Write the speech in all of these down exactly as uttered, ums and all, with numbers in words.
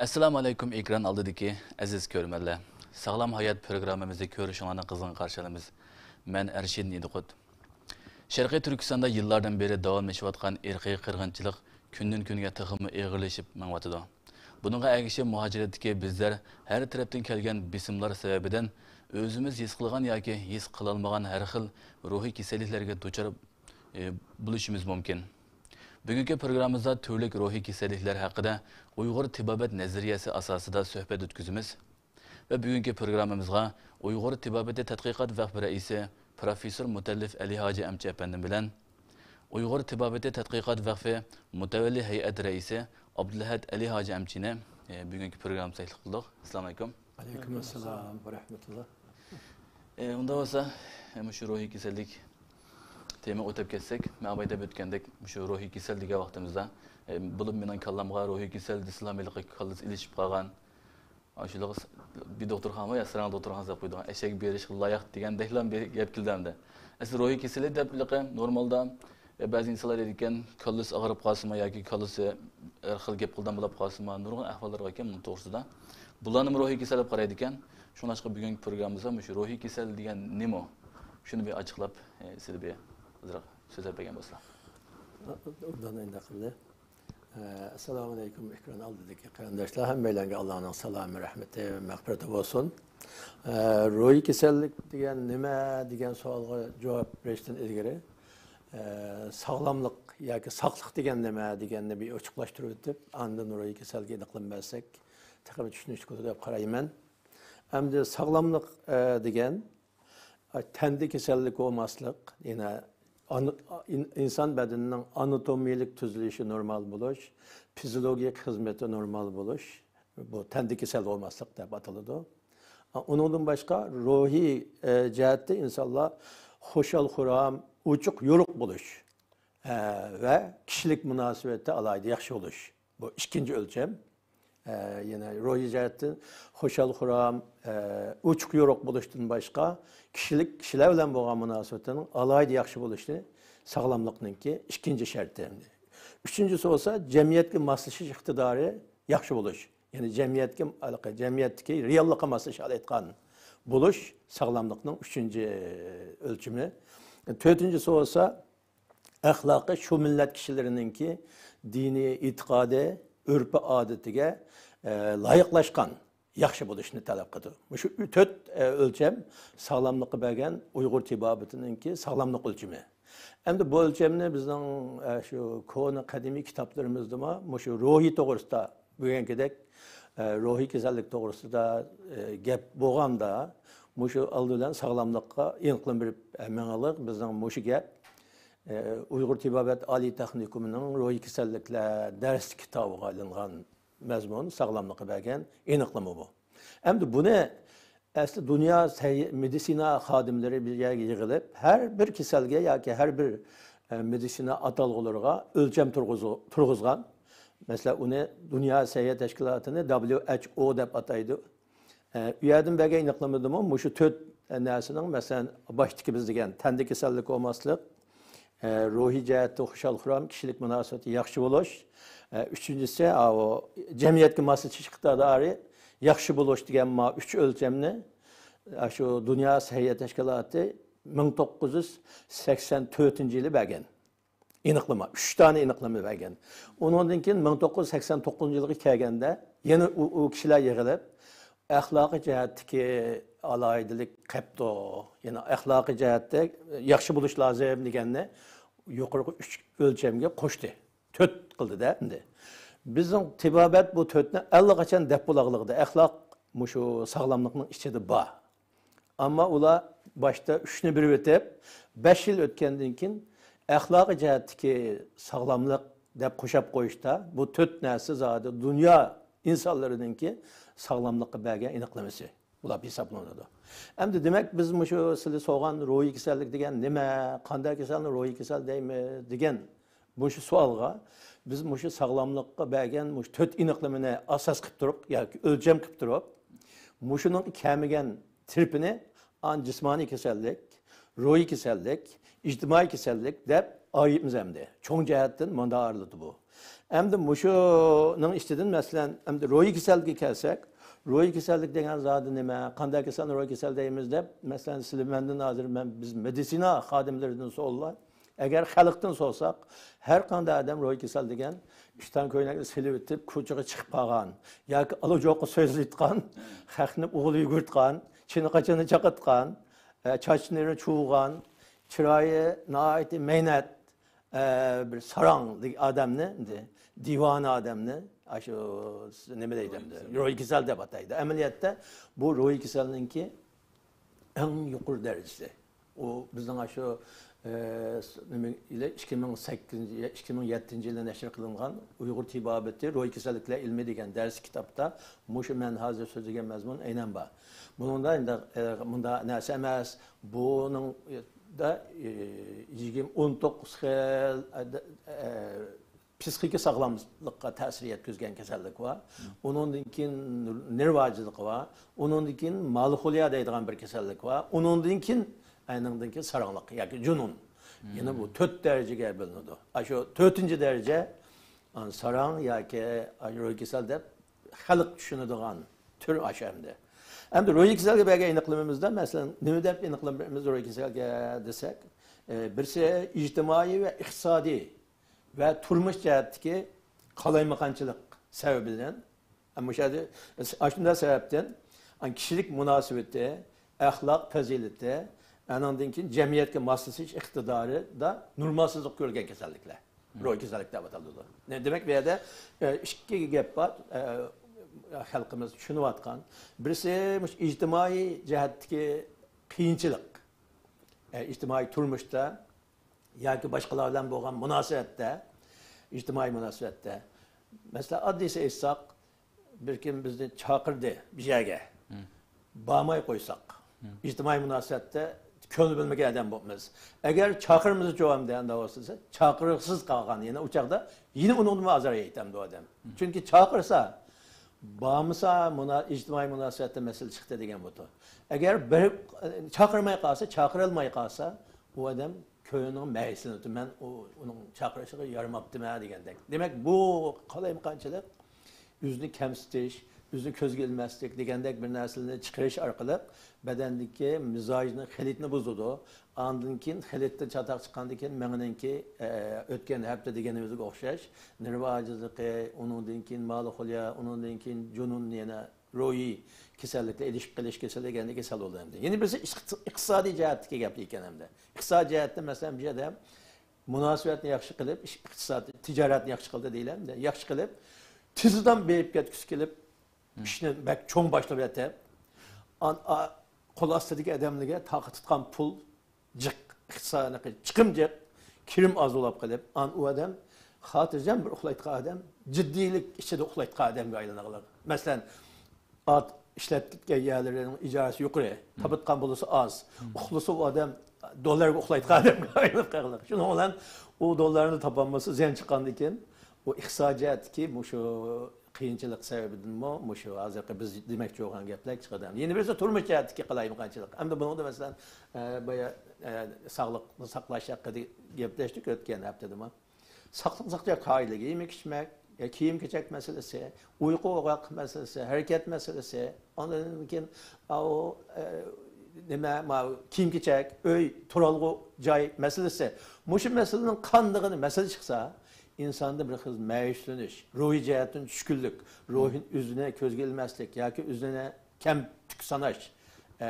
ئەسسالامۇ ئەلەيكۇم، ئېكران ئالدىدىكى ئەزىز كۆرۈرمەنلەر. ساغلام ھايات پروگراممىمىزنى كۆرۈشۈڭلارنى قىزغىن قارشى ئالىمىز. مەن ئەرشىدىن ئىدىقۇت. شەرقىي تۈركىستاندا يىللاردىن بېرى داۋاملىشىۋاتقان ئىرقىي قىرغىنچىلىق كۈندىن-كۈنگە تېخىمۇ ئېغىرلىشىپ مېڭىۋاتىدۇ. بۇنىڭغا ئەگىشىپ، مۇھاجىرەتتىكى بىزلەر ھەر تەرەپتىن كەلگەن بېسىملار سەۋەبىدىن ئۆزىمىز ھېس قىلغان ياكى ھېس قىلالمىغان ھەر خىل روھىي كېسەللىكلەرگە دۇچار، ئى، بولۇشىمىز مۇمكىن. بۈگۈنكى پروگراممىمىزدا تۈرلۈك روھىي كېسەللىكلەر ھەققىدە ئۇيغۇر تېبابەت نەزەرىيەسى ئاساسىدا سۆھبەت ئۆتكۈزىمىز. ۋە بۈگۈنكى پروگراممىمىزغا ئۇيغۇر تېبابىتى تەتقىقات ۋەقپى رەئىسى پروفېسسور مۇتەللىپ ئەلى ھاجى ئەمچى ئەپەندىم بىلەن ئۇيغۇر تېبابىتى تەتقىقات ۋەقپى مۇتەۋەللى ھەيئەت رەئىسى ئابدۇلئەھەد ئەلى ھاجى ئەمچىنى، ئە، بۈگۈنكى پروگراممىمىزغا تەكلىپ قىلدۇق. ئەسسالامۇ ئەلەيكۇم. ئەلەيكۇم ئەسسالام ۋە رەھمەتۇللا. ئە، ئۇنداق بولسا، ئە، مۇشۇ روھىي كېسەللىك تېمىغا ئۆتۈپ كەتسەك، مەن ئاۋاي دەپ ئۆتكەندەك، مۇشۇ روھىي كېسەل دېگەن ۋاقتىمىزدا، ئە، بولۇپ مېنىڭ كاللامغا روھىي كېسەل دېسىلا، ھېلىقى كاللىسى ئېلىشىپ قالغان، ئاشۇلىغا بىر دوختۇرخانا بار يا، ساراڭ دوختۇرخانىسى دەپ قويىدىغان، ئەشەك بېرىشكە لايىق دېگەندەكلا بىر گەپ كېلىدۇ ئەمدى. ئەسلى روھىي كېسەللىك دەپ ھېلىقى نورمالدا، ئە، بەزى ئىنسانلار دەيدىكەن، كاللىسى ئاغرىپ قالسىمۇ ياكى كاللىسى ھەر خىل گەپ قىلىدىغان بولۇپ قالسىمۇ، نۇرغۇن ئەھۋاللار باركەن بۇنىڭ توغرىسىدا. بۇلارنىمۇ روھىي كېسەل دەپ قارايدىكەن. شۇڭلاشقا بۈگۈنكى پروگراممىمىزدا مۇشۇ روھىي كېسەل دېگەن نېمە؟ شۇنى بىر ئاچىقلاپ، ئە، سىلەر بىر ئازراق سۆزلەپ بەرگەن بولسىلا. ئوبدان ئەندە قىلدى. ئەسسالامۇ ئەلەيكۇم، ئېكران ئالدىدىكى قېرىنداشلار، ھەممەيلەنگە ئاللانىڭ سالامى، رەھمىتى، مەغپىرىتى بولسۇن. ئە، روھىي كېسەللىك دېگەن نېمە دېگەن سوئالغا جاۋاب بېرىشتىن ئىلگىرى، ئە، ساغلاملىق ياكى ساقلىق دېگەن نېمە دېگەننى بىر ئوچۇقلاشتۇرۇپ ئۆتۈپ، ئاندىن روھىي كېسەلگە ئېنىقلىما بەرسەك، تېخىمۇ چۈشىنىشلىك بولىدۇ دەپ قارايمەن. ئەمدى ساغلاملىق، ئە، دېگەن تەندە كېسەللىك بولماسلىق، يەنە ئان-، ئىن-، ئىنسان بەدىنىنىڭ ئاناتومىيەلىك تۈزۈلۈشى نورمال بولۇش، فىزىولوگىيەلىك خىزمىتى نورمال بولۇش، بۇ تەندە كېسەل بولماسلىق دەپ ئاتىلىدۇ. ئۇنىڭدىن باشقا روھىي، ئە، جەھەتتە ئىنسانلار خۇشال-خۇرام، ئوچۇق-يورۇق بولۇش، ئە، ۋە كىشىلىك مۇناسىۋەتتە ئالاھىدە ياخشى بولۇش. بۇ ئىككىنچى ئۆلچەم. ئە، يەنە روھىي جەھەتتىن خۇشال-خۇرام، ئە، ئوچۇق-يورۇق بولۇشتىن باشقا، كىشىلىك، كىشىلەر بىلەن بولغان مۇناسىۋىتىنىڭ ئالاھىدە ياخشى بولۇشى ساغلاملىقنىڭكى ئىككىنچى شەرتى. ئۈچىنچىسى بولسا، جەمئىيەتكە ماسلىشىش ئىقتىدارى ياخشى بولۇش. يەنى جەمئىيەتكە، جەمئىيەتتىكى رېئاللىققا ماسلىشالايدىغان بولۇش ساغلاملىقنىڭ ئۈچىنچى ئۆلچىمى. تۆتىنچىسى بولسا، ئەخلاقى شۇ مىللەت كىشىلىرىنىڭكى دىنىي ئېتىقادى، ئۆرپى ئادىتىگە، ئە، لايىقلاشقان، ياخشى بولۇشنى تەلەپ قىلىدۇ. مۇشۇ تۆت، ئە، ئۆلچەم ساغلاملىققا بەرگەن ئۇيغۇر تېبابىتىنىڭكى ساغلاملىق ئۆلچىمى. ئەمدى بۇ ئۆلچەمنى بىزنىڭ، ئە، شۇ كونا قەدىمىي كىتابلىرىمىزدىمۇ مۇشۇ روھىي توغرىسىدا بۈگۈنكىدەك، ئە، روھىي كېسەللىك توغرىسىدا، ئە، گەپ بولغاندا، مۇشۇ ئالدى بىلەن ساغلاملىققا ئېنىقلىما بېرىپ، ئە، مېڭىڭلار. بىزنىڭ مۇشۇ گەپ، ئە، ئۇيغۇر تېبابەت ئالىي تېخنىكومىنىڭ روھىي كېسەللىكلەر دەرس كىتابىغا ئېلىنغان مەزمۇن، ساغلاملىققا بەرگەن ئېنىقلىما بۇ. ئەمدى بۇنى ئەسلى دۇنيا سەھىيە-، مېدىتسىنا خادىملىرى بىر يەرگە يىغىلىپ، ھەر بىر كېسەلگە ياكى ھەر بىر، ئە، مېدىتسىنا ئاتالغۇلىرىغا ئۆلچەم تۇرغۇزۇ-، تۇرغۇزغان. مەسىلەن، ئۇنى دۇنيا سەھىيە تەشكىلاتىنى دبليۇ ئېچ ئو دەپ ئاتايدۇ. ئە، ئۇ يەردىن بەرگەن ئېنىقلىمىدىمۇ مۇشۇ تۆت، ئە، نەرسىنىڭ، مەسىلەن، باشتىكى بىز دېگەن تەندە كېسەللىك بولماسلىق، ئە، روھىي جەھەتتە خۇشال-خۇرام، كىشىلىك مۇناسىۋىتى ياخشى بولۇش، ئە، ئۈچىنچىسى، ئاۋۇ، جەمئىيەتكە ماسلىشىش ئىقتىدارى ياخشى بولۇش دېگەن ما ئۈچ ئۆلچەمنى، ئە، شۇ دۇنيا سەھىيە تەشكىلاتى مىڭ توققۇز يۈز سەكسەن تۆتىنچى يىلى بەرگەن. ئېنىقلىما، ئۈچ دانە ئېنىقلىما بەرگەن. ئۇنىڭدىن كېيىن مىڭ توققۇز يۈز سەكسەن توققۇزىنچى يىلغا كەلگەندە، يەنە ئۇ، ئۇ كىشىلەر يىغىلىپ، ئەخلاقىي جەھەتتىكى ئالاھىدىلىك قەپتۇ، يەنى ئەخلاقىي جەھەتتە ياخشى بولۇش لازىم دېگەننى يۇقىرىقى ئۈچ ئۆلچەمگە قوشتى. تۆت قىلدى-دە ئەمدى. بىزنىڭ تېبابەت بۇ تۆتنى ئاللىقاچان دەپ بولاغلىقىدا، ئەخلاق مۇشۇ ساغلاملىقنىڭ ئىچىدە بار. ئەمما ئۇلار باشتا ئۈچنى بېرىۋېتىپ، بەش يىل ئۆتكەندىن كېيىن ئەخلاقىي جەھەتتىكى ساغلاملىق دەپ قوشاپ قويۇشتا، بۇ تۆت نەرسە زادى دۇنيا ئىنسانلىرىنىڭكى ساغلاملىققا بەرگەن ئېنىقلىمىسى بولۇپ ھېسابلىنىدۇ. ئەمدى دېمەك، بىز مۇشۇ سىلى سورىغان روھىي كېسەللىك دېگەن نېمە، قانداق كېسەلنى روھىي كېسەل دەيمىز دېگەن مۇشۇ سوئالغا بىز مۇشۇ ساغلاملىققا بەرگەن مۇشۇ تۆت ئېنىقلىمىنى ئاساس قىلىپ تۇرۇپ ياكى ئۆلچەم قىلىپ تۇرۇپ، مۇشۇنىڭ كەمىگەن تىرىپىنى ئان جىسمانىي كېسەللىك، روھىي كېسەللىك، ئىجتىمائىي كېسەللىك دەپ ئايرىيمىز ئەمدى. چوڭ جەھەتتىن مۇنداق ئايرىلىدۇ بۇ. ئەمدى مۇشۇنىڭ ئىچىدىن، مەسىلەن، ئەمدى روھىي كېسەللىككە كەلسەك، روھىي كېسەللىك دېگەن زادى نېمە؟ قانداق كېسەلنى روھىي كېسەل دەيمىز دەپ، مەسىلەن، سىلەر مەندىن ھازىر، مەن، بىز مېدىتسىنا خادىملىرىدىن سورىلا. ئەگەر خەلقتىن سورىساق، ھەر قانداق ئادەم روھىي كېسەل دېگەن ئىشتان كۆينەكنى سېلىۋېتىپ، كوچىغا چىقىپ قالغان ياكى ئالا جوقا سۆزلەيدىغان، خەقنى ئوغلى يۈگۈرتكەن، چىنە قاچىنى چاقىتقان، ئە، چاچلىرى چۇۋۇغان، چىرايى ناھايىتى مەينەت، ئە، بىر ساراڭ دېگەن ئادەمنى، دىۋانە ئادەمنى، ئاشۇ نېمە دەيدۇ ئەمدى؟ روھىي كېسەل دەپ ئاتايدۇ. ئەمەلىيەتتە بۇ روھىي كېسەلنىڭكى ئەڭ يۇقىرى دەرىجىسى. ئۇ بىزنىڭ ئاشۇ، ئە، نېمە، ئىككى مىڭ سەككىزىنچى، ئىككى مىڭ يەتتىنچى يىلى نەشر قىلىنغان ئۇيغۇر تېبابىتى روھىي كېسەللىكلەر ئىلمى دېگەن دەرس كىتابتا مۇشۇ مەن ھازىر سۆزلىگەن مەزمۇن ئەينەن بار. بۇنىڭدا ئەمدى، ئە، مۇنداق نەرسە ئەمەس. بۇنىڭدا، ئە، يىگىرمە، ئون توققۇز خىل، ئە، ئە، پسىخىكا ساغلاملىققا تەسىر يەتكۈزگەن كېسەللىك بار. ئۇنىڭدىن كېيىن نېرۋا ئاجىزلىقى بار. ئۇنىڭدىن كېيىن مالىخولىيا دەيدىغان بىر كېسەللىك بار. ئۇنىڭدىن كېيىن، ئەنىڭدىن كېيىن ساراڭلىق ياكى جۇنۇن. يەنە بۇ تۆت دەرىجىگە بۆلۈنىدۇ. ئاشۇ تۆتىنچى دەرىجە، ئا، ساراڭ ياكى روھىي كېسەل دەپ خەلق چۈشىنىدىغان تۈر ئاشۇ ئەمدى. ئەمدى روھىي كېسەلگە بەرگەن ئېنىقلىمىمىزدا، مەسىلەن، نېمە دەپ ئېنىقلىمىمىز روھىي كېسەلگە دېسەك، ئە، بىرسى ئىجتىمائىي ۋە ئىقتىسادىي ۋە تۇرمۇش جەھەتتىكى قالايمىقانچىلىق سەۋەبىدىن، مۇشۇ يەردە ئاشۇنداق سەۋەبتىن، كىشىلىك مۇناسىۋىتى، ئەخلاق پەزىلىتى، ئانىڭدىن كېيىن جەمئىيەتكە ماسلىشىش ئىقتىدارىدا نورمالسىزلىق كۆرگەن كېسەللىكلەر روھىي كېسەللىك دەپ ئاتىلىدۇ. دېمەك، بۇ يەردە، ئە، ئىككى گەپ بار، ئە، خەلقىمىز چۈشىنىۋاتقان. بىرسى مۇشۇ ئىجتىمائىي جەھەتتىكى قىيىنچىلىق. ئە، ئىجتىمائىي تۇرمۇشتا ياكى باشقىلار بىلەن بولغان مۇناسىۋەتتە، ئىجتىمائىي مۇناسىۋەتتە، مەسىلەن، ئاددىيسى ئېيتساق، بىر كىم بىزنى چاقىردى بىر يەرگە، بارماي قويساق، ئىجتىمائىي مۇناسىۋەتتە كۆڭۈل بۆلمىگەن ئادەم بولىمىز. ئەگەر چاقىرمىسا جاۋاب دېگەندە بولسا، چاقىرغۇسىز قالغان، يەنە ئۇ چاغدا يەنە ئۇنىڭدىنمۇ ئازار يەيتتى ئۇ ئادەم. چۈنكى چاقىرسا، بارمىسا مۇنا-، ئىجتىمائىي مۇناسىۋەتتە مەسىلە چىقتى دېگەن بۇ. ئەگەر بېرىپ، چاقىرماي قالسا، چاقىرالماي قالسا، ئۇ ئادەم كۆڭلىنىڭ مەيۈسلىنىدۇ، مەن ئۇ، ئۇنىڭ چاقىرىشىغا يارىماپتىمەن دېگەندەك. دېمەك، بۇ قالايمىقانچىلىق، ئۆزىنى كەمسىتىش، ئۆزىنى كۆزگە ئىلماسلىق دېگەندەك بىر نەرسىلەرنى چىقىرىش ئارقىلىق بەدەندىكى مىزاجنى، خىلىتنى بۇزىدۇ. ئاندىن كېيىن خىلىتتىن چاتاق چىققاندىن كېيىن مېڭىنىڭكى، ئە، ئۆتكەن ھەپتە دېگىنىمىزگە ئوخشاش نېرۋا ئاجىزلىقى، ئۇنىڭدىن كېيىن مالىخولىيا، ئۇنىڭدىن كېيىن جۇنۇن يەنە روھىي كېسەللىكلەر، ئېلىشىپ قېلىش كېسەللىكى دېگەن كېسەل بولىدۇ ئەمدى. يەنە بىرسى ئىقتىس-، ئىقتىسادىي جەھەتتىكى گەپ ئىكەن ئەمدى. ئىقتىسادىي جەھەتتە، مەسىلەن، بۇ يەردە مۇناسىۋەتنى ياخشى قىلىپ، ئىش-، ئىقتىساد، تىجارەتنى ياخشى قىلدى دەيلى ئەمدى. ياخشى قىلىپ، تېزدىن بېرىپ كەتكۈسى كېلىپ، ئىشنى بەك چوڭ باشلاپ ئېتىپ، ئان-، ئا-، قول ئاستىدىكى ئادەملەرگە تاقا تۇتقان پۇل جىق، ئىقتىسادىي چىقىم جىق، كىرىم ئاز بولۇپ قېلىپ، ئان ئۇ ئادەم خاتىرجەم بىر ئۇخلايدىغان ئادەم، جىددىيلىك ئىچىدە ئۇخلايدىغان ئادەمگە ئايلىنىدۇ. مەسىلەن، ئات ئىشلەتكەن يەرلىرىنىڭ ئىجارىسى يۇقىرى، تاپىدىغان پۇلى ئاز، ئۇخلىسا ئۇ ئادەم دوللارغا ئۇخلايدىغان ئادەمگە ئايلىنىپ قالغان. شۇنىڭ بىلەن ئۇ دوللارنى تاپالمىسا، زىيان چىققاندىن كېيىن، ئۇ ئىقتىسادىي جەھەتتىكى مۇشۇ قىيىنچىلىق سەۋەبىدىنمۇ مۇشۇ ھازىرقى بىز دېمەكچى بولغان گەپلەر چىقىدۇ. يەنە بىرسى تۇرمۇش جەھەتتىكى قالايمىقانچىلىق. ئەمدى بۇنىڭدا، مەسىلەن، ئە، بايا، ئە، ساغلىقنى ساقلاش ھەققىدە گەپلەشتۇق ئۆتكەن ھەپتىدىمۇ. ساقلىق ساقلاش قائىدىلىرى، يېمەك ئىچمەك، ئە، كىيىم كېچەك مەسىلىسى، ئۇيقۇ ۋاقىت مەسىلىسى، ھەرىكەت مەسىلىسى، ئاندىن كېيىن، ئاۋۇ، ئە، نېمە، ماۋۇ كىيىم كېچەك، ئۆي، تۇرالغۇ جاي مەسىلىسى. مۇشۇ مەسىلىنىڭ قاندىقىنى مەسىلە چىقسا، ئىنساندا بىر خىل مەيۈسلىنىش، روھىي جەھەتتىن چۈشكۈنلۈك، روھىنى ئۆزىنى كۆزگە ئىلماسلىق ياكى ئۆزىنى كەمتۈك ساناش، ئە،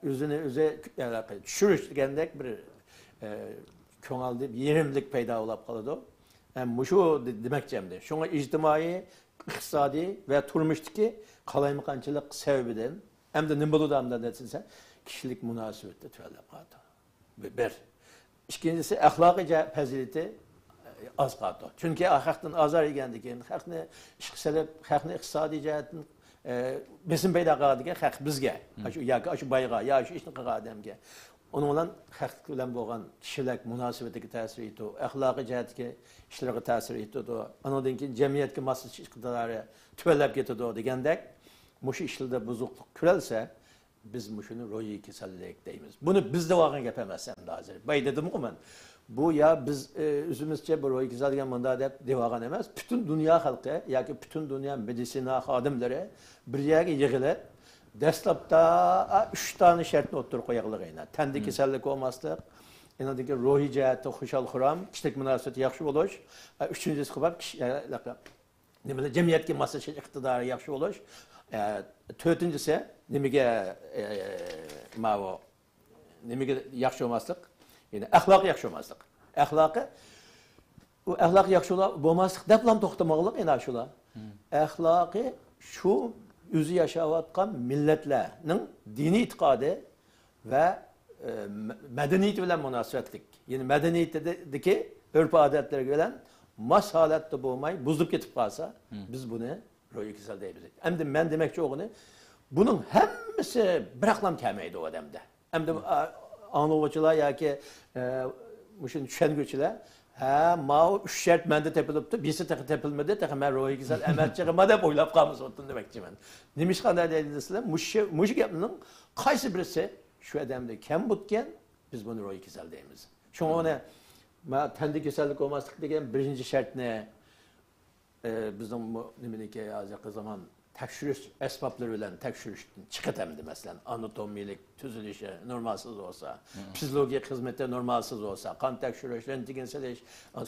ئۆزىنى ئۆزى چۈشۈرۈش دېگەندەك بىر، ئە، كۆڭۈلدە يېرىملىك پەيدا بولۇپ قالىدۇ. ئە، مۇشۇ دېمەكچى ئەمدى. شۇڭا ئىجتىمائىي، ئىقتىسادىي ۋە تۇرمۇشتىكى قالايمىقانچىلىق سەۋەبىدىن ئەمدى نېمە بولىدۇ ئەمدى دېسە، كىشىلىك مۇناسىۋەتتە تۆۋەنلەپ قالىدۇ. بىر. ئىككىنچىسى، ئەخلاقىي جەھەت پەزىلىتى ئاز قالىدۇ. چۈنكى خەقتىن ئازار يېگەندىن كېيىن، خەقنى ئىشقا سېلىپ، خەقنى ئىقتىسادىي جەھەتتىن، ئە، بېسىم پەيدا قىلغاندىكىن خەق بىزگە، ئاشۇ ياكى ئاشۇ بايغا، يا شۇ ئىشنى قىلغان ئادەمگە. ئۇنىڭ بىلەن خەق بىلەن بولغان كىشىلىك مۇناسىۋىتىگە تەسىر يېتىدۇ، ئەخلاقىي جەھەتتىكى ئىشلىرىغا تەسىر يېتىدۇ. ئانىڭدىن كېيىن جەمئىيەتكە ماسلىشىش ئىقتىدارى تۆۋەنلەپ كېتىدۇ دېگەندەك، مۇشۇ ئىشلاردا بۇزۇقلۇق كۆرۈلسە، بىز مۇشۇنى روھىي كېسەللىك دەيمىز. بۇنى بىز دەۋالغان گەپ ئەمەس ئەمدى ھازىر. بايا دېدىمغۇ مەن. بۇ يا بىز، ئى، ئۆزىمىزچە بۇ روھىي كېسەل دېگەن مۇنداق دەپ دەۋالغان ئەمەس. پۈتۈن دۇنيا خەلقى ياكى پۈتۈن دۇنيا مېدىتسىنا خادىملىرى بىر يەرگە يىغىلىپ، دەسلەپتە، ئا، ئۈچ دانە شەرتنى ئوتتۇرىغا قويغانلىقى. تەندە كېسەللىك بولماسلىق، ئېنىڭدىن كېيىن روھىي جەھەتتە خۇشال-خۇرام، كىشىلىك مۇناسىۋىتى ياخشى بولۇش، ئا، ئۈچىنچىسى قىلىپ كىشى، ئە، نېمىلەر، جەمئىيەتكە ماسلىشىش ئىقتىدارى ياخشى بولۇش. ئە، تۆتىنچىسى، نېمىگە، ئە، ماۋۇ، نېمىگە ياخشى بولماسلىق؟ يەنى ئەخلاقى ياخشى بولماسلىق. ئەخلاقى، ئۇ ئەخلاقى ياخشى بولماسلىق دەپلا توختىماغلىق يەنە شۇلار. ئەخلاقى شۇ ئۆزى ياشاۋاتقان مىللەتلەرنىڭ دىنىي ئېتىقادى ۋە، ئە، مە-، مەدەنىيىتى بىلەن مۇناسىۋەتلىك. يەنى مەدەنىيىتىدىكى ئۆرپ-ئادەتلىرى بىلەن ماس ھالەتتە بولماي بۇزۇلۇپ كېتىپ قالسا، بىز بۇنى روھىي كېسەل دەيمىز. ئەمدى مەن دېمەكچى بولغىنى، بۇنىڭ ھەممىسى بىراقلام كەلمەيدۇ ئادەمدە. ئەمدى، ئا، ئاڭلىغۇچىلار ياكى، ئە، مۇشۇنى چۈشەنگۈچىلەر، ھە، ماۋۇ ئۈچ شەرت مەندە تېپىلىپتۇ، بىرسى تېخى تېپىلمىدى، تېخى مەن روھىي كېسەل ئەمەس چېغىما دەپ ئويلاپ قالمىسۇن دېمەكچىمەن. نېمىشقا ئۇنداق دەيدۇ دېسىلەر، مۇشۇ، مۇشۇ گەپنىڭ قايسى بىرسى شۇ ئادەمدە كەم بوپكەن، بىز بۇنى روھىي كېسەل دەيمىز. شۇڭا ئۇنى، ما، تەندە كېسەللىك بولماسلىق دېگەن بىرىنچى شەرتنى، ئى، بىزنىڭ بۇ نېمىنىڭكى ھازىرقى زامان تەكشۈرۈش ئەسبابلىرى بىلەن تەكشۈرۈشتىن چىقىپ ئەمدى، مەسىلەن، ئاناتومىيىلىك تۈزۈلۈشى نورمالسىز بولسا، فىزىولوگىيە خىزمىتى نورمالسىز بولسا، قان تەكشۈرۈش، رېنتگېن سېلىش،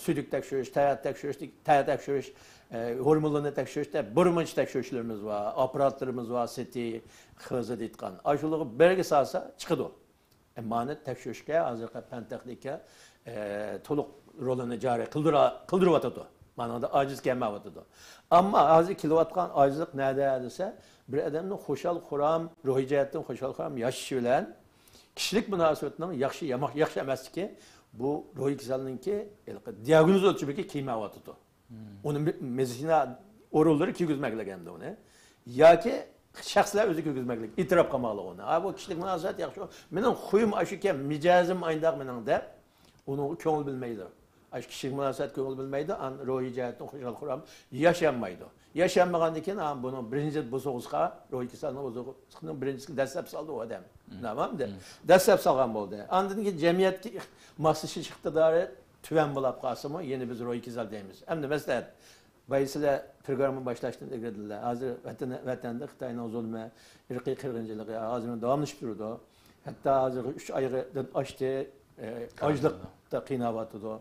سۈيدۈك تەكشۈرۈش، تەرەت تەكشۈرۈش، تەرەت تەكشۈرۈش، ئى، ھورمونلىرىنى تەكشۈرۈش دەپ بىر مۇنچە تەكشۈرۈشلىرىمىز بار، ئاپپاراتلىرىمىز بار، سىتى، خىزى دېيىتقان. ئاشۇلارغا بەلگە سالسا چىقىدۇ. ئامانەت تەكشۈرۈشكە ھازىرقى پەن تېخنىكا، ئە، تولۇق رولىنى جارى قىلدۇرا-، قىلدۇرۇۋاتىدۇ. مانىڭدا ئاجىز كەلمەيۋاتىدۇ. ئەمما ھازىر كېلىۋاتقان ئاجىزلىق نەدە دېسە، بىر ئادەمنىڭ خۇشال-خۇرام، روھىي جەھەتتىن خۇشال-خۇرام ياشىشى بىلەن كىشىلىك مۇناسىۋەتنىڭ ياخشى، يامان، ياخشى ئەمەسلىكى بۇ روھىي كېسەلنىڭكى ھېلىقى دىئاگنوز ئۆلچىمىگە كىرمەيۋاتىدۇ. ئۇنى مې-، مېدىتسىنا ئورۇنلىرى كىرگۈزمەكلىك ئەمدى ئۇنى. ياكى شەخسلەر ئۆزى كىرگۈزمەكلىك، ئېتىراپ قىلماقلىق ئۇنى. ھا، بۇ كىشىلىك مۇناسىۋەت ياخشى، مېنىڭ خۇيۇم ئاشۇكەن، مىجەزىم ئاينداق مېنىڭ دەپ، ئۇنىڭغا كۆڭۈل بۆلمەيدۇ. ئاشۇ كىشىلىك مۇناسىۋەت كۆڭۈل بۆلمەيدۇ، ئان روھىي جەھەتتىن خۇشال-خۇرام ياشىيالمايدۇ. ياشىيالمىغاندىن كېيىن، ئا، بۇنىڭ بىرىنچى بوزۇغىسىغا، روھىي كېسەلنىڭ بوزۇغىسىنىڭ بىرىنچىسىگە دەسسەپ سالدى ئۇ ئادەم. تامامدى. دەسسەپ سالغان بولدى. ئاندىن كېيىن جەمئىيەتكە ئىق-، ماسلىشىش ئىقتىدارى تۆۋەن بولاپ قالسىمۇ، يەنە بىز روھىي كېسەل دەيمىز. ئەمدى مەسىلەن، بايا سىلەر پروگرامما باشلاشتىن ئىلگىرىدىلا، ھازىر ۋەتەن-، ۋەتەندە خىتاينىڭ زۇلمى، ئىرقىي قىرغىنچىلىقى ھازىرمۇ داۋاملىشىپ تۇرىدۇ. ھەتتا ھازىرغا ئۈچ ئايدىن ئاشتى، ئە، ئاچلىقتا قىيناۋاتىدۇ.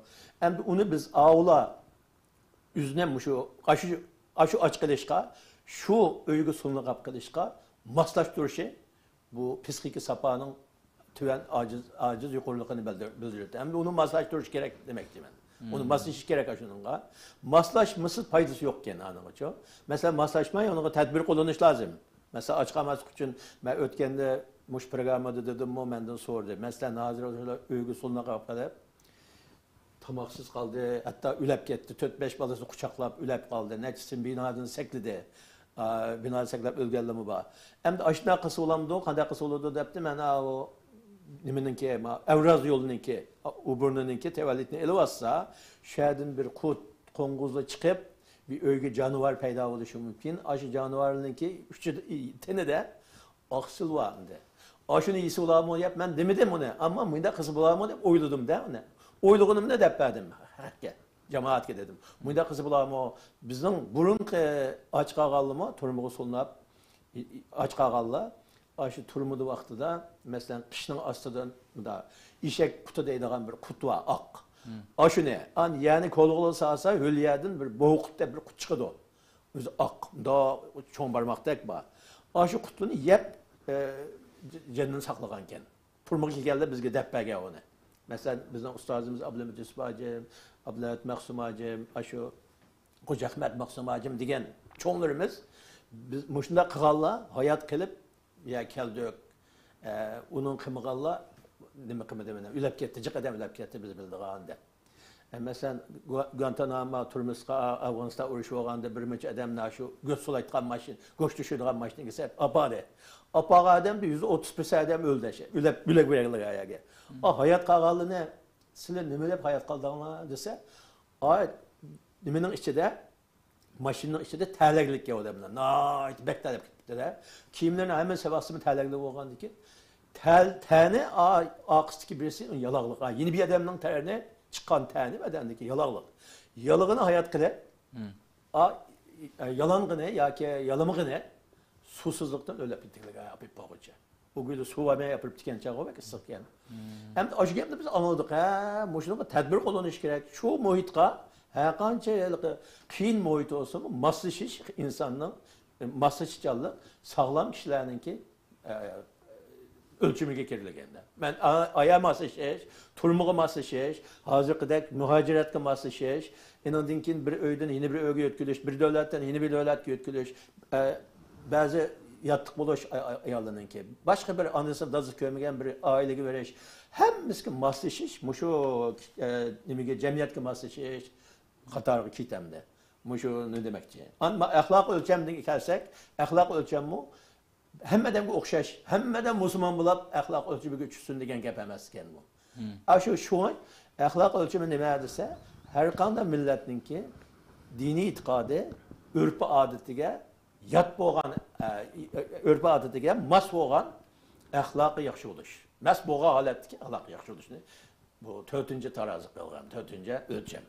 ئەمدى ئۇنى بىز ئاۋۇلا ئۆزىنى مۇشۇ، ئاشۇ، ئاشۇ ئاچ قېلىشقا، شۇ ئۆيگە سولىنىپ قېلىشقا ماسلاشتۇرۇشى بۇ پسىخىكا ساپانىڭ تۆۋەن، ئاجىز، ئاجىز يۇقىرىلىقىنى بىلدۈر-، بىلدۈرىدۇ. ئەمدى ئۇنى ماسلاشتۇرۇش كېرەك دېمەكچىمەن. ئۇنى ماسلىشىش كېرەك ئاشۇنىڭغا. ماسلاشمىسا پايدىسى يوقكەن ئانىڭغىچۇ. مەسىلەن، ماسلاشماي ئۇنىڭغا تەدبىر قوللىنىش لازىم. مەسىلەن، ئاچ قالماسلىق ئۈچۈن مەن ئۆتكەندە مۇشۇ پروگراممىدا دېدىممۇ، مەندىن سورىدى. مەسىلەن، ھازىر ئۆيگە سولىنىپ قېلىپ، تاماقسىز قالدى، ھەتتا ئۆلۈپ كەتتى. تۆت-بەش بالىسىنى قۇچاقلاپ ئۆلۈپ قالدى. نەچچىسى بىنادىن سەكرىدى. ئا، بىنادىن سەكرەپ ئۆلگەنلىرىمۇ بار. ئەمدى ئاشۇنداق قىلسا بولامدۇ؟ قانداق قىلسا بولىدۇ دەپتۇ. مانا ئۇ نېمىنىڭكى، ما، ئەۋراز يولىنىڭكى، ئۇ بۇرنىنىڭكى تەۋەلىكىنى ئېلىۋاتسا، شۇ يەردىن بىر قۇت، قوڭغۇزلا چىقىپ، بىر ئۆيگە جانىۋار پەيدا بولۇشى مۇمكىن. ئاشۇ جانىۋارنىڭكى ئۇچىدا، تېنىدە ئاقسىل بار ئىدى. ئاشۇنى يېسە بولارمۇ دەپ مەن دېمىدىم ئۇنى. ئەمما مۇنداق قىلسا بولارمۇ دەپ ئويلىدىم-دە ئۇنى. ئويلىغىنىمنى دەپ بەردىم خەققە، جامائەتكە دېدىم. مۇنداق قىلسا بولارمۇ؟ بىزنىڭ بۇرۇنقى ئاچ قالغانلىرىمۇ تۈرمىگە سولىنىپ، ئاچ قالغانلار ئاشۇ تۈرمىدە ۋاقتىدا، مەسىلەن، قىشنىڭ ئاستىدىن مۇنداق ئېشەك قۇتى دەيدىغان بىر قۇت بار، ئاق. ئاشۇنى، ئان يەنى كولىغا سالسا، ھۆل يەردىن بىر بوۋا قۇت دەپ بىر قۇت چىقىدۇ. ئۆزى ئاق، مۇنداق چوڭ بارماقتەك بار. ئاشۇ قۇتنى يەپ، ئە، جېنىنى ساقلىغانىكەن. تۈرمىگە كەلگەندە بىزگە دەپ بەرگەن ئۇنى. مەسىلەن، بىزنىڭ ئۇستازىمىز ئابلىمىت يۈسۈپ ھاجىم، ئابلەت مەخسۇم ھاجىم، ئاشۇ خوجا ئەخمەت مەخسۇم ھاجىم دېگەن چوڭلىرىمىز، بىز مۇشۇنداق قىلغانلار ھايات قېلىپ، يا كەلدۇق، ئە، ئۇنىڭ قىلمىغانلار نېمە قىلمىدى، مانا ئۆلۈپ كەتتى، جىق ئادەم ئۆلۈپ كەتتى، بىز بىلىدىغان دەپ. ئە، مەسىلەن، گۇا-، گۇانتانامو تۈرمىسىغا ئا-، ئافغانىستان ئۇرۇشى بولغاندا بىر مۇنچە ئادەمنى شۇ گۆش سولايدىغان ماشىنا، گۆش توشۇيدىغان ماشىنىغا سېلىپ ئاپاردى. ئاپارغان ئادەمدە يۈزدە ئوتتۇز پىرسەنت ئادەم ئۆلدى، ئۆلۈپ، ئۆلۈپ بېرىلگەن يەرگە. ئا، ھايات قالغانلىرىنى سىلەر نېمە دەپ ھايات قالدىڭلار دېسە، ئاي، نېمىنىڭ ئىچىدە، ماشىنىنىڭ ئىچىدە تەرلەنگەنلىككە ئادەملەر ناھايىتى بەك تەرلەپ كېتىپتۇ. دېدى. كىيىملىرىنىڭ ھەممىسى سەۋەسىمۇ تەلەگلىك بولغاندىكىن، تەل-، تەنى ئا-، ئارقىسىدىكى بىرسى يالاغلىق. ھا، يەنە بىر ئادەمنىڭ تەنى چىققان تەنى بەدەندىكى يالاغلىق. يالىغىنى ھايات قېلىپ، ئا-، يالانغىنى ياكى يالىمىغىنى سۇسىزلىقتىن ئۆلۈپ كېتىدىكەن، ئاپىپ بولغۇچە. ئۇ گۈلى سۇ بەرمەي ئاپىرىپ كەتكەن چاغ ئۇ بەك ئىسسىقكەن. ئەمدى ئاشۇ گەپنى بىز ئاڭلىدۇق. ھە، مۇشۇنىڭغا تەدبىر قوللىنىش كېرەك. شۇ مۇھىتقا ھەرقانچە ھېلىقى قىيىن مۇھىت بولسىمۇ، ماسلىشىش ئىنساننىڭ، ماسلىشىشچانلىق ساغلام كىشىلەرنىڭكى، ئە، ئۆلچىمىگە كىرىدىكەن. مەن ئا-، ئايا ماسلىشىش، تۈرمىگە ماسلىشىش، ھازىرقىدەك مۇھاجىرەتكە ماسلىشىش، ئېنىڭدىن كېيىن بىر ئۆيدىن يەنە بىر ئۆيگە يۆتكىلىش، بىر دۆلەتتىن يەنە بىر دۆلەتكە يۆتكىلىش، ئە، بەزى ياتلىق بولۇش ئا-، ئا-، ئاياللىرىنىڭكى، باشقا بىر ئانىسى دادىسى كۆرمىگەن بىر ئائىلىگە بېرىش، ھەممىسىگە ماسلىشىش، مۇشۇ، ئە، نېمىگە، جەمئىيەتكە ماسلىشىش قاتارىغا كېتەمدى. مۇشۇنى دېمەكچى. ئەمما ئەخلاق ئۆلچەمگە كەلسەك، ئەخلاق ئۆلچەممۇ ھەممە ئادەمگە ئوخشاش، ھەممە ئادەم مۇسۇلمان بولۇپ، ئەخلاق ئۆلچىمىگە چۈشسۇن دېگەن گەپ ئەمەس ئىكەن بۇ. ئاشۇ شۇڭا ئەخلاق ئۆلچىمى نېمە دېسە، ھەر قانداق مىللەتنىڭكى دىنىي ئېتىقادى، ئۆرپ-ئادىتىگە يات بولغان، ئە، ئۆرپ-ئادىتىگە ماس بولغان ئەخلاقى ياخشى بولۇش. ماس بولغان ھالەتتىكى ئەخلاقى ياخشى بولۇشنى بۇ تۆتىنچى تارازى قىلغان، تۆتىنچى ئۆلچەم.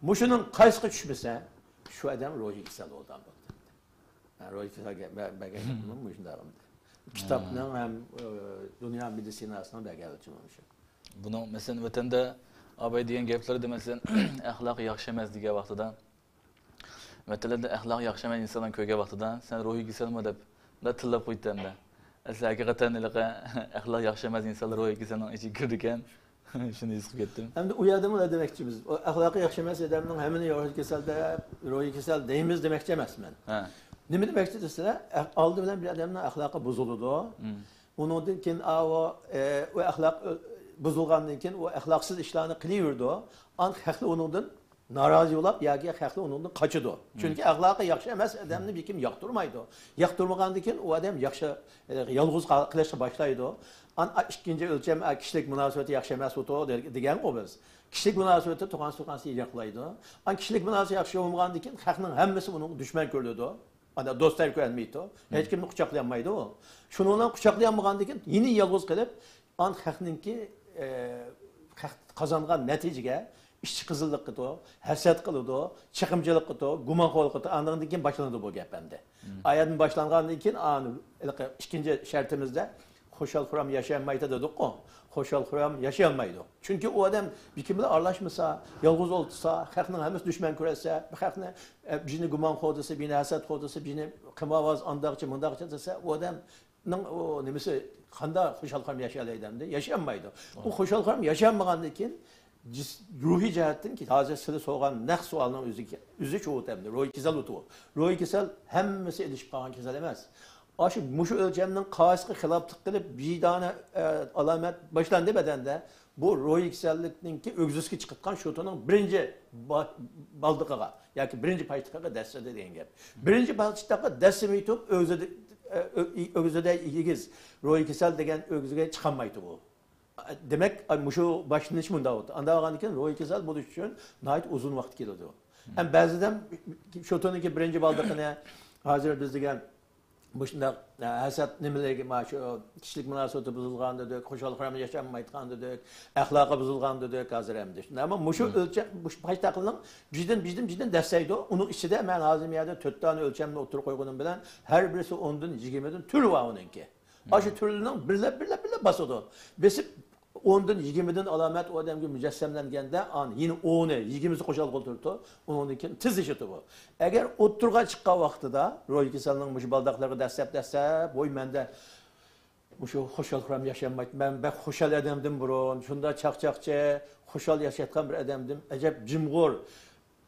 مۇشۇنىڭ قايسىغا چۈشمىسە، شۇ ئادەم روھىي كېسەل بولغان بولىدۇ. ھە، روھىي كېسەلگە بە-، بەرگەن گېپىم مۇشۇنداق ئەمدى. كىتابنىڭ ھەم، ئە، دۇنيا مېدىتسىناسىنىڭ بەرگەن ئۆلچىمى مۇشۇ. بۇنىڭ، مەسىلەن، ۋەتەندە ئاباي دېگەن گەپلىرىدە، مەسىلەن، ئەخلاقى ياخشى ئەمەس دېگەن ۋاقتىدا، ۋەتەنلەردە ئەخلاقى ياخشى ئەمەس ئىنسانلارنى كۆرگەن ۋاقتىدا، سەن روھىي كېسەلمۇ دەپ، مۇنداق تىللاپ قويدى ئەمدى. ئەسلى ھەقىقەتەن ھېلىقى ئەخلاق ياخشى ئەمەس ئىنسانلار روھىي كېسەلنىڭ ئىچىگە كىرىدىكەن. شۇنى ھېس قىلىپ كەتتىم. ئەمدى ئۇ يەردىمۇ نېمە دېمەكچىمىز؟ ئۇ ئەخلاقى ياخشى ئەمەس ئادەمنىڭ ھەممىنى روھىي كېسەل دەپ، روھىي كېسەل دەيمىز دېمەكچى ئەمەسمەن. ھە. نېمە دېمەكچى دېسىلە، ئە-، ئالدى بىلەن بىر ئادەمنىڭ ئەخلاقى بۇزۇلىدۇ. ئۇنىڭدىن كېيىن، ئا، ئۇ، ئە، ئۇ ئەخلاق، ئە، بۇزۇلغاندىن كېيىن ئۇ ئەخلاقسىز ئىشلارنى قىلىۋېرىدۇ. ئاندىن خەقلەر ئۇنىڭدىن نارازى بولاپ ياكى خەقلەر ئۇنىڭدىن قاچىدۇ. چۈنكى ئەخلاقى ياخشى ئەمەس ئادەمنى ھېچكىم ياقتۇرمايدۇ. ياقتۇرمىغاندىن كېيىن ئۇ ئادەم ياخشى، ئە، يالغۇز قال-، قىلىشقا باشلايدۇ. ئان-، ئا-، ئىككىنچى ئۆلچەم، ئا، كىشىلىك مۇناسىۋىتى ياخشى ئەمەس ئۇتۇ دېگەنغۇ بىز. كىشىلىك مۇناسىۋىتى تۇغان سۇغان يىراقلايدۇ. ئان كىشىلىك مۇناسىۋىتى ياخشى بولمىغاندىن كېيىن خەقنىڭ ھەممىسى ئۇنىڭغا دۈشمەن كۆرۈلىدۇ. ئانداق دوستلار كۆرەلمەيدۇ. ھېچكىمنى قۇچاقلىيالمايدۇ. شۇنىڭ بىلەن قۇچاقلىيالمىغاندىن كېيىن يەنە يالغۇز قېلىپ، ئان خەقنىڭكى، ئە، خەق قازانغان نەتىجىگە ئىچى قىزىللىق قىلىدۇ، ھەسەت قىلىدۇ، چېقىمچىلىق قىلىدۇ، گۇمانخورلۇق قىلىدۇ. ئاندىن كېيىن باشلىنىدۇ بۇ گەپ ئەمدى. ئايەردىن باشلانغاندىن كېيىن، ئانا، ھېلىقى ئىككىنچى شەرتىمىزدە خۇشال-خۇرام ياشىيالمايدۇ دېدۇققۇ. خۇشال-خۇرام ياشىيالمايدۇ. چۈنكى ئۇ ئادەم بىر كىم بىلەن ئارىلاشمىسا، يالغۇز ئولتۇرسا، خەقنىڭ ھەممىسى دۈشمەن كۆرسە، بۇ خەقنى، ئە، بىرنى گۇمانخور دېسە، بىرنى ھەسەتخور دېسە، بىرنى قىمارۋاز، ئانداقچى، مۇنداقچى دېسە، ئۇ ئادەم نىڭ ئۇ نېمىسى، قانداق خۇشال-خۇرام ياشىيالايدۇ ئەمدى؟ ياشىيالمايدۇ. ئۇ خۇشال-خۇرام ياشىيالمىغاندىن كېيىن، جىس-، روھىي جەھەتتىن كېيىن، ھازىر سىلى سورىغان نەق سوئالنىڭ ئۆزى، ئۆزى شۇ ئەمدى. روھىي كېسەل ئۇتۇ. روھىي كېسەل ھەممىسى ئېلىشىپ قالغان كېسەل ئەمەس. ئاشۇ مۇشۇ ئۆلچەمنىڭ قايسىغا خىلاپلىق قىلىپ، بىر دانە، ئە، ئالامەت باشلاندى بەدەندە، بۇ روھىي كېسەللىكنىڭكى ئۆگزىسىگە چىقىۋاتقان شوتىنىڭ بىرىنچى با-، بالدىقىغا ياكى بىرىنچى پايتىقىغا دەسسىدى دېگەن گەپ. بىرىنچى پايتىقىغا دەسسىمەي تۇرۇپ، ئۆگزىدە، ئۆ-، ئۆگزىدە ئېگىز روھىي كېسەل دېگەن ئۆگزىگە چىقالمايدۇ بۇ. دېمەك، مۇشۇ باشلىنىش مۇنداق بولدى. ئانداق بولغاندىن كېيىن روھىي كېسەل بولۇش ئۈچۈن ناھايىتى ئۇزۇن ۋاقىت كېلىدۇ. ھەم بەزىدە شوتىنىڭكى بىرىنچى بالدىقىنى ھازىر بىز دېگەن مۇشۇنداق، ئە، ھەسەت نېمىلىرىگە، مانا شۇ كىشىلىك مۇناسىۋىتى بۇزۇلغان دېدۇق، خۇشال-خۇرام ياشانمايدىغان دېدۇق، ئەخلاقى بۇزۇلغان دېدۇق ھازىر ئەمدى. ئەمما مۇشۇ ئۆلچەم، مۇشۇ پايتاقلىنىڭ بىردىن، بىردىن، بىردىن دەسسەيدۇ. ئۇنىڭ ئىچىدە مەن ھازىر بۇ يەردە تۆت دانە ئۆلچەمنى ئوتتۇرىغا قويغىنىم بىلەن، ھەر بىرسى ئوندىن، يىگىرمىدىن تۈرى بار ئۇنىڭكى. ئاشۇ تۈرلىرىنىڭ بىرلەپ، بىرلەپ، بىرلەپ باسىدۇ. بېسىپ، ئوندىن يىگىرمىدىن ئالامەت ئۇ ئادەمگە مۇجەسسەملەنگەندە، ئان-، يەنە ئونى، يىگىرمىسى قوشالغا ئولتۇرىدۇ، ئۇنىڭدىن كېيىن تېزلىشىدۇ بۇ. ئەگەر ئوتتۇرىغا چىققان ۋاقتىدا، روھىي كېسەلنىڭ مۇشۇ بالداقلىرىغا دەسسەپ، دەسسەپ، ۋوي، مەندە مۇشۇ خۇشال-خۇرام ياشىيالمايتتىم، مەن بەك خۇشال ئادەمدىم بۇرۇن، شۇنداق چاقچاقچى، خۇشال ياشايدىغان بىر ئادەمدىم، ئەجەب جىمغۇر،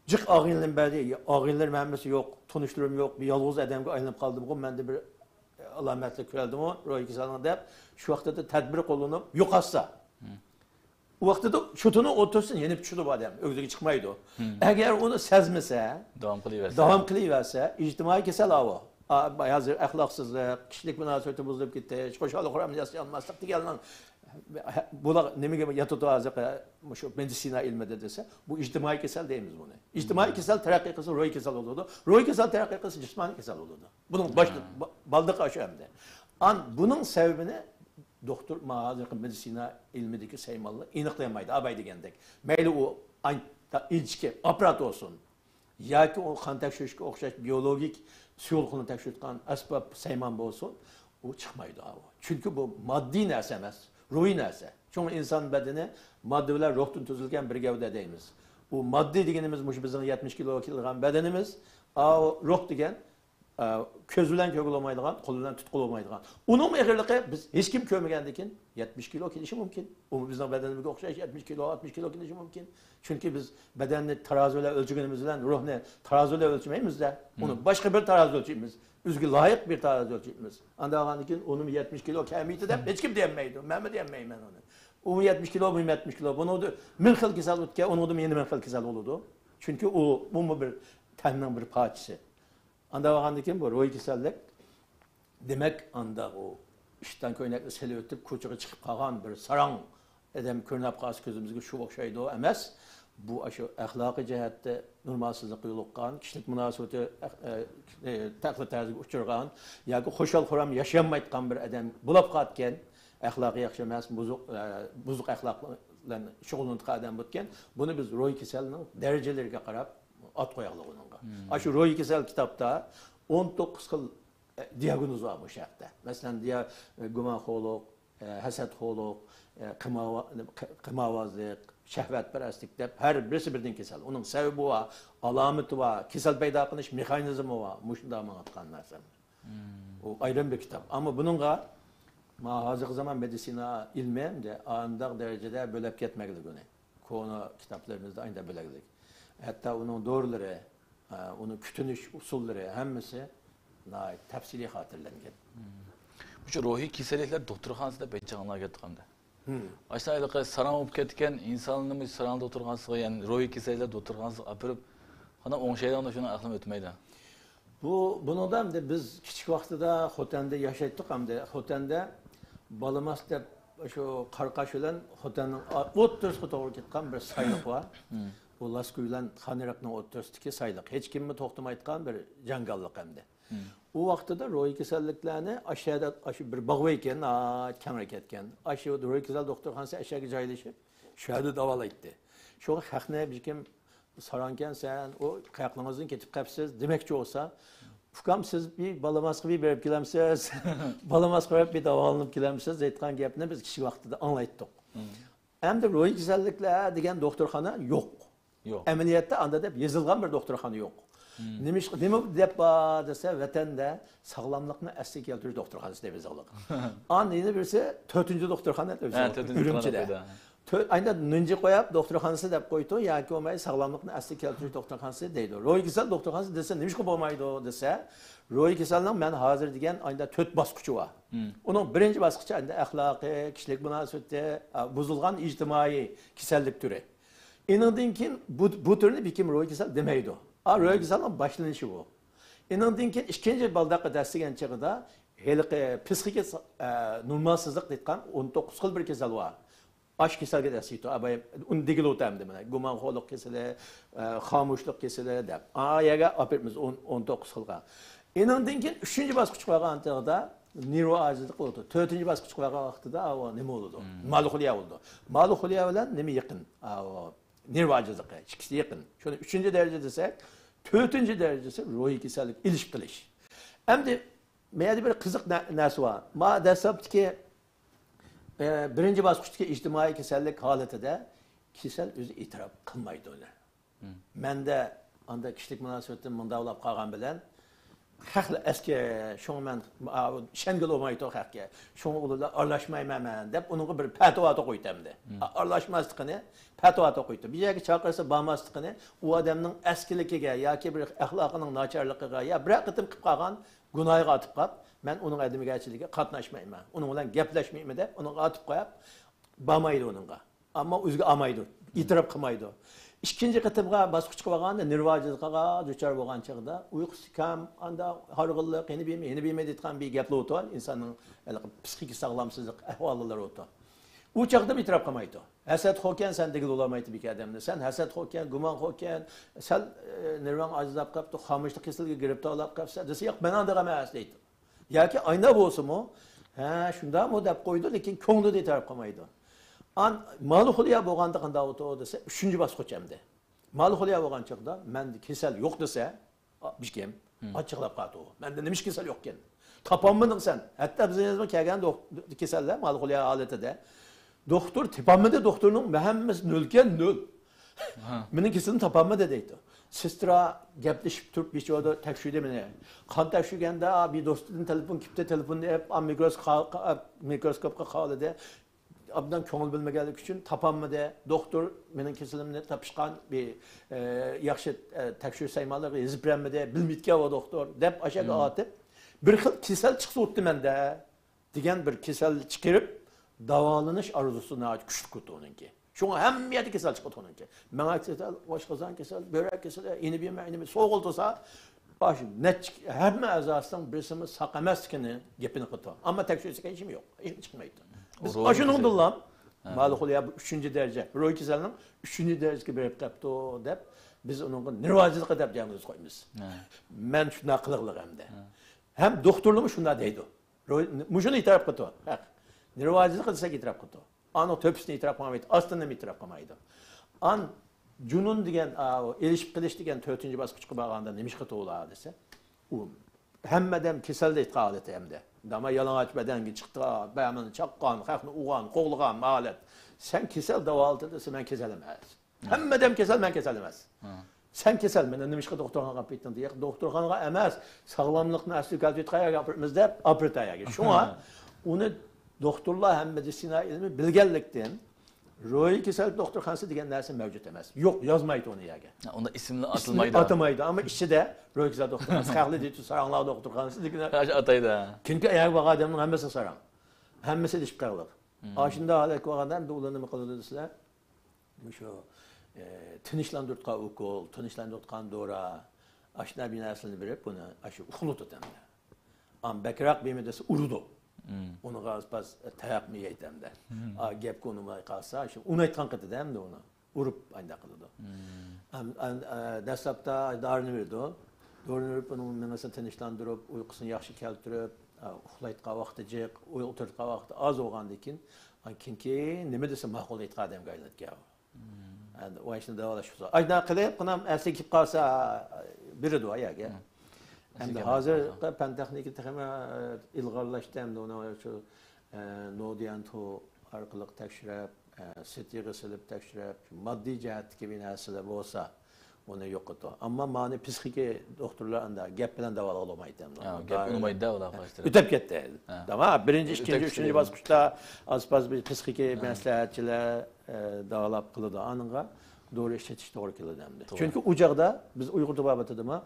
جىق ئاغىنىلىرىم بەردى، ئاغىنىلىرىم ھەممىسى يوق، تونۇشلىرىم يوق، بىر يالغۇز ئادەمگە ئايلىنىپ قالدىمغۇ، مەندە بىر ئالامەتلىك كۆرۈلدىمۇ روھىي كېسەلنىڭ دەپ، شۇ ۋاقتىدا تەدبىر قوللىنىپ يوقاتسا، ئۇ ۋاقتىدا شۇتىنى ئولتۇرسۇن، يېنىپ چۈشىدۇ بۇ ئادەم، ئۆگزىگە چىقمايدۇ. ئەگەر ئۇنى سەزمىسە، داۋام قىلىۋەرسە، داۋام قىلىۋەرسە، ئىجتىمائىي كېسەل ئاۋۇ. ئا، ھازىر ئەخلاقسىزلىق، كىشىلىك مۇناسىۋىتى بۇزۇلۇپ كېتىش، خۇشال-خۇرام ياشىيالماسلىق دېگەننىڭ بۇلار نېمىگە ياتىدۇ ھازىرقى مۇشۇ مېدىتسىنا ئىلمىدە دېسە، بۇ ئىجتىمائىي كېسەل دەيمىز بۇنى. ئىجتىمائىي كېسەل تەرەققىي قىلسا، روھىي كېسەل بولىدۇ. روھىي كېسەل تەرەققىي قىلسا، جىسمانىي كېسەل بولىدۇ. بۇنىڭ باش، بالدىقى ئاشۇ ئەمدى. ئان بۇنىڭ سەۋەبىنى دوختۇر، ما ھازىرقى مېدىتسىنا ئىلمىدىكى سەيمانلار ئېنىقلىيالمايدۇ، ئاباي دېگەندەك. مەيلى ئۇ ئىنچىكە ئاپپارات بولسۇن، ياكى ئۇ قان تەكشۈرۈشكە ئوخشاش بىيولوگىك سۇيۇقلۇقنى تەكشۈرتكەن ئەسۋاب سايمان بولسۇن، ئۇ چىقمايدۇ ئاۋۇ. چۈنكى بۇ ماددىي نەرسە ئەمەس، روھىي نەرسە. چوڭ ئىنسان بەدىنى ماددا بىلەن روھتىن تۈزۈلگەن بىر گەۋدە دەيمىز. ئۇ ماددىي دېگىنىمىز مۇشۇ بىزنىڭ يەتمىش كىلو كېلىدىغان بەدىنىمىز. ئاۋۇ روھ دېگەن، ئە، كۆز بىلەن كۆرگىلى بولمايدىغان، قول بىلەن تۇتقىلى بولمايدىغان. ئۇنىڭ ئېغىرلىقى بىز ھېچكىم كۆرمىگەندىكىن يەتمىش كىلو كېلىشى مۇمكىن. ئۇمۇ بىزنىڭ بەدىنىمىزگە ئوخشاش يەتمىش كىلو، ئاتمىش كىلو كېلىشى مۇمكىن. چۈنكى بىز بەدەننى تارازا بىلەن ئۆلچىگىنىمىز بىلەن روھنى تارازا بىلەن ئۆلچىمەيمىز-دە. ئۇنى باشقا بىر تارازا ئۆلچەيمىز. ئۆزىگە لايىق بىر تارازا ئۆلچەيمىز. ئانداق بولغاندىن كېيىن ئۇنىمۇ يەتمىش كىلو كەمىيتى دەپ ھېچكىم دېيەلمەيدۇ. مەنمۇ دېيەلمەيمەن ئۇنى. ئۇمۇ يەتمىش كىلو، بۇمۇ يەتمىش كىلو. بۇنىڭدا مىڭ خىل كېسەل ئۆتكەن، ئۇنىڭدىمۇ يەنە مىڭ خىل كېسەل بولىدۇ. چۈنكى ئۇ، بۇمۇ بىر تەننىڭ بىر پارچىسى. ئانداق بولغاندىن كېيىن بۇ روھىي كېسەللىك، دېمەك، ئانداق ئۇ ئىشتان كۆينەكنى سېلىۋېتىپ، كوچىغا چىقىپ قالغان بىر ساراڭ ئادەم كۆرۈنۈپ قالسا كۆزىمىزگە شۇ ئوخشايدۇ ئەمەس. بۇ ئاشۇ ئەخلاقىي جەھەتتە نورمالسىزلىققا يولۇققان، كىشىلىك مۇناسىۋىتى ئەخ-، ئە، ئە، تەقلىد-تەرزىگە ئۇچرىغان ياكى خۇشال-خۇرام ياشىيالمايدىغان بىر ئادەم بولۇپ قالىدىكەن، ئەخلاقى ياخشى ئەمەس، بۇزۇق، ئە، بۇزۇق ئەخلاق بىلەن شۇغۇللىنىدىغان ئادەم بولىدىكەن، بۇنى بىز روھىي كېسەلنىڭ دەرىجىلىرىگە قاراپ ئات قويايلى ئۇنىڭغا. ئاشۇ روھىي كېسەل كىتابتا ئون توققۇز خىل دىياگنوز بار بۇ شەرتتە. مەسىلەن، دىيا-، گۇمانخورلۇق، ھەسەتخورلۇق، قىمارۋا-، قىمارۋازلىق، شەھۋەتپەرەسلىك دەپ ھەر بىرسى بىردىن كېسەل. ئۇنىڭ سەۋەبى بار، ئالامىتى بار، كېسەل پەيدا قىلىش مېخانىزمى بار. مۇشۇنداق ماڭىدىغان نەرسە. ئۇ ئايرىم بىر كىتاب. ئەمما بۇنىڭغا ما ھازىرقى زامان مېدىتسىنا ئىلمى ئەمدى ئانداق دەرىجىدە بۆلەپ كەتمەگلىك ئۇنى. كونا كىتابلىرىمىزدا ئاينىدا بۆلەكلىك. ھەتتا ئۇنىڭ دورىلىرى، ئە، ئۇنىڭ كۈتۈنۈش ئۇسۇللىرى ھەممىسى ناھايىتى تەپسىلىي خاتىرىلەنگەن. مم. مۇشۇ روھىي كېسەللىكلەر دوختۇرخانىسىدا بەك جىق ئاڭلاپ كەتتۇق ئەمدى. مم. ئاشۇنداق ھېلىقى ساراڭ بولۇپ كەتكەن ئىنساننى مۇشۇ ساراڭ دوختۇرخانىسىغا، يەنى روھىي كېسەللىكلەر دوختۇرخانىسىغا ئاپىرىپ، قانداق ئوڭشايدىغان شۇنىڭ ئەقلىم ئۆتمەيدۇ. بۇ، بۇنىڭدا ئەمدى بىز كىچىك ۋاقتىدا خوتەندە ياشايتتۇق ئەمدى. خوتەندە بالىماس دەپ شۇ قاراقاش بىلەن خوتەننىڭ ئا-، ئوتتۇرىسىغا توغرا كەتكەن بىر سايلىق بار. مم. بۇ لاسكۈي بىلەن خانئېرىقنىڭ ئوتتۇرىسىدىكى سايلىق. ھېچكىممۇ توختىمايدىغان بىر جاڭگاللىق ئەمدى. مم. ئۇ ۋاقتىدا روھىي كېسەللىكلەرنى ئاشۇ يەردە، ئاشۇ بىر باغ ئىكەن، ناھايىتى كەڭرى كەتكەن. ئاشۇ روھىي كېسەل دوختۇرخانىسى ئاشۇ يەرگە جايلىشىپ، شۇ يەردە داۋالايتتى. شۇڭا خەقنى بىر كىم ساراڭكەنسەن، ئۇ قاياقلىرىڭىزدىن كېتىپ قاپسىز دېمەكچى بولسا، ئۇكام، سىز بىر بالىماسقا بىر بېرىپ كېلەمسىز؟ بالىماسقا بېرىپ بىر داۋالىنىپ كېلەمسىز؟ دەيدىغان گەپنى بىز كىچىك ۋاقتىدا ئاڭلايتتۇق. مم. ئەمدى روھىي كېسەللىكلەر دېگەن دوختۇرخانا يوق. يوق. ئەمەلىيەتتە ئاندا دەپ يېزىلغان بىر دوختۇرخانا يوق. مم. نېمىش-، نېمە دەپ بار دېسە، ۋەتەندە ساغلاملىقنى ئەسلىگە كەلتۈرۈش دوختۇرخانىسى دەپ يېزىلغان. ئاندىن يەنە بىرسى تۆتىنچى دوختۇرخانا دەپ ھە، يېزىلغان. تۆتىنچى ئۈرۈمچىدە. دوختۇرخانا. تۆ-، ئايدا نىنجى قويۇپ، دوختۇرخانىسى دەپ قويدۇ ياكى بولماي ساغلاملىقنى ئەسلىگە كېلتۈرۈش دوختۇرخانىسى دەيدۇ. روھىي كېسەل دوختۇرخانىسى دېسە، نېمىشقا بولمايدۇ دېسە، روھىي كېسەلنىڭ مەن ھازىر دېگەن ئايدا تۆت باسقۇچى بار. مم. ئۇنىڭ بىرىنچى باسقۇچى ئايدا ئەخلاقىي، كىشىلىك مۇناسىۋىتى، ئا، بۇزۇلغان ئىجتىمائىي كېسەللىك تۈرى. ئېنىڭدىن كېيىن بۇ، بۇ تۈرنى بىر كىم روھىي كېسەل دېمەيدۇ. ئا، روھىي كېسەلنىڭ باشلىنىشى بۇ. ئېنىڭدىن كېيىن ئىككىنچى بالداققا دەسسىگەن چېغىدا ھېلىقى پسىخىكا، ئە، نورمالسىزلىق دەيدىغان ئون توققۇز خىل بىر كېسەل بار. ئاش كېسەلگە دەسسىيتۇ. ئاباي، ئۇنى دېگىلى ئوتامدى مانا. گۇمانخورلۇق كېسىلى، ئە، خامۇشلۇق كېسىلى دەپ. ئا يەرگە ئاپىرىمىز ئون، ئون توققۇز خىلغا. ئېنىڭدىن كېيىن ئۈچىنچى باسقۇچقا بارغان چېغىدا نېرۋا ئاجىزلىقى بولىدۇ. تۆتىنچى باسقۇچقا بارغان ۋاقتىدا ئاۋۇ نېمە بولىدۇ؟ مم. مالوخولىيا بولىدۇ. مالوخولىيا بىلەن نېمە يېقىن؟ ئاۋۇ نېرۋا ئاجىزلىقى. ئىككىسى يېقىن. شۇنى ئۈچىنچى دەرىجە دېسەك، تۆتىنچى دەرىجىسى روھىي كېسەللىك ئېلىشىپ قېلىش. ئەمدى مەيەردە بىر قىزىق نە-، نەرسە بار. ما دەسلەپتىكى، ئە، بىرىنچى باسقۇچتىكى ئىجتىمائىي كېسەللىك ھالىتىدە كېسەل ئۆزى ئېتىراپ قىلمايدۇ ئۇنى. مم. مەندە ئاندا كىشىلىك مۇناسىۋىتىم مۇنداق بولۇپ قالغان بىلەن، خەقلەر ئەسكى، شۇڭا مەن، ئا، ئىشەنگىلى بولمايدۇ خەقكە. شۇڭا ئۇلار بىلەن ئارىلاشمايمەن مەن دەپ، ئۇنىڭغا بىر پەتىۋا توقۇيتتى ئەمدى. مم. ئا-، ئارىلاشماسلىقىنى پەتىۋا توقۇيتتى. بىر يەرگە چاقىرسا بارماسلىقىنى، ئۇ ئادەمنىڭ ئەسكىلىكىگە ياكى بىر ئەخلاقىنىڭ ناچارلىقىغا يا بىرەر قېتىم قىلىپ قالغان گۇناھىغا ئاتىپ قاپ، مەن ئۇنىڭ ئادەمگەرچىلىكىگە قاتناشمايمەن، ئۇنىڭ بىلەن گەپلەشمەيمەن دەپ، ئۇنىڭغا ئاتىپ قويۇپ، بارمايدۇ ئۇنىڭغا. ئەمما ئۆزىگە ئالمايدۇ، ئېتىراپ قىلمايدۇ. ئىككىنچى قېتىمغا باسقۇچقا بارغاندا نېرۋا ئاجىزلىقىغا دۇچار بولغان چېغىدا ئۇيقۇسى كەم، ئاندا ھارغىنلىق، يەنە بىرمە، يەنە بىرمە دەيدىغان بىر گەپلەر ئولتۇر، ئىنساننىڭ ھېلىقى پسىخىكا ساغلامسىزلىق ئەھۋاللىرى ئولتۇر. ئۇ چاغدا ئېتىراپ قىلمايدۇ. ھەسەتخوركەن سەن دېگىلى بولالمايدۇ بىكار ئادەمنى. سەن ھەسەتخوركەن، گۇمانخوركەن، سەل، ئە، نېرۋاڭ ئاجىزلاپ قاپتۇ، خامۇشلۇق كېسىلىگە گىرىپتارلاپ قاپسەن دېسە، ياق، مەن ئانداق ئەمەس دەيدۇ. ياكى ئاينا بولسىمۇ، ھە، شۇنداقمۇ دەپ قويىدۇ، لېكىن كۆڭلىدە ئېتىراپ قىلمايدۇ. ئان-، مالىخولىيا بولغاندا قانداق بولىدۇ دېسە، ئۈچىنچى باسقۇچ ئەمدى. مالىخولىيا بولغان چاغدا مەندە كېسەل يوق دېسە، بىكىم ئاچچىقلاپ قالىدۇ. مەندە نېمە ئىش كېسەل يوقكەن؟ تاپالمىدىڭ سەن. ھەتتا بىزنىڭ كەلگەن دوك-، كېسەللەر مالىخولىيا ھالىتىدە. دوختۇر تېپالمىدى، دوختۇرنىڭ ھەممىسى نۆلكەن، نۆل. ھە. مېنىڭ كېسىلىمنى تاپالمىدى دەيدۇ. سېسترا گەپلىشىپ تۇرۇپ بېشىدا تەكشۈردى مېنى. قان تەكشۈرگەندە، بىر دوستىدىن تېلېفون كېپتۇ، تېلېفوننى ئېلىپ، مىكروسكوپ-، مىكروسكوپقا قارىدى. ئابدان كۆڭۈل بۆلمىگەنلىكى ئۈچۈن تاپالمىدى. دوختۇر مېنىڭ كېسىلىمنى تاپىشقا بىر، ئە، ياخشى، ئە، تەكشۈرۈش سايمانلىرىغا يېزىپ بېرەلمىدى. بىلمەيدىكەن ئۇ دوختۇر، دەپ ئاشۇ يەرگە ئاتىپ، بىر خىل كېسەل چىقسا ئۇتتى مەندە دېگەن بىر كېسەل چىقىرىپ، داۋالىنىش ئارزۇسى ناھايىتى كۈچلۈك ئۇنىڭكى. شۇڭا ھەممە يەردە كېسەل چىقىدۇ ئۇنىڭكى. مېڭە كېسەل، ئاشقازان كېسەل، بۆرەك كېسىلى، ئېنى بىمە، ئېنى بىمە، سوغۇلتىسا، باش نەچچە ھەممە ئەزاسىنىڭ بىرسىمۇ ساق ئەمەسلىكىنى گېپىنى قىلىدۇ. ئەمما تەكشۈرسە ھېچنېمە يوق، ھېچنېمە چىقمايدۇ. بىز ئاشۇنىڭ بىلەن مالىخولىيا بۇ ئۈچىنچى دەرىجە روھىي كېسەلنىڭ ئۈچىنچى دەرىجىسىگە بېرىپ قاپتۇ دەپ، بىز ئۇنىڭغا نېرۋازىلىقى دەپ دىئاگنوز قويىمىز. مەن شۇنداق قىلغىلىق ئەمدى. ھەم دوختۇرلىرىمۇ شۇنداق دەيدۇ. روھىي، مۇشۇنى ئېتىراپ قىلىدۇ. ھەق. نېرۋازىلىقى دېسەك ئېتىراپ قىلىدۇ. ئانىڭ تۆپىسىنى ئېتىراپ قىلمايدۇ، ئاستىنىمۇ ئېتىراپ قىلمايدۇ. ئان جۇنۇن دېگەن، ئا، ئېلىشىپ قېلىش دېگەن تۆتىنچى باسقۇچقا بارغاندا نېمە ئىش قىلىدۇ ئۇلار دېسە، ئۇ ھەممە ئادەم كېسەلدە ئېيتقان ھالىتى ئەمدى. داما يالىڭاچ بەدەنگە چىققان، بەمىنى چاققان، خەقنى ئۇرغان، قوغلىغان ھالەت. سەن كېسەل داۋالىتىدۇ دېسە، مەن كېسەل ئەمەس. ھەممە ئادەم كېسەل، مەن كېسەل ئەمەس. سەن كېسەل، مېنى نېمىشقا دوختۇرخانىغا ئاپىرىۋەتتىڭ دېگەن، دوختۇرخانىغا ئەمەس، ساغلاملىقنى ئەسلىگە كەلتۈرۈۋېتىدىغان يەرگە ئاپىرىمىز دەپ ئاپىرىدۇ يەرگە. شۇڭا ئۇنى دوختۇرلار ھەم مېدىتسىنا ئىلمى بىلگەنلىكتىن، روھىي كېسەل دوختۇرخانىسى دېگەن نەرسە مەۋجۇت ئەمەس. يوق، يازمايدۇ ئۇنى يەرگە. ئۇندا ئىسىملا ئاتىلمايدۇ. ئاتىمايدۇ، ئەمما ئىچىدە روھىي كېسەل دوختۇرخانىسى، خەقلەر دېيىدۇ، ساراڭلار دوختۇرخانىسى دېگەن. ئاتايدۇ. چۈنكى ئەگەر بارغان ئادەمنىڭ ھەممىسى ساراڭ. ھەممىسى ئېلىشىپ قالغان. ئاشۇنداق ھالەتكە بارغاندا ئەمدى ئۇلار نېمە قىلىدۇ دېسىلە، مۇشۇ، ئە، تىنچلاندۇرۇۋاتقان ئوكۇل، تىنچلاندۇرۇۋاتقان دورا، ئاشۇنداق بىر نەرسىلەرنى بېرىپ، بۇنى ئاشۇ ئۇخلىتىدۇ ئەمدى. ئام بەكرەك بېرىمەن دېسە ئۇرىدۇ. ئۇنىڭغا ئاز پاز تاياقمۇ يەيدۇ ئەمدى. ئا، گەپكە ئۇنىماي قالسا، شۇ ئۇنايتقان قېتىدە ئەمدى ئۇنى ئۇرۇپ ئانداق قىلىدۇ. ئەم، ئەم، ئە، دەسلەپتە دارىنى بېرىدۇ. دورىنى بېرىپ، ئۇنىڭ مېڭىسىنى تىنچلاندۇرۇپ، ئۇيقۇسىنى ياخشى كەلتۈرۈپ، ئە، ئۇخلايدىغان ۋاقتى جىق، ئولتۇرىدىغان ۋاقتى ئاز بولغاندىن كېيىن، ئاندىن كېيىن نېمە دېسە ماقۇل دەيدىغان ئادەمگە ئايلىنىدىكەن. ئەمدى ئۇ ئىشنى داۋالاش ئۇسۇلى. ئاشۇنداق قىلىپ، قىنام ئەسلىگە كېلىپ قالسا، بېرىدۇ ئاياگە. ئەمدى ھازىرقى پەن تېخنىكا تېخىمۇ ئىلغارلاشتى. ئەمدى ئۇنى شۇ، ئە، نودىيەنتۇ ئارقىلىق تەكشۈرۈپ، ئە، سىتىغا سېلىپ تەكشۈرۈپ، ماددىي جەھەتتىكى بىر نەرسىلەر بولسا، ئۇنى يوقىتىدۇ. ئەمما مانى پسىخىكى دوختۇرلار ئەمدى گەپ بىلەن داۋالىغىلى بولمايدۇ ئەمدى. ھە، گەپ ئۇنىمايدۇ-دە، ئۇلار ئۆتۈپ كەتتى. ھە. تامام، بىرىنچى، ئىككىنچى، ئۈچىنچى باسقۇچتا ئاز پاز بىر پسىخىكى مەسلىھەتچىلەر، ئە، داۋالاپ قىلىدۇ. ئانىڭغا دورا ئىشلىتىش توغرا كېلىدۇ ئەمدى. توغرا. چۈنكى ئۇ چاغدا بىز ئۇيغۇر تېبابىتىدىمۇ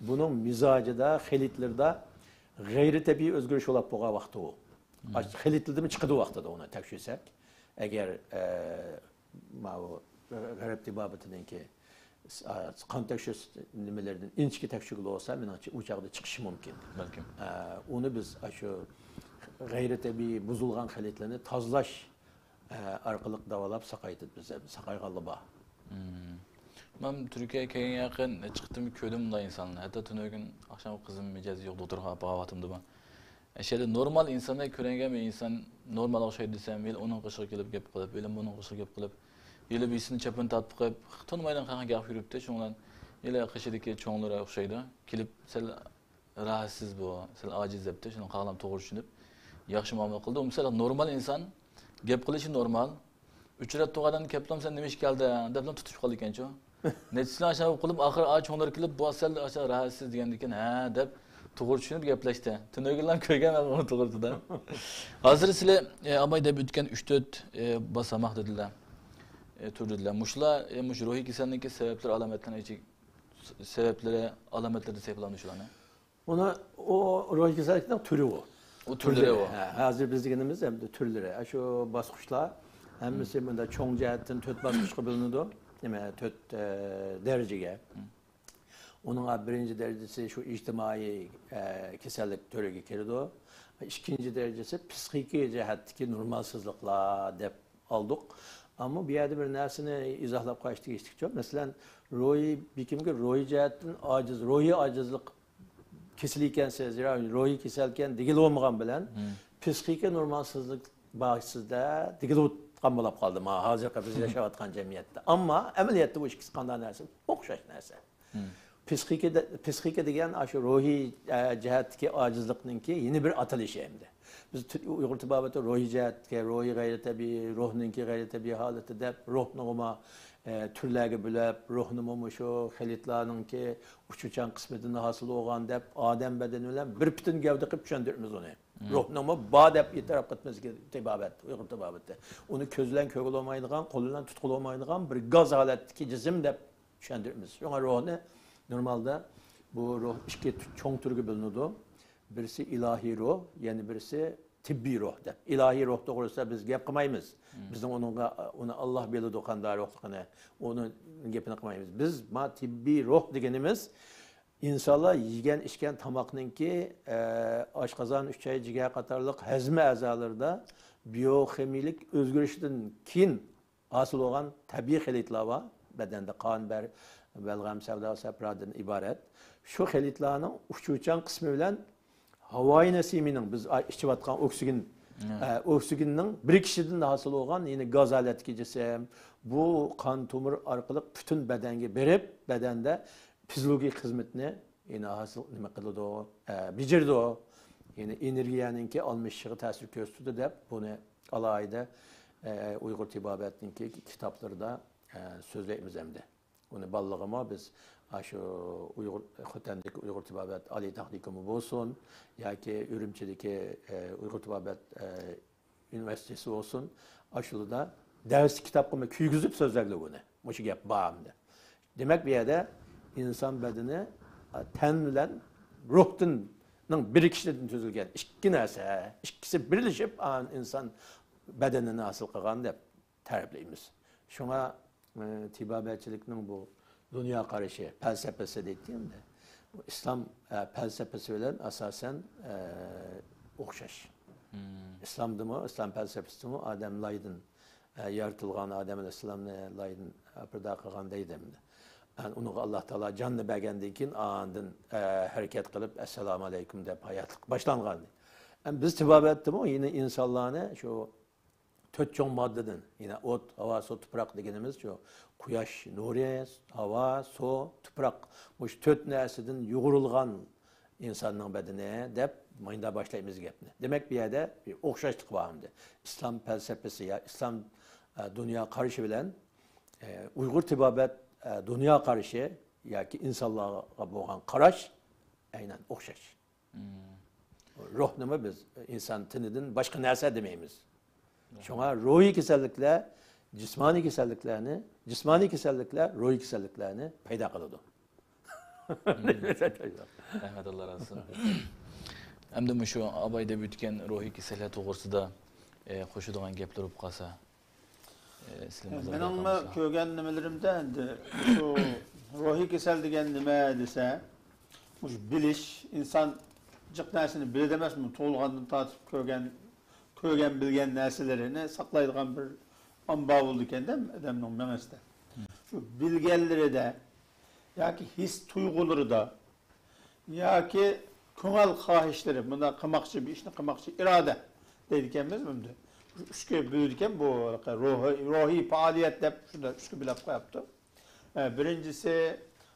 بۇنىڭ مىزاجىدا، خىلىتلىرىدا غەيرىي تەبىئىي ئۆزگىرىش بولۇپ بولغان ۋاقتى ئۇ. خىلىتلىرىدىمۇ چىقىدۇ ۋاقتىدا ئۇنى تەكشۈرسەك. ئەگەر، ئە، ماۋۇ غەرب تېبابىتىنىڭكى، ئا، قان تەكشۈرۈش نېمىلىرىدىن ئىنچىكە تەكشۈرگىلى بولسا، مېنىڭچە ئۇ چاغدا چىقىشى مۇمكىن. بەلكىم. ئە، ئۇنى بىز ئاشۇ غەيرىي تەبىئىي بۇزۇلغان خىلىتلارنى تازىلاش، ئە، ئارقىلىق داۋالاپ ساقايتىپ بىز، ساقايغانلار بار. مەن تۈركىيەگە كەلگەن يېقىن نەچچە قېتىم كۆردۈم بۇنداق ئىنسانلارنى. ھەتتا تۈنۈگۈن ئاخشام قىزىم مىجەزى يوق دوختۇرخانىغا ئاپارغان ۋاقتىمدىمۇ. ئەشەدە نورمال ئىنساندەك كۆرۈنگەن بىر ئىنسان نورمال ئوخشايدۇ دېسەم، ھېلى ئۇنىڭ قېشىغا كېلىپ گەپ قىلىپ، ھېلى بۇنىڭ قېشىغا گەپ قىلىپ، ھېلى بىرسىنى چاپىنى تارتىپ قويۇپ، تونۇمايدىغان قانداق گەپ يۈرۈپتۇ، شۇنىڭ بىلەن ھېلى قېشىدىكى چوڭلىرى ئوخشايدۇ. كېلىپ سەل راھەتسىز بۇ، سەل ئاجىز دەپتۇ، شۇنىڭغا قالغانلار توغرا چۈشىنىپ، ياخشى مۇئامىلە قىلدى. ئۇ مىسال نورمال ئىنسان، گەپ قىلىشى نورمال، ئۇچراتتۇرغان ئادەمنى كەپتۇ، سەن نېمە ئىش كەلدىڭ دەپلا تۇتۇشۇپ قالىدىكەنچۇ. نەچچىسىنى ئاشۇنداق قىلىپ، ئاخىرى ئا چوڭلار كېلىپ، بۇ سەل ئاشۇ راھەتسىز دېگەندىكىن، ھە دەپ توغرا چۈشىنىپ گەپلەشتى. تۈنۈگۈنلا كۆرگەن مەن بۇنىڭ توغرىسىدا. ھازىر سىلى، ئە، ئاباي دەپ ئۆتكەن ئۈچ تۆت، ئە، باساماق دېدىلە. ئە، تۈر دېدىلە. مۇشۇلار، ئە، مۇشۇ روھىي كېسەلنىڭكى سەۋەبلىرى، ئالامەتلىرىنى، سەۋەبلىرى، ئالامەتلىرى دېسەك بولامدۇ شۇلارنى؟ ئۇنى، ئۇ روھىي كېسەللىكنىڭ تۈرى ئۇ. ئۇ تۈرلىرى ئۇ. ھە، ھازىر بىز دېگىنىمىز ئەمدى تۈرلىرى. ئە، شۇ باسقۇچلار ھەممىسى مۇنداق چوڭ جەھەتتىن تۆت باسقۇچقا بۆلۈنىدۇ. نېمە، تۆت، ئە، دەرىجىگە. ئۇنىڭ بىرىنچى دەرىجىسى شۇ ئىجتىمائىي، ئە، كېسەللىك تۈرىگە كىرىدۇ. ئىككىنچى دەرىجىسى پسىخىكىي جەھەتتىكى نورمالسىزلىقلار دەپ ئالدۇق. ئەمما بۇ يەردە بىر نەرسىنى ئىزاھلاپ قويۇش تېگىشلىكچۇ. مەسىلەن، روھىي، بىر كىمگە روھىي جەھەتتىن ئاجىز، روھىي ئاجىزلىق كېسىلى ئىكەنسىز، يا روھىي كېسەلكەن دېگىلى بولمىغان بىلەن، پسىخىكا نورمالسىزلىق بار سىزدە دېگىلى بولۇپ قالدى ماڭا ھازىرقى بىز ياشاۋاتقان جەمئىيەتتە. ئەمما ئەمەلىيەتتە بۇ ئىككىسى قانداق نەرسە؟ ئوخشاش نەرسە. پسىخىكا دە-، پسىخىكا دېگەن ئاشۇ روھىي، ئە، جەھەتتىكى ئاجىزلىقنىڭكى يەنە بىر ئاتىلىشى ئەمدى. بىز تۈ-، ئۇيغۇر تېبابىتى روھىي جەھەتتىكى، روھىي غەيرىي تەبىئىي، روھنىڭكى غەيرىي تەبىئىي ھالىتى دەپ، روھنىغىمۇ، ئە، تۈرلەرگە بۆلۈپ، روھنىمۇ مۇشۇ خىلىتلارنىڭكى ئۇچۇرچان قىسمىدىن ھاسىل بولغان دەپ، ئادەم بەدىنى بىلەن بىر پۈتۈن گەۋدە قىلىپ چۈشەندۈرىمىز ئۇنى. روھنىڭمۇ بار دەپ ئېتىراپ قىلىمىز تېبابەت، ئۇيغۇر تېبابىتى. ئۇنى كۆز بىلەن كۆرگىلى بولمايدىغان، قول بىلەن تۇتقىلى بولمايدىغان بىر گاز ھالەتتىكى جىسىم دەپ چۈشەندۈرىمىز. شۇڭا روھنى نورمالدا بۇ روھ ئىككى چوڭ تۈرگە بۆلۈنىدۇ. بىرسى ئىلاھىي روھ، يەنە بىرسى تېببىي روھ دەپ. ئىلاھىي روھ توغرىسىدا بىز گەپ قىلمايمىز. بىزنىڭ ئۇنىڭغا، ئۇنى ئاللا بىلىدۇ قانداق روھلۇقىنى. ئۇنىڭ گېپىنى قىلمايمىز. بىز ما تېببىي روھ دېگىنىمىز ئىنسانلار يېگەن ئىچكەن تاماقنىڭكى، ئە، ئاشقازان، ئۈچەي، جىگەر قاتارلىق ھەزىمە ئەزالىرىدا بىيوخىمىيىلىك ئۆزگىرىشىدىن كېيىن ھاسىل بولغان تەبىئىي خىلىتلار بار. بەدەندە قان، بەر-، بەلغەم، سەۋدا، سەپرادىن ئىبارەت. شۇ خىلىتلارنىڭ ئۇچۇرچان قىسمى بىلەن ھاۋايى نەسىمىنىڭ، بىز ئا-، ئىچىۋاتقان ئوكسىگېن، ئە، ئوكسىگېننىڭ بىرىكىشىدىن ھاسىل بولغان يەنى گاز ھالەتتىكى جىسىم، بۇ قان تومۇر ئارقىلىق پۈتۈن بەدەنگە بېرىپ، بەدەندە فىزىولوگىيە خىزمىتىنى يەنە ھاسىل نېمە قىلىدۇ، ئە، بېجىرىدۇ. يەنى ئېنېرگىيەنىڭكى ئالمىشىشىغا تەسىر كۆرسىتىدۇ دەپ، بۇنى ئالاھىدە، ئە، ئۇيغۇر تېبابەتنىڭكى كىتابلىرىدا، ئە، سۆزلەيمىز ئەمدى. ئۇنى بالىلىرىغىمۇ بىز ئاشۇ ئۇيغۇر، خوتەندىكى ئۇيغۇر تېبابەت ئالىي تېخنىكومى بولسۇن ياكى ئۈرۈمچىدىكى، ئە، ئۇيغۇر تېبابەت، ئە، ئۇنىۋېرسىتېتى بولسۇن، ئاشۇلاردا دەرس كىتابقىمۇ كىرگۈزۈپ سۆزلەيلى بۇنى. مۇشۇ گەپ بار ئەمدى. دېمەك، بۇ يەردە ئىنسان بەدىنى، ئە، تەن بىلەن روھتىن، نىڭ بىرىكىشىدىن تۈزۈلگەن ئىككى نەرسە، ئىككىسى بىرلىشىپ، ئان-، ئىنسان بەدىنىنى ھاسىل قىلغان دەپ تەرىپلەيمىز. شۇڭا، ئى، تېبابەتچىلىكنىڭ بۇ دۇنيا قارىشى، پەلسەپىسى دەيتتى ئەمدى. بۇ ئىسلام، ئە، پەلسەپىسى بىلەن ئاساسەن، ئە، ئوخشاش. ئىسلامدىمۇ، ئىسلام پەلسەپىسىدىمۇ ئادەم لايدىن، ئە، يارىتىلغان، ئادەم ئەلەيھىسسالامنى لايدىن پەيدا قىلغان دەيدۇ ئەمدى. ئۇنىڭغا ئاللا تائالا جاننى بەرگەندىن كېيىن ئاندىن، ئە، ھەرىكەت قىلىپ، ئەسسالامۇ ئەلەيكۇم دەپ ھاياتلىق باشلانغان. ئەمدى بىز تېبابەتتىمۇ يەنە ئىنسانلارنى شۇ تۆت چوڭ ماددىدىن، يەنە ئوت، ھاۋا، سۇ، تۇپراق دېگىنىمىز شۇ قۇياش نۇرى، ھاۋا، سۇ، تۇپراق، مۇشۇ تۆت نەرسىدىن يۇغۇرۇلغان ئىنساننىڭ بەدىنى دەپ ماينىدا باشلايمىز گەپنى. دېمەك، بۇ يەردە بىر ئوخشاشلىق بار ئەمدى. ئىسلام پەلسەپىسى يا ئىسلام، ئە، دۇنيا قارىشى بىلەن، ئە، ئۇيغۇر تېبابەت، ئە، دۇنيا قارىشى ياكى ئىنسانلارغا بولغان قاراش ئەينەن ئوخشاش. روھنىمۇ بىز ئىنسان تېنىدىن باشقا نەرسە دېمەيمىز. شۇڭا روھىي كېسەللىكلەر جىسمانىي كېسەللىكلەرنى، جىسمانىي كېسەللىكلەر روھىي كېسەللىكلەرنى پەيدا قىلىدۇ. رەھمەت، ئاللا رازى بولسۇن. ئەمدى مۇشۇ ئاباي دەپ ئۆتكەن روھىي كېسەللەر توغرىسىدا، ئە، قوشىدىغان گەپلىرى بولۇپ قالسا. ئە، سىلەر مەن مۇزاكىرە مېنىڭمۇ قىلمىسىڭىز. كۆرگەن نېمىلىرىمدە ئەمدى شۇ روھىي كېسەل دېگەن نېمە دېسە، مۇشۇ بىلىش، ئىنسان جىق نەرسىنى بىلىدۇ ئەمەسمۇ، تۇغۇلغاندىن تارتىپ كۆرگەن، كۆرگەن، بىلگەن نەرسىلىرىنى ساقلايدىغان بىر ئامبار بولىدىكەندە ئادەمنىڭ مېڭىسىدە. شۇ بىلگەنلىرىدە ياكى ھېس تۇيغۇلىرىدا ياكى كۆڭۈل خاھىشلىرى، مۇنداق قىلماقچى، بىر ئىشنى قىلماقچى، ئىرادە دەيدىكەنمىز ئەمدى. شۇ ئۈچكە بۆلىدىكەن بۇ روھىي، روھىي پائالىيەت دەپ شۇنداق ئۈچكە بۆلۈپ قويۇپتۇ. ئە، بىرىنچىسى،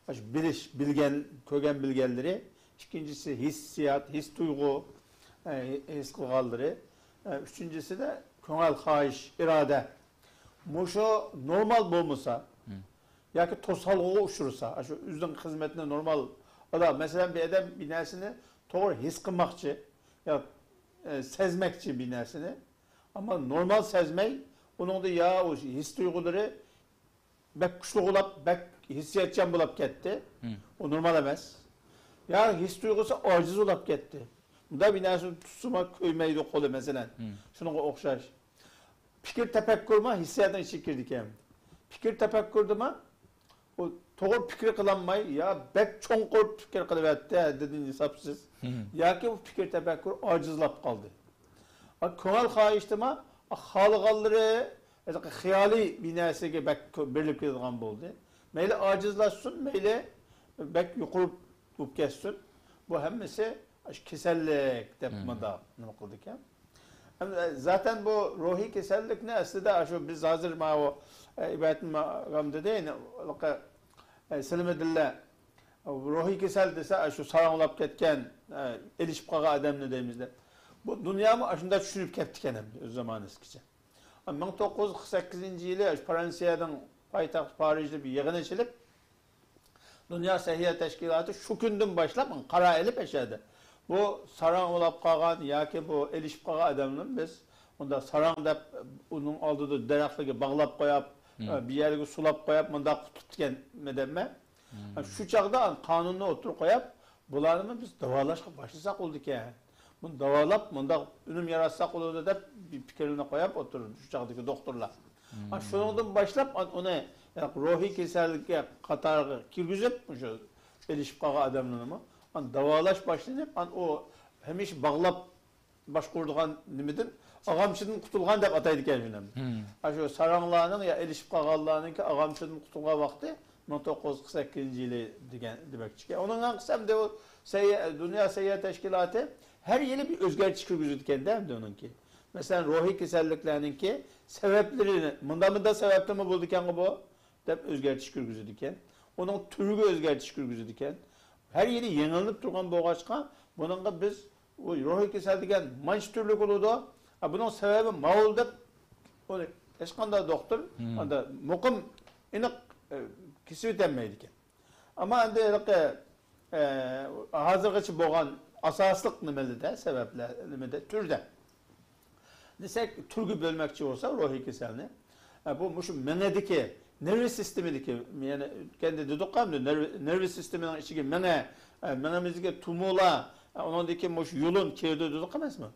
ئاشۇ بىلىش، بىلگەن، كۆرگەن بىلگەنلىرى. ئىككىنچىسى ھېسسىيات، ھېس تۇيغۇ، ئە، ھېس قىلغانلىرى. ئە، ئۈچىنچىسىدە كۆڭۈل خاھىش، ئىرادە. مۇشۇ نورمال بولمىسا، ياكى توسالغۇغا ئۇچرىسا، ئاشۇ ئۆزىنىڭ خىزمىتىنى نورمال، ئادا، مەسىلەن، بىر ئادەم بىر نەرسىنى توغرا ھېس قىلماقچى، يا، ئە، سەزمەكچى بىر نەرسىنى، ئەمما نورمال سەزمەي، ئۇنىڭدا يا ئۇ ھېس تۇيغۇلىرى بەك كۈچلۈك بولاپ، بەك ھېسسىياتچان بولاپ كەتتى. ئۇ نورمال ئەمەس. يا ھېس تۇيغۇسى ئاجىز بولاپ كەتتى. مۇنداق بىر نەرسىنى تۇتسىمۇ كۆيمەيدۇ قولى، مەسىلەن. شۇنىڭغا ئوخشاش. پىكىر تەپەككۇرمۇ ھېسسىياتنىڭ ئىچىگە كىرىدىكەن. پىكىر تەپەككۇردىمۇ ئۇ توغرا پىكىر قىلالماي، يا بەك چوڭقۇر پىكىر قىلىۋەتتى، ھەددىدىن ھېسابسىز. ياكى ئۇ پىكىر تەپەككۇر ئاجىزلاپ قالدى. ئا، كۆڭۈل خاھىشتىمۇ، ئا، خالىغانلىرى ھېلىقى خىيالىي بىر نەرسىگە بەك كۆپ بېرىلىپ كېتىدىغان بولدى. مەيلى ئاجىزلاشسۇن، مەيلى بەك يۇقىرى بولۇپ كەتسۇن، بۇ ھەممىسى ئاشۇ كېسەللىك دەپ مۇنداق نېمە قىلىدىكەن. ئەمدى، ئە، زاتەن بۇ روھىي كېسەللىكنى ئەسلىدە ئاشۇ بىز ھازىر ماۋۇ، ئە، ئىبادەت ئاغام دېدى، يەنى، ھېلىقى، ئە، سىلىمىدىللە روھىي كېسەل دېسە، ئاشۇ ساراڭلاپ كەتكەن، ئە، ئېلىشىپ قالغان ئادەمنى دەيمىز دەپ. بۇ دۇنيامۇ ئاشۇنداق چۈشىنىپ كەپتىكەن ئەمدى ئۆز زامانىسىغىچە. مىڭ توققۇز يۈز قىرىق سەككىزىنچى يىلى ئاشۇ فرانسىيەنىڭ پايتەختى پارىژدا بىر يىغىن ئېچىلىپ، دۇنيا سەھىيە تەشكىلاتى شۇ كۈندىن باشلاپ قارار ئېلىپ ئەشەدە. بۇ ساراڭ بولاپ قالغان ياكى بۇ ئېلىشىپ قالغان ئادەملەرنى بىز ئۇنداق ساراڭ دەپ ئۇنىڭ ئالدىدا دەرەخلەرگە باغلاپ قويۇپ، بىر يەرگە سۇلاپ قويۇپ، مۇنداق تۇتۇپ كەتكەن دەممە. شۇ چاغدا قانۇننى ئوتتۇرىغا قويۇپ، بۇلارنىمۇ بىز داۋالاشقا باشلىساق بولىدىكەن. بۇنى داۋالاپ، مۇنداق ئۈنۈم ياراتساق بولىدۇ دەپ بىر پىكىرلىرىنى قويۇپ ئوتتۇرىدا شۇ چاغدىكى دوختۇرلار. ئا، شۇنىڭدىن باشلاپ، ئان-، ئۇنى روھىي كېسەللىككە قاتارىغا كىرگۈزۈپ، مۇشۇ ئېلىشىپ قالغان ئادەملەرنىمۇ، ئان داۋالاش باشلىنىپ، ئان ئۇ ھەمىشە باغلاپ باشقۇرىدىغان نېمىدىن، ئاغامچىدىن قۇتۇلغان دەپ ئاتايدىكەن شۇنى. ئاشۇ ساراڭلارنىڭ يا ئېلىشىپ قالغانلارنىڭكى ئاغامچىدىن قۇتۇلغان ۋاقتى مىڭ توققۇز يۈز قىرىق سەككىزىنچى يىلى دېگەن دېمەكچىكەن. ئۇنىڭ ئەڭقىسى ئەمدى ئۇ سەييە-، دۇنيا سەييە تەشكىلاتى ھەر يىلى بىر ئۆزگەرتىش كىرگۈزىدىكەندە ئەمدى ئۇنىڭكى. مەسىلەن، روھىي كېسەللىكلەرنىڭكى سەۋەبلىرىنى، مۇنداق مۇنداق سەۋەبتىنمۇ بولىدىكەنغۇ بۇ، دەپ ئۆزگەرتىش كىرگۈزىدىكەن. ئۇنىڭ تۈرىگە ئۆزگەرتىش كىرگۈزىدىكەن. ھەر يىلى يېڭىلىنىپ تۇرغان بولغاچقا، بۇنىڭغا بىز ئۇ روھىي كېسەل دېگەن مانچە تۈرلۈك بولىدۇ. ئا، بۇنىڭ سەۋەبى ماۋۇ دەپ ئۇنى ھېچقانداق دوختۇر ئاندا مۇقىم، ئېنىق، ئە، كېسىۋېتەلمەيدىكەن. ئەمما ئەمدى ھېلىقى، ئە، ھازىرغىچە بولغان ئاساسلىق نېمىلىدە، سەۋەبلەر نېمىدە، تۈردە دېسەك، تۈرگە بۆلمەكچى بولسا روھىي كېسەلنى، ئە، بۇ مۇشۇ مېڭىدىكى، نېرۋا سىستېمىدىكى، يەنى ئۆتكەندە دېدۇققۇ، ئەمدى نېرۋا، نېرۋا سىستېمىنىڭ ئىچىگە مېڭە، ئە، مېڭىمىزدىكى تومۇرلار، ئە، ئۇنىڭدىكى مۇشۇ يۇلۇن، كىردە دېدۇق ئەمەسمۇ؟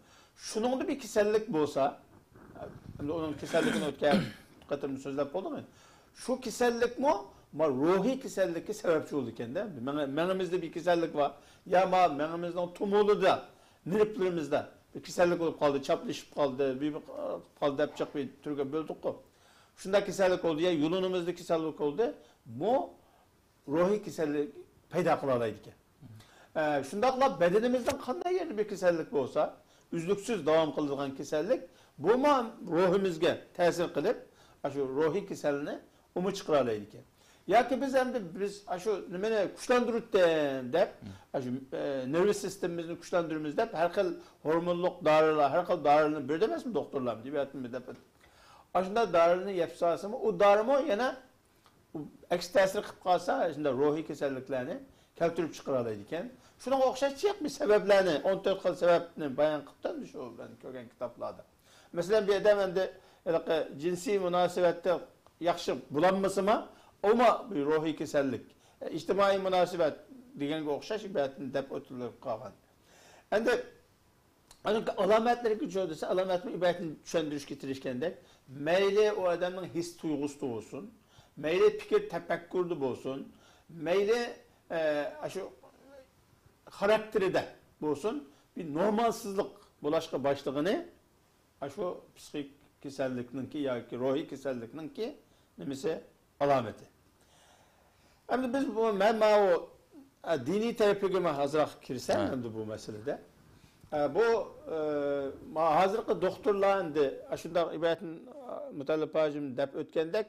شۇنىڭدا بىر كېسەللىك بولسا، ئەمدى ئۇنىڭ كېسەللىكىنى ئۆتكەن قېتىمدا سۆزلەپ بولدۇق. شۇ كېسەللىكمۇ ما روھىي كېسەللىككە سەۋەبچى بولىدىكەندە. مېڭە-، مېڭىمىزدە بىر كېسەللىك بار. يا ما مېڭىمىزنىڭ تومۇرلىرىدا، نېرۋىلىرىمىزدا بىر كېسەللىك بولۇپ قالدى، چاپلىشىپ قالدى، بىر، بىر قالدى دەپ جىق بىر تۈرگە بۆلدۇققۇ. شۇنداق كېسەللىك بولدى، يا يۇلۇنىمىزدا كېسەللىك بولدى. بۇ روھىي كېسەللىك پەيدا قىلالايدىكەن. ئە، شۇنداقلا بەدىنىمىزنىڭ قانداق يېرىدە بىر كېسەللىك بولسا، ئۈزلۈكسىز داۋام قىلىدىغان كېسەللىك، بۇمۇ روھىمىزغا تەسىر قىلىپ، ئاشۇ روھىي كېسەلنى ئۇمۇ چىقىرالايدىكەن. ياكى بىز ئەمدى بىز ئاشۇ نېمىنى كۈچلەندۈرۈتتىم دەپ، ئاشۇ، ئە، نېرۋا سىستېمىمىزنى كۈچلەندۈرىمىز دەپ، ھەر خىل ھورمونلۇق دارىلار، ھەر خىل دارىلارنى بېرىدۇ ئەمەسمۇ دوختۇرلار، تېببىياتنى دەپ. ئاشۇنداق دارىلارنى يەپ سالسىمۇ، ئۇ دارىمۇ يەنە ئەكس تەسىر قىلىپ قالسا، شۇنداق روھىي كېسەللىكلەرنى كەلتۈرۈپ چىقىرالايدىكەن. شۇنىڭغا ئوخشاش جىق بىر سەۋەبلەرنى، ئون تۆت خىل سەۋەبنى بايان قىپتۇ شۇ مەن كۆرگەن كىتابلاردا. مەسىلەن، بىر ئادەم ئەمدى ھېلىقى جىنسىي مۇناسىۋەتتە ياخشى بولالمىسىمۇ، ئۇمۇ بىر روھىي كېسەللىك، ئىجتىمائىي مۇناسىۋەت دېگەنگە ئوخشاش ئىبارەتنى دەپ ئۆتۈلۈپ قالغان. ئەمدى ئالاڭكى ئالامەتلىرىگە چۈشەندۈرسە، ئالامەتنى ئىبارەتنى چۈشەندۈرۈشكە تىرىشكەندەك، مەيلى ئۇ ئادەمنىڭ ھېس تۇيغۇسىدا بولسۇن، مەيلى پىكىر تەپەككۇرىدا بولسۇن، مەيلى، ئە، ئاشۇ خاراكتېرىدە بولسۇن، بىر نورمالسىزلىق بولۇشقا باشلىغىنى، ئاشۇ پسىخىك كېسەللىكنىڭكى ياكى روھىي كېسەللىكنىڭكى نېمىسى؟ ئالامىتى. ئەمدى بىز بۇ، مەن ماۋۇ، ئە، دىنىي تەرىپىگە مەن ئازراق كىرسەم، ھە. ئەمدى بۇ مەسىلىدە. ئە، بۇ، ئە، ما-، ھازىرقى دوختۇرلار ئەمدى ئاشۇنداق ئىبارەتنى، ئە، مۇتەللىپ ھاجىم دەپ ئۆتكەندەك،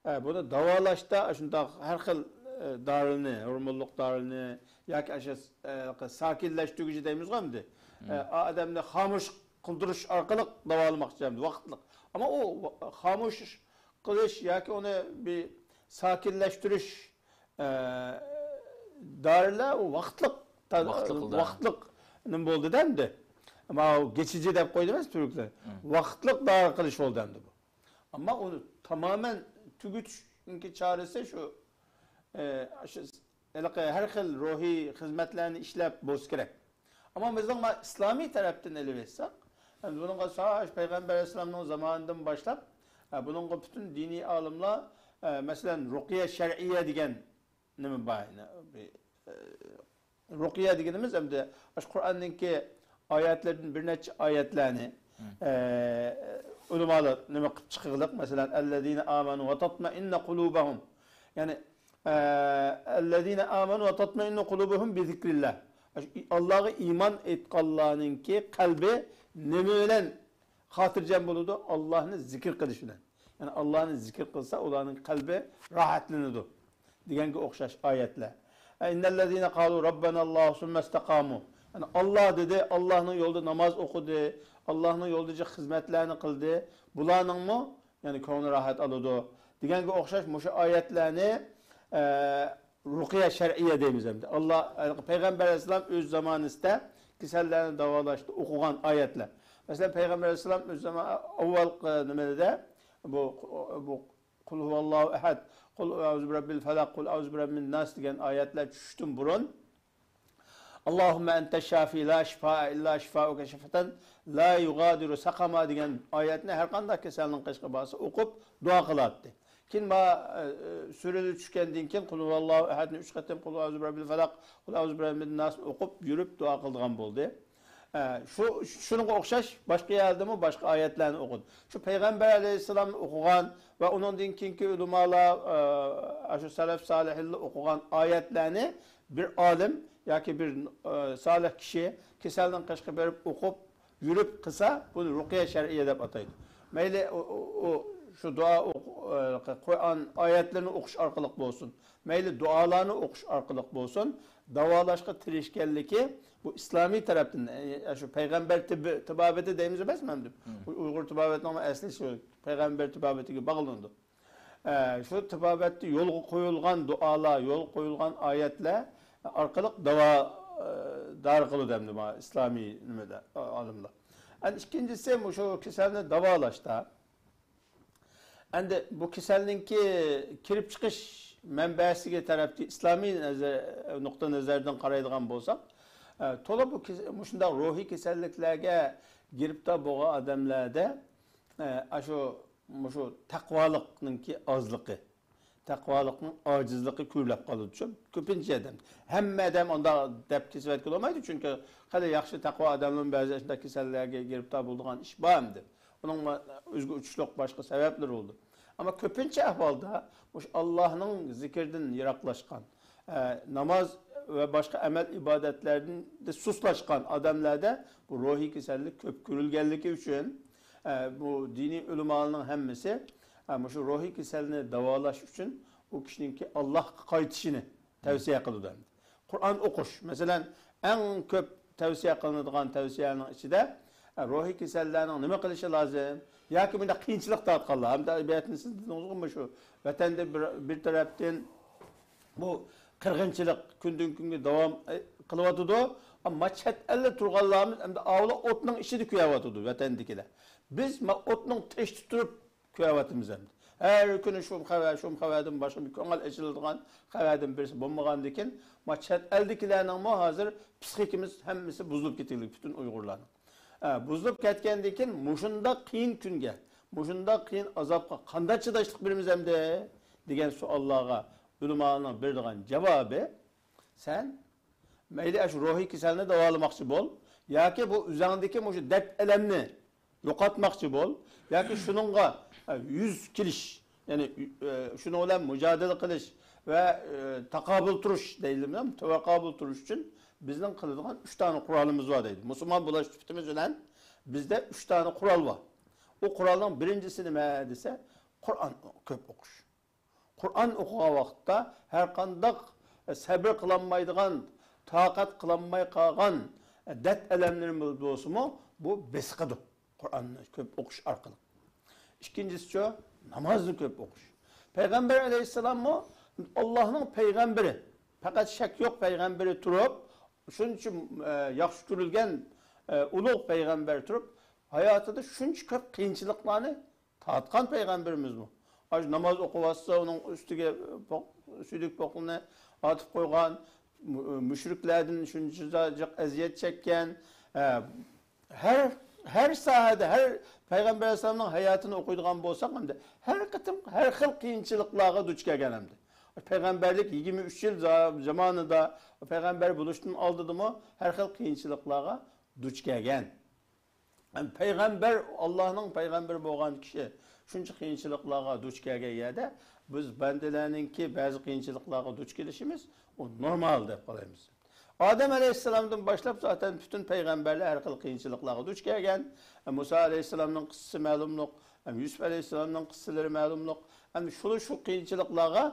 ئە، بۇنى داۋالاشتا ئاشۇنداق ھەر خىل، ئە، دارىنى، ھورمونلۇق دارىنى ياكى ئاشۇ، ئە، ساكىنلەشتۈرگۈچى دەيمىزغۇ ئەمدى. ئە، ئادەمنى خامۇش قىلدۇرۇش ئارقىلىق داۋالىماقچى ئەمدى ۋاقىتلىق. ئەمما ئۇ ۋا-، خامۇش قىلىش ياكى ئۇنى بىر ساكىنلەشتۈرۈش، ئە، دارىلەر ئۇ ۋاقىتلىق، تا-، ۋاقىتلىق دارى. ۋاقىتلىق نېمە بولدى دە ئەمدى. ماۋۇ گېچىجى دەپ قويدى ئەمەس تۈركلەر. ۋاقىتلىق دارى قىلىش بولدى ئەمدى بۇ. ئەمما ئۇنى تامامەن تۈگىتىشنىڭكى چارىسى شۇ، ئە، شۇ ھېلىقى ھەر خىل روھىي خىزمەتلەرنى ئىشلەپ بولسا كېرەك. ئەمما بىزنىڭ ما-، ئىسلامىي تەرەپتىن ئېلىۋەتسەك، ئەمدى بۇنىڭغا ساش پەيغەمبەر ئەلەيھىسسالامنىڭ زامانىدىن باشلاپ، ئە، بۇنىڭغا پۈتۈن دىنىي ئالىملار، ئە، مەسىلەن، رۇقىيە شەرئىيە دېگەن نېمە بار، يەنە بىر، ئە، رۇقىيە دېگىنىمىز ئەمدى ئاشۇ قۇرئاننىڭكى ئايەتلىرىدىن بىر نەچچە ئايەتلەرنى، ئە، ئۆلىمالار نېمە قىلىپ چىقىغلىق، مەسىلەن، «ئەللەزىنە ئامەنۇ ۋە تەتمەئىننە قۇلۇبەھۇم». يەنى، ئە، «ئەللەزىنە ئامەنۇ ۋە تەتمەئىننە قۇلۇبۇھۇم بىزىكرىللا». ئاللاغا ئىمان ئېيتقانلارنىڭكى قەلبى نېمە بىلەن خاتىرجەم بولىدۇ؟ ئاللانى زىكىر قىلىش بىلەن. يەنى ئاللانى زىكىر قىلسا، ئۇلارنىڭ قەلبى راھەتلىنىدۇ. دېگەنگە ئوخشاش ئايەتلەر. ئىننەللەزىنە قالۇ رەببەناللاھۇ سۇممەستەقامۇ. يەنى ئاللا دېدى، ئاللانىڭ يولىدا ناماز ئوقۇدى، ئاللانىڭ يولىدا جىق خىزمەتلەرنى قىلدى. بۇلارنىڭمۇ، يەنى كۆڭلى راھەت ئالىدۇ. دېگەنگە ئوخشاش مۇشۇ ئايەتلەرنى، ئە، رۇقىيە شەرئىيە دەيمىز ئەمدى. ئاللا، پەيغەمبەر ئەلەيھىسسالام ئۆز زامانىسىدا كېسەللەرنى داۋالاشتا ئوقۇغان ئايەتلەر. مەسىلەن، پەيغەمبەر ئەلەيھىسسالام ئۆز زامان-، ئاۋۋالقى نېمىدە بۇ، بۇ قۇل ھۇۋاللاھۇ ئەھەد، قۇل ئەئۇزۇ بىرەببىل فەلەق، قۇل ئەئۇزۇ بىرەببىن ناس دېگەن ئايەتلەر چۈشۈشتىن بۇرۇن، «ئاللاھۇممە ئەنتە شافى لا شىفائە ئىللا شىفائۇكە شىفەتەن لا يۇغادىرۇ سەقەما» دېگەن ئايەتنى ھەر قانداق كېسەلنىڭ قېشىغا بارسا ئوقۇپ دۇئا قىلاتتى. كېيىن ما-، ئە، سۈرىدە چۈشكەندىن كېيىن، قۇل ھۇۋاللاھۇ ئەھەدنى ئۈچ قېتىم، قۇل ئەئۇزۇ بىرەببىل فەلەق، قۇل ئەئۇزۇ بىرەببىن ناسنى ئوقۇپ يۈرۈپ دۇئا قىلىدىغان بولدى. ئە، شۇ، شۇنىڭغا ئوخشاش باشقا يەردىمۇ باشقا ئايەتلەرنى ئوقۇدى. شۇ پەيغەمبەر ئەلەيھىسسالامنى ئوقۇغان ۋە ئۇنىڭدىن كېيىنكى ئۆلىمالار، ئە، شۇ سەلەف سالىھىنلار ئوقۇغان ئايەتلەرنى بىر ئالىم ياكى بىر، ئە، سالىھ كىشى كېسەلنىڭ قېشىغا بېرىپ ئوقۇپ يۈرۈپ قىلسا، بۇنى رۇقىيە شەرئىيە دەپ ئاتايدۇ. مەيلى ئۇ، ئۇ، ئۇ شۇ دۇئا ئوقۇ-، ئە، قۇرئان ئايەتلىرىنى ئوقۇش ئارقىلىق بولسۇن، مەيلى دۇئالارنى ئوقۇش ئارقىلىق بولسۇن، داۋالاشقا تىرىشكەنلىكى بۇ ئىسلامىي تەرەپتىن، ئە، شۇ پەيغەمبەر تىبى-، تىبابىتى دەيمىز ئەمەسمۇ ئەمدى؟ بۇ ئۇيغۇر تىبابىتىنىڭ ئەسلى شۇ پەيغەمبەر تىبابىتىگە باغلىنىدۇ. ئە، شۇ تىبابەتتە يولغا قويۇلغان دۇئالار، يولغا قويۇلغان ئايەتلەر ئارقىلىق داۋا، ئە، دارى قىلىدۇ ئەمدى ما ئىسلامىي نېمىدە، ئالىملار. ئەمدى ئىككىنچىسى، مۇشۇ كېسەلنى داۋالاشتا، ئەمدى بۇ كېسەلنىڭكى كېلىپ چىقىش مەنبەسىگە تەرەپتە ئىسلامىي نەزەر، نۇقتىئى نەزەردىن قارايدىغان بولساق، ئە، تولا بۇ كېس-، مۇشۇنداق روھىي كېسەللىكلەرگە گىرىپتار بولغان ئادەملەردە، ئە، ئاشۇ مۇشۇ تەقۋالىقنىڭكى ئازلىقى، تەقۋالىقنىڭ ئاجىزلىقى كۆرۈلۈپ قالىدۇ. شۇ كۆپىنچە ئادەم، ھەممە ئادەم ئۇنداق دەپ كېسىۋەتكىلى بولمايدۇ، چۈنكى خېلى ياخشى تەقۋا ئادەملەرمۇ بەزى ئاشۇنداق كېسەللەرگە گىرىپتار بولىدىغان ئىش بار ئەمدى. ئۇنىڭ ئۆزىگە ئۇچۇشلۇق باشقا سەۋەبلىرى بولىدۇ. ئەمما كۆپىنچە ئەھۋالدا مۇشۇ ئاللاھنىڭ زىكرىدىن يىراقلاشقان، ئە، ناماز ۋە باشقا ئەمەل ئىبادەتلەردە سۇسلاشقان ئادەملەردە بۇ روھىي كېسەللىك كۆپ كۆرۈلگەنلىكى ئۈچۈن، ئە، بۇ دىنىي ئۆلىمالارنىڭ ھەممىسى، ئە، مۇشۇ روھىي كېسەلنى داۋالاش ئۈچۈن ئۇ كىشىنىڭكى ئاللاھقا قايتىشىنى تەۋسىيە قىلىدۇ ئەمدى. قۇرئان ئوقۇش، مەسىلەن، ئەڭ كۆپ تەۋسىيە قىلىنىدىغان تەۋسىيەلەرنىڭ ئىچىدە، ئە، روھىي كېسەللەرنىڭ نېمە قىلىشى لازىم؟ ياكى بۇنداق قىيىنچىلىق تارتقانلار، ھەمدە بۇ يەردە سىز دېدىڭىزغۇ، مۇشۇ ۋەتەندە بىر، بىر تەرەپتىن بۇ قىرغىنچىلىق كۈندىن كۈنگە داۋام، ئە، قىلىۋاتىدۇ. ئەمما چەت ئەلدە تۇرغانلارمىز ئەمدى ئاۋۇلا ئوتنىڭ ئىچىدە كۆيۈۋاتىدۇ ۋەتەندىكىلەر. بىز ما ئوتنىڭ تېشىدا تۇرۇپ كۆيۈۋاتىمىز ئەمدى. ھەر كۈنى شۇم خەۋەر، شۇم خەۋەردىن باشقا بىر كۆڭۈل ئېچىلىدىغان خەۋەردىن بىرسى بولمىغاندىكىن، ما چەت ئەلدىكىلەرنىڭمۇ ھازىر پسىخىكىمىز ھەممىسى بۇزۇلۇپ كېتىگلىك، پۈتۈن ئۇيغۇرلارنىڭ. ئە، بۇزۇلۇپ كەتكەندىكىن مۇشۇنداق قىيىن كۈنگە، مۇشۇنداق قىيىن ئازابقا قانداق چىداشلىق بېرىمىز ئەمدى؟ دېگەن سوئاللارغا ئۆلىمالارنىڭ بېرىدىغان جاۋابى، سەن مەيلى ئاشۇ روھىي كېسەلنى داۋالىماقچى بول، ياكى بۇ ئۆزۈڭدىكى مۇشۇ دەرد ئەلەمنى يوقاتماقچى بول، ياكى شۇنىڭغا، ئە، يۈز كېلىش، يەنى، ئە، شۇنىڭ بىلەن مۇجادىلە قىلىش ۋە، ئە، تاقابىل تۇرۇش دەيلىمۇ، تاقابىل تۇرۇش ئۈچۈن بىزنىڭ قىلىدىغان ئۈچ دانە قورالىمىز بار دەيدۇ. مۇسۇلمان بولۇش سۈپىتىمىز بىلەن بىزدە ئۈچ دانە قورال بار. ئۇ قورالنىڭ بىرىنچىسى نېمە دېسە، قۇرئان كۆپ ئوقۇش. قۇرئان ئوقۇغان ۋاقىتتا ھەرقانداق سەبرى قىلالمايدىغان، تاقەت قىلالماي قالغان دەرد ئەلەملىرىمىز بولسىمۇ، بۇ بېسىقىدۇ. قۇرئاننى كۆپ ئوقۇش ئارقىلىق. ئىككىنچىسىچۇ، نامازنى كۆپ ئوقۇش. پەيغەمبەر ئەلەيھىسسالاممۇ ئاللاھنىڭ پەيغەمبىرى، پەقەت شەك يوق پەيغەمبىرى تۇرۇپ، شۇنچە، ئە، ياخشى كۆرۈلگەن، ئە، ئۇلۇغ پەيغەمبەر تۇرۇپ، ھاياتىدا شۇنچە كۆپ قىيىنچىلىقلارنى تارتقان پەيغەمبىرىمىزمۇ. ئاشۇ ناماز ئوقۇۋاتسا، ئۇنىڭ ئۈستىگە پوق-، سۈيدۈك پوقنى ئارتىپ قويغان، مۇ-، مۇشرىكلەردىن شۇنچە جىق ئەزىيەت چەككەن. ھە، ھەر، ھەر ساھەدە، ھەر پەيغەمبەر ئەلەيھىسسالامنىڭ ھاياتىنى ئوقۇيدىغان بولساق، ئەمدى ھەر قېتىم، ھەر خىل قىيىنچىلىقلارغا دۇچ كەلگەن ئەمدى. پەيغەمبەرلىك يىگىرمە ئۈچ يىل زا-، زامانىدا، پەيغەمبەر بولۇشتىن ئالدىدىمۇ ھەر خىل قىيىنچىلىقلارغا دۇچ كەلگەن. ئەمدى پەيغەمبەر، ئاللاھنىڭ پەيغەمبىرى بولغان كىشى شۇنچە قىيىنچىلىقلارغا دۇچ كەلگەن يەردە، بىز بەندىلەرنىڭكى بەزى قىيىنچىلىقلارغا دۇچ كېلىشىمىز، ئۇ نورمال دەپ قارايمىز. ئادەم ئەلەيھىسسالامدىن باشلاپ زاتەن پۈتۈن پەيغەمبەرلەر ھەر خىل قىيىنچىلىقلارغا دۇچ كەلگەن. مۇسا ئەلەيھىسسالامنىڭ قىسسىسى مەلۇملۇق، يۈسۈپ ئەلەيھىسسالامنىڭ قىسسىلىرى مەلۇملۇق. ئەمدى شۇلار شۇ قىيىنچىلىقلارغا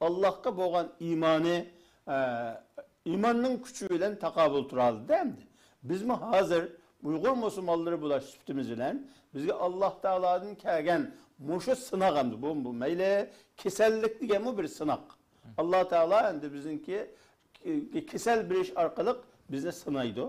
ئاللاھقا بولغان ئىمانى، ئە، ئىماننىڭ كۈچى بىلەن تاقابىل تۇرالىدى ئەمدى. بىزمۇ ھازىر ئۇيغۇر مۇسۇلمانلىرى بولاش سۈپىتىمىز بىلەن بىزگە ئاللاھ تائالادىن كەلگەن مۇشۇ سىناق ئەمدى. بۇ، بۇ مەيلى كېسەللىك دېگەنمۇ بىر سىناق. ئاللاھ تائالا ئەمدى بىزنىڭكى كېسەل بېرىش ئارقىلىق بىزنى سىنايدۇ.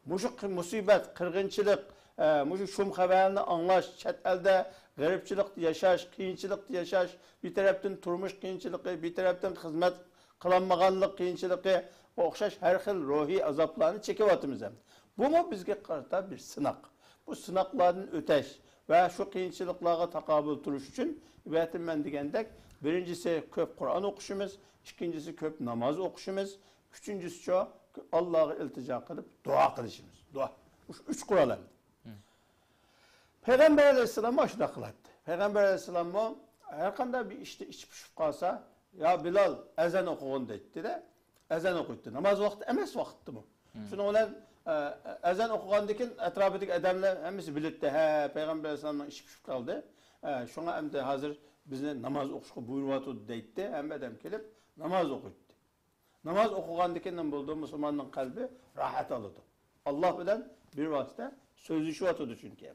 مۇشۇ قى-، مۇسىبەت، قىرغىنچىلىق، ئە، مۇشۇ شۇم خەۋەرنى ئاڭلاش، چەت ئەلدە غېرىبچىلىقتا ياشاش، قىيىنچىلىقتا ياشاش، بىر تەرەپتىن تۇرمۇش قىيىنچىلىقى، بىر تەرەپتىن خىزمەت قىلالمىغانلىق قىيىنچىلىقى، ئوخشاش ھەر خىل روھىي ئازابلارنى چېكىۋاتىمىز ئەمدى. بۇمۇ بىزگە قارىتا بىر سىناق. بۇ سىناقلاردىن ئۆتەش ۋە شۇ قىيىنچىلىقلارغا تاقابىل تۇرۇش ئۈچۈن، ئەلۋەتتە، مەن دېگەندەك، بىرىنچىسى كۆپ قۇرئان ئوقۇشىمىز، ئىككىنچىسى كۆپ ناماز ئوقۇشىمىز، ئۈچىنچىسىچۇ، ئاللاغا ئىلتىجا قىلىپ دۇئا قىلىشىمىز. دۇئا. مۇشۇ ئۈچ قورال ئەمدى. پەيغەمبەر ئەلەيھىسسالاممۇ ئاشۇنداق قىلاتتى. پەيغەمبەر ئەلەيھىسسالاممۇ ھەر قانداق بىر ئىشتا ئىچى پۇشۇپ قالسا، يا بىلال، ئەزان ئوقۇغىن دەيتتى-دە، ئەزان ئوقۇيتتى. ناماز ۋاقتى ئەمەس ۋاقىتتىمۇ. شۇنىڭ بىلەن، ئە، ئەزان ئوقۇغاندىن كېيىن ئەتراپىدىكى ئادەملەر ھەممىسى بىلەتتى، ھە، پەيغەمبەر ئەلەيھىسسالامنىڭ ئىشى پۇشۇپ قالدى. ئە، شۇڭا ئەمدى ھازىر بىزنى ناماز ئوقۇشقا بۇيرۇۋاتىدۇ دەيتتى. ھەممە ئادەم كېلىپ ناماز ئوقۇيتتى. ناماز ئوقۇغاندىكىن نېمە بولىدۇ؟ مۇسۇلماننىڭ قەلبى راھەت ئالىدۇ. ئاللاھ بىلەن بىر ۋاسىتە سۆزلىشىۋاتىدۇ چۈنكى.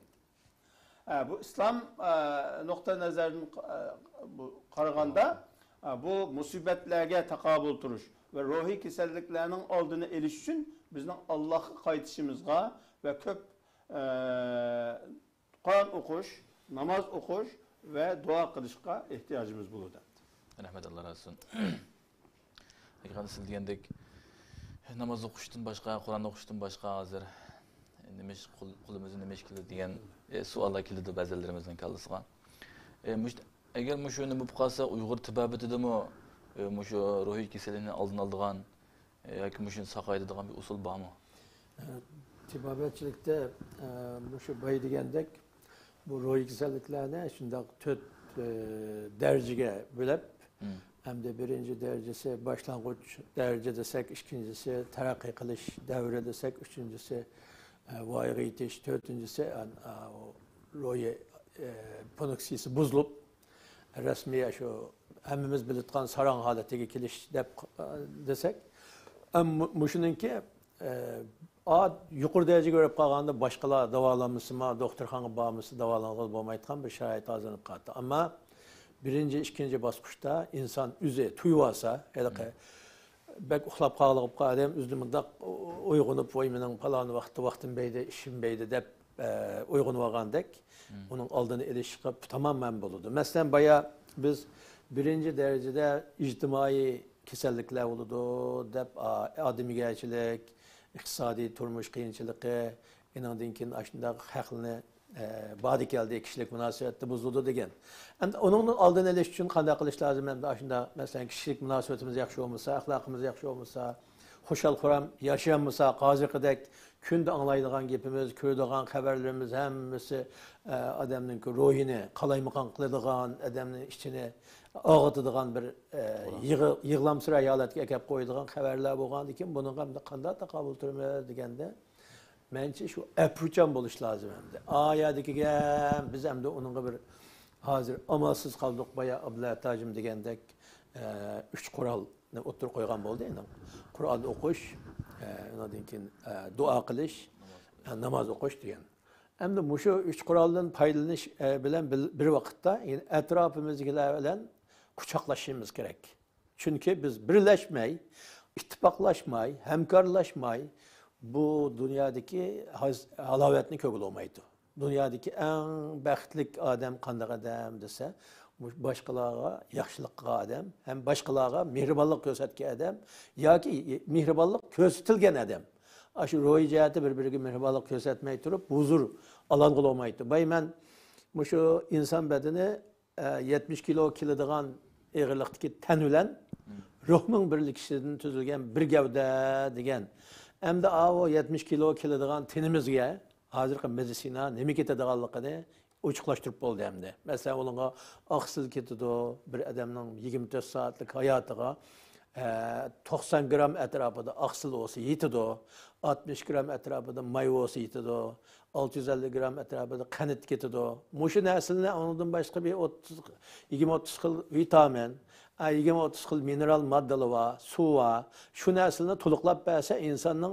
ئە، بۇ ئىسلام، ئە، نۇقتىئىي نەزەردىن، ئە، بۇ قارىغاندا، ئە، بۇ مۇسىبەتلەرگە تاقابىل تۇرۇش ۋە روھىي كېسەللىكلەرنىڭ ئالدىنى ئېلىش ئۈچۈن بىزنىڭ ئاللاھقا قايتىشىمىزغا ۋە كۆپ، ئە، قۇرئان ئوقۇش، ناماز ئوقۇش ۋە دۇئا قىلىشقا ئېھتىياجىمىز بولىدۇ. رەھمەت، ئاللا رازى بولسۇن. ھەقىقەتەن سىز دېگەندەك، ناماز ئوقۇشتىن باشقا، قۇرئان ئوقۇشتىن باشقا ھازىر نېمە ئىش، قول-، قولىمىزدىن نېمە ئىش كېلىدۇ دېگەن، ئە، سوئاللار كېلىدۇ بەزىلىرىمىزنىڭ كاللىسىغا. ئە، مۇش-، ئەگەر مۇشۇ نېمە بولۇپ قالسا، ئۇيغۇر تېبابىتىدىمۇ، ئە، مۇشۇ روھىي كېسەللىكنى ئالدىنى ئالىدىغان، ئە، ياكى مۇشۇنى ساقايتىدىغان بىر ئۇسۇل بارمۇ؟ ئە، تېبابەتچىلىكتە، ئە، مۇشۇ بايا دېگەندەك، بۇ روھىي كېسەللىكلەرنى شۇنداق تۆت، ئە، دەرىجىگە بۆلۈپ، ئەمدى بىرىنچى دەرىجىسى باشلانغۇچ دەرىجە دېسەك، ئىككىنچىسى تەرەققىي قىلىش دەۋرى دېسەك، ئۈچىنچىسى، ئە، ۋايىغا يېتىش، تۆتىنچىسى، ئە، ئە، روھىي، ئە، فۇنكسىيىسى بۇزۇلۇپ، رەسمىي شۇ ھەممىمىز بىلىدىغان ساراڭ ھالىتىگە كېلىش دەپ، ئە، دېسەك، ئە، مۇ-، مۇشۇنىڭكى ئە، ئا، يۇقىرى دەرىجىگە بېرىپ قالغاندا باشقىلار داۋالانمىسىمۇ، دوختۇرخانىغا بارمىسا داۋالانغىلى بولمايدىغان بىر شارائىت ھازىرلىنىپ قالدى. ئەمما بىرىنچى، ئىككىنچى باسقۇچتا ئىنسان ئۆزى تۇيۇۋالسا، ھېلىقى بەك ئۇخلاپ قالغىلى بولۇپ قالغان ئادەم ئۆزىنى مۇنداق ئويغىنىپ، ۋاي، مېنىڭ پالان ۋاقىتتا ۋاقتىم بەيدى، ئىشىم بەيدى دەپ، ئە، ئويغىنىۋالغاندەك، ئۇنىڭ ئالدىنى ئېلىشقا تامامەن بولىدۇ. مەسىلەن، بايا بىز بىرىنچى دەرىجىدە ئىجتىمائىي كېسەللىكلەر بولىدۇ دەپ، ئا-، ئادىمىيگەرچىلىك، ئىقتىسادىي تۇرمۇش قىيىنچىلىقى، ئېنىڭدىن كېيىن ئاشۇنداق خەقلىنى، ئە، باردى كەلدى، كىشىلىك مۇناسىۋەتنى بۇزىدۇ دېگەن. ئەمدى ئۇنىڭدىن ئالدىنى ئېلىش ئۈچۈن قانداق قىلىش لازىم؟ ئەمدى ئاشۇنداق، مەسىلەن، كىشىلىك مۇناسىۋىتىمىز ياخشى بولمىسا، ئەخلاقىمىز ياخشى بولمىسا، خۇشال-خۇرام ياشىيالمىسا، ھازىرقىدەك كۈندە ئاڭلايدىغان گېپىمىز، كۆرىدىغان خەۋەرلىرىمىز ھەممىسى، ئە، ئادەمنىڭكى روھىنى قالايمىقان قىلىدىغان، ئادەمنىڭ ئىچىنى ئاغرىتىدىغان بىر، ئە، يىغ-، يىغلامسىراش ھالەتكە ئەكەپ قويىدىغان خەۋەرلەر بولغاندىكىن، بۇنىڭغا ئەمدى قانداق تاقابىل تۇرىمىز دېگەندە، مەنچە شۇ ئەپۇچان بولۇش لازىم ئەمدى. ئا يەردىكىگە بىز ئەمدى ئۇنىڭغا بىر ھازىر ئامالسىز قالدۇق، بايا ئابدۇللا ھاجىم دېگەندەك، ئە، ئۈچ قورال ئوتتۇرىغا قويغان بولدى. يەنى قۇرئان ئوقۇش، ئە، ئۇنىڭدىن كېيىن، ئە، دۇئا قىلىش، ئە، ناماز ئوقۇش دېگەن. ئەمدى مۇشۇ ئۈچ قورالدىن پايدىلىنىش، ئە، بىلەن بىل-، بىر ۋاقىتتا، يەنى ئەتراپىمىزدىكىلەر بىلەن قۇچاقلىشىشىمىز كېرەك. چۈنكى بىز بىرلەشمەي، ئىتتىپاقلاشماي، ھەمكارلاشماي، بۇ دۇنيادىكى ھاز-، ھالاۋەتنى كۆرگىلى بولمايدۇ. دۇنيادىكى ئەڭ بەختلىك ئادەم قانداق ئادەم دېسە، مۇشۇ باشقىلارغا ياخشىلىق قىلغان ئادەم ھەم باشقىلارغا مېھرىبانلىق كۆرسەتكەن ئادەم ياكى مېھرىبانلىق كۆرسىتىلگەن ئادەم. ئاشۇ روھىي جەھەتتە بىر-بىرىگە مېھرىبانلىق كۆرسەتمەي تۇرۇپ، ھۇزۇر ئالالىغىلى بولمايدۇ. باي، مەن مۇشۇ ئىنسان بەدىنى، ئە، يەتمىش كىلو كېلىدىغان ئېغىرلىقتىكى تەن بىلەن روھنىڭ بىرلىكىشىدىن تۈزۈلگەن بىر گەۋدە دېگەن. ئەمدى ئاۋۇ يەتمىش كىلو كېلىدىغان تېنىمىزگە ھازىرقى مېدىتسىنا نېمە كېتىدىغانلىقىنى ئوچۇقلاشتۇرۇپ بولدى ئەمدى. مەسىلەن، ئۇنىڭغا ئاقسىل كېتىدۇ، بىر ئادەمنىڭ يىگىرمە تۆت سائەتلىك ھاياتىغا، ئە، توقسان گرام ئەتراپىدا ئاقسىل بولسا يېتىدۇ، ئاتمىش گرام ئەتراپىدا ماي بولسا يېتىدۇ، ئالتە يۈز ئەللىك گرام ئەتراپىدا قەنت كېتىدۇ. مۇشۇ نەرسىلەرنى ئۇنىڭدىن باشقا بىر ئوتتۇز، يىگىرمە ئوتتۇز خىل ۋىتامىن، ئە، يىگىرمە ئوتتۇز خىل مىنېرال ماددىلار بار، سۇ بار. شۇ نەرسىلەرنى تولۇقلاپ بەرسە، ئىنساننىڭ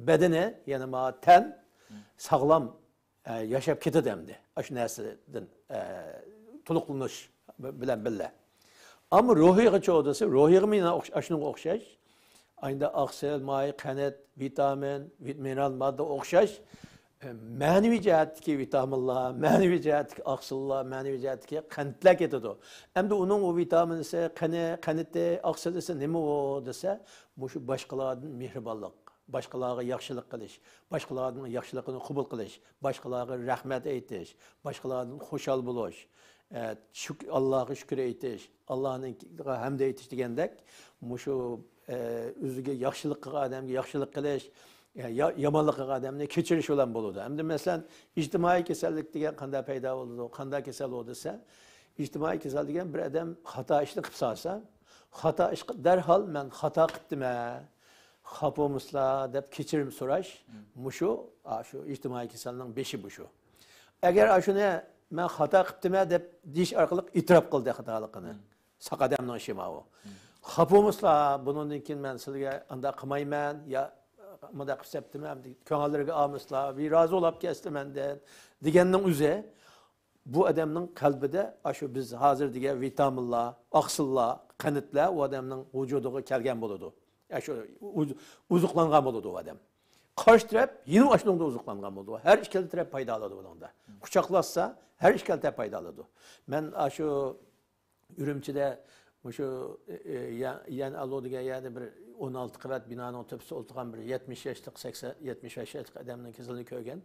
بەدىنى، يەنى ما تەن ساغلام، ئە، ياشاپ كېتىدۇ ئەمدى. ئاشۇ نەرسىدىن، ئە، تولۇقلىنىش بىلەن بىللە. ئەمما روھىغىچۇ دېسە، روھىغىمۇ يەنە ئوخش-، ئاشۇنىڭغا ئوخشاش. ئەمدى ئاقسىل، ماي، قەنت، ۋىتامىن، ۋىت-، مىنېرال ماددا ئوخشاش. ئە، مەنىۋى جەھەتتىكى ۋىتامىنلار، مەنىۋى جەھەتتىكى ئاقسىللار، مەنىۋى جەھەتتىكى قەنتلەر كېتىدۇ. ئەمدى ئۇنىڭ ئۇ ۋىتامىنىسى، قېنى، قەنتى، ئاقسىلىسى نېمە ئۇ دېسە، مۇشۇ باشقىلاردىن مېھرىبانلىق، باشقىلارغا ياخشىلىق قىلىش، باشقىلارنىڭ ياخشىلىقىنى قوبۇل قىلىش، باشقىلارغا رەھمەت ئېيتىش، باشقىلاردىن خۇشال بولۇش، ئە، شۈك-، ئاللاغا شۈكۈر ئېيتىش، ئاللانىڭغا ھەمد ئېيتىش دېگەندەك، مۇشۇ، ئە، ئۆزىگە ياخشىلىق قىلغان ئادەمگە ياخشىلىق قىلىش، يا-، يا-، يامانلىق قىلغان ئادەمنى كەچۈرۈش بىلەن بولىدۇ. ئەمدى مەسىلەن، ئىجتىمائىي كېسەللىك دېگەن قانداق پەيدا بولىدۇ، قانداق كېسەل ئۇ دېسە، ئىجتىمائىي كېسەل دېگەن بىر ئادەم خاتا ئىشنى قىلىپ سالسا، خاتا ئىشقا دەرھال مەن خاتا قىپتىمەن، خاپا بولمىسىلا دەپ كېچىرىم سوراش، مۇشۇ، ئا، شۇ ئىجتىمائىي كېسەلنىڭ بېشى مۇشۇ. ئەگەر ئاشۇنى مەن خاتا قىپتىمەن دەپ دېيىش ئارقىلىق ئېتىراپ قىلدى خاتالىقىنى. ساق ئادەمنىڭ ئىشى ماۋۇ. خاپا بولمىسىلا، بۇنىڭدىن كېيىن مەن سىلەرگە ئانداق قىلمايمەن، يا مۇنداق قىلىپ سەپتىمەن، كۆڭۈللىرىگە ئالمىسىلا، بىر رازى بولاپ كەتسىلە مەندىن، دېگەننىڭ ئۆزى بۇ ئادەمنىڭ قەلبىدە ئاشۇ بىز ھازىر دېگەن ۋىتامىنلار، ئاقسىللار، قەنتلەر ئۇ ئادەمنىڭ ۋۇجۇدىغا كەلگەن بولىدۇ. ئاشۇ ئۇز-، ئوزۇقلانغان بولىدۇ ئۇ ئادەم. قارشى تەرەپ يەنە ئاشۇنىڭدا ئوزۇقلانغان بولىدۇ. ھەر ئىككىلا تەرەپ پايدا ئالىدۇ بۇنىڭدا. قۇچاقلاشسا، ھەر ئىككىلا تەرەپ پايدا ئالىدۇ. مەن ئاشۇ ئۈرۈمچىدە مۇشۇ، ئە، ئە، يا-، يەنئالۇ دېگەن يەردە بىر ئون ئالتە قەۋەت بىنانىڭ تۆپىسىدە ئولتۇرغان بىر يەتمىش ياشلىق، سەكسەن، يەتمىش بەش ياشلىق ئادەمنىڭ كېسىلىنى كۆرگەن.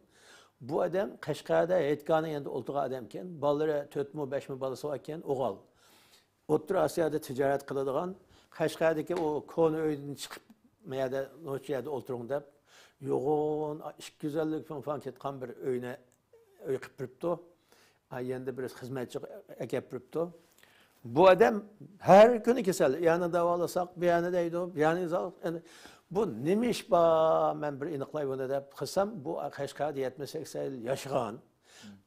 بۇ ئادەم قەشقەردە ھېيتگاھنىڭ يېنىدا ئولتۇرغان ئادەمكەن. بالىلىرى تۆتمۇ، بەشمۇ بالىسى باركەن، ئوغۇل. ئوتتۇرا ئاسىيادا تىجارەت قىلىدىغان، قەشقەردىكى ئۇ كونا ئۆيدىن چىقىپ، ما يەردە، نوچى يەردە ئولتۇرۇڭ دەپ، يوغان ئىككى يۈز ئەللىك پىڭ فاڭ كەتكەن بىر ئۆينى، ئۆي قىلىپ بېرىپتۇ. ئا، يەنە بىر خىزمەتچى ئەكەپ بېرىپتۇ. بۇ ئادەم ھەر كۈنى كېسەل، يەنى داۋالىساق، بۇ يەنى دەيدۇ، بۇ يەنى ئىزاھ-، يەنى، بۇ نېمە ئىش بار؟ مەن بىر ئېنىقلاي بۇنى دەپ قىلسام، بۇ قەشقەردە يەتمىش سەكسەن يىل ياشىغان.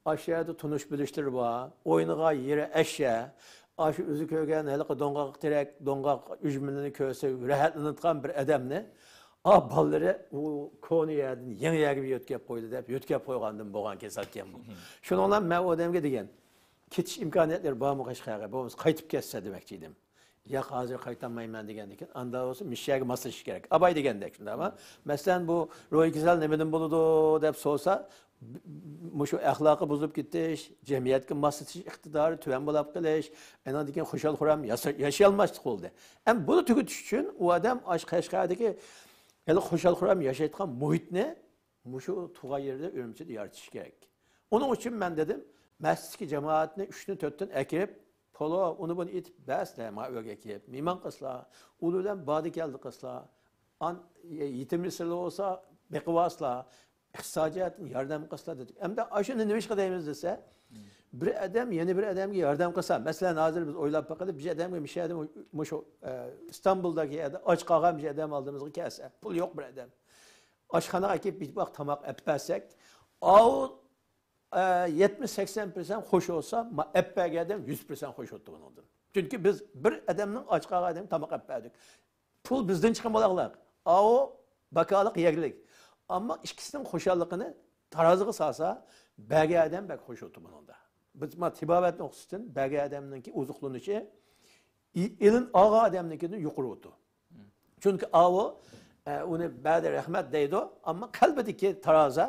ئاشۇ يەردە تونۇش بىلىشلىرى بار، ئوينىغان يېرى ئەشە. ئاشۇ ئۆزى كۆرگەن ھېلىقى دوڭغاق تېرەك، دوڭغاق ئۈجمىلىرىنى كۆرسە راھەتلىنىدىغان بىر ئادەمنى، ئا، بالىلىرى ئۇ كونا يەردىن يېڭى يەرگە بىر يۆتكەپ قويدى دەپ، يۆتكەپ قويغاندىن بولغان كېسەلكەن بۇ. شۇنىڭ بىلەن مەن ئۇ ئادەمگە دېگەن، كېتىش ئىمكانىيەتلىرى بارمۇ قەشقەرگە؟ بولمىسا قايتىپ كەتسە دېمەكچى ئىدىم. ياق، ھازىر قايتالمايمەن دېگەندىكىن، ئاندا بولسا مۇشۇ يەرگە ماسلىشىش كېرەك. ئاباي دېگەندەك، شۇنداقمۇ؟ مەسىلەن، بۇ روھىي كېسەل نېمىدىن بولىدۇ دەپ سورىسا، ب-، مۇشۇ ئەخلاقى بۇزۇلۇپ كېتىش، جەمئىيەتكە ماسلىشىش ئىقتىدارى تۆۋەن بولاپ قېلىش، ئاندىن كېيىن خۇشال-خۇرام ياسا-، ياشىيالماسلىق بولدى. ئەمما بۇنى تۈگىتىش ئۈچۈن ئۇ ئادەم ئاشۇ قەشقەردىكى ھېلى خۇشال-خۇرام ياشايدىغان مۇھىتنى مۇشۇ تۇغان يېرىدە ئۈرۈمچىدە يارىتىش كېرەك. ئۇنىڭ ئۈچۈن مەن دېدىم، مەسچىتتىكى جامائەتنى ئۈچنى تۆتتىن ئەكىرىپ، پولۇ، ئۇنى بۇنى ئېيتىپ بەرسىلە، ما ئۆيگە كېلىپ، مېھمان قىلسىلا، ئۇلار بىلەن باردا كەلدى قىلسىلا، ئان-، يېتىم يېسىرلا بولسا بېقىۋالسىلا، ئىقتىسادىي جەھەتتىن ياردەم قىلسىلا دېدۇق. ئەمدى ئاشۇنى نېمە ئىش قىلايمىز دېسە، بىر ئادەم يەنە بىر ئادەمگە ياردەم قىلسا، مەسىلەن، ھازىر بىز ئويلاپ باقايلى، بىر ئادەمگە مۇشۇ يەردە، مۇشۇ، ئە، ئىستانبۇلدىكى يەردە ئاچ قالغان بىر ئادەم ئالدىمىزغا كەلسە، پۇل يوق بىر ئادەم. ئاشخانىغا ئەكېلىپ بىر ۋاق تاماق ئەپ بەرسەك، ئاۋۇ، ئە، يەتمىش سەكسەن پىرسەنت خوش بولسا، ما-، ئەپ بەرگەن ئادەم يۈز پىرسەنت خوش بولىدۇ بۇنىڭدىن. چۈنكى بىز بىر ئادەمنىڭ ئاچ قالغان ئادەمگە تاماق ئەپ بەردۇق. پۇل بىزدىن چىققان بولاقلىق. ئاۋۇ باكالىق يەرلىك. ئەمما ئىككىسىنىڭ خۇشاللىقىنى تارازىغا سالسا، بەرگەن ئادەم بەك خوش بولىدۇ بۇنىڭدا. بىز ما تېبابەت نۇقتىسىدىن بەرگەن ئادەمنىڭكى ئوزۇقلىنىشى ئېلىن ئالغان ئادەمنىڭكىدىن يۇقىرى بولىدۇ. چۈنكى ئاۋۇ، ئە، ئۇنى بەردى رەھمەت دەيدۇ، ئەمما قەلبىدىكى تارازا،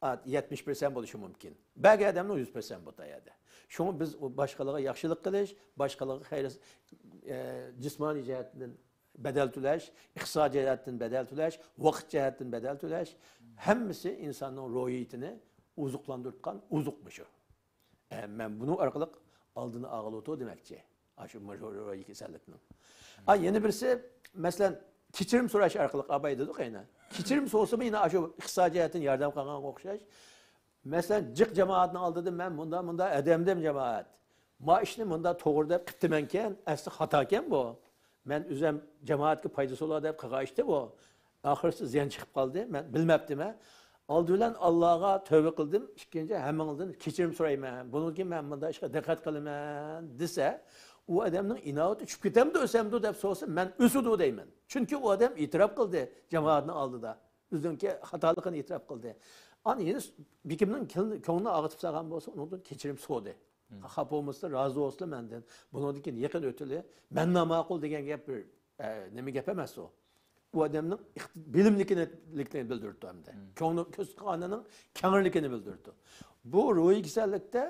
ئە، يەتمىش پىرسەنت بولۇشى مۇمكىن. بەرگەن ئادەمنىڭ يۈز پىرسەنت بولىدۇ ئۇ يەردە. شۇڭا بىز ئۇ باشقىلارغا ياخشىلىق قىلىش، باشقىلارغا خەير، ئە، جىسمانىي جەھەتتىن بەدەل تۆلەش، ئىقتىساد جەھەتتىن بەدەل تۆلەش، ۋاقىت جەھەتتىن بەدەل تۆلەش، ھەممىسى ئىنساننىڭ روھىيىتىنى ئوزۇقلاندۇرۇۋاتقان ئوزۇق مۇشۇ. ئە، مەن بۇنىڭ ئارقىلىق ئالدىنى ئالغىلى ئولتۇر دېمەكچى. ئاشۇ مۇشۇ روھىي كېسەللىكنىڭ. ئا، يەنە بىرسى، مەسىلەن، كېچىرىم سوراش ئارقىلىق ئاباي دېدۇق يەنە. كېچىرىم سورىسىمۇ يەنە ئاشۇ ئىقتىسادىي جەھەتتىن ياردەم قىلغانغا ئوخشاش. مەسىلەن، جىق جامائەتنىڭ ئالدىدا مەن مۇنداق، مۇنداق ئادەمدىم، جامائەت. ما ئىشنى مۇنداق توغرا دەپ قىپتىمەنكەن، ئەسلى خاتاكەن بۇ. مەن ئۆزۈم جامائەتكە پايدىسى بولار دەپ قىلغان ئىشتى بۇ. ئاخىرسى زىيان چىقىپ قالدى، مەن بىلمەپتىمەن. ئالدى بىلەن ئاللاغا تۆۋە قىلدىم، ئىككىنچى ھەممىڭدىن كېچىرىم سورايمەن. بۇنىڭدىن كېيىن مەن مۇنداق ئىشقا دىققەت قىلىمەن دېسە، ئۇ ئادەمنىڭ ئىناۋىتى چۈشۈپ كېتەمدۇ، ئۆسەمدۇ دەپ سورىسا، مەن ئۆسىدۇ دەيمەن. چۈنكى ئۇ ئادەم ئېتىراپ قىلدى جامائەتنىڭ ئالدىدا. ئۆزىنىڭكى خاتالىقىنى ئېتىراپ قىلدى. ئاندىن يەنە بېكىمنىڭ كۆڭلىنى ئاغرىتىپ سالغان بولسا، ئۇنىڭدىن كېچىرىم سورىدى. خاپا بولمىسىلا، رازى بولسىلا مەندىن. بۇنىڭدىن كېيىن يېقىن ئۆتىلى، مەن ناماقۇل دېگەن گەپ بىر، ئە، نېمە گەپ ئەمەس ئۇ. ئۇ ئادەمنىڭ ئىقتى-، بىلىملىكىنى بىلدۈرۈپتۇ ئەمدى. كۆڭلى، كۆز قانىنىڭ كەڭرىلىكىنى بىلدۈرۈپتۇ. بۇ روھىي كېسەللىكتە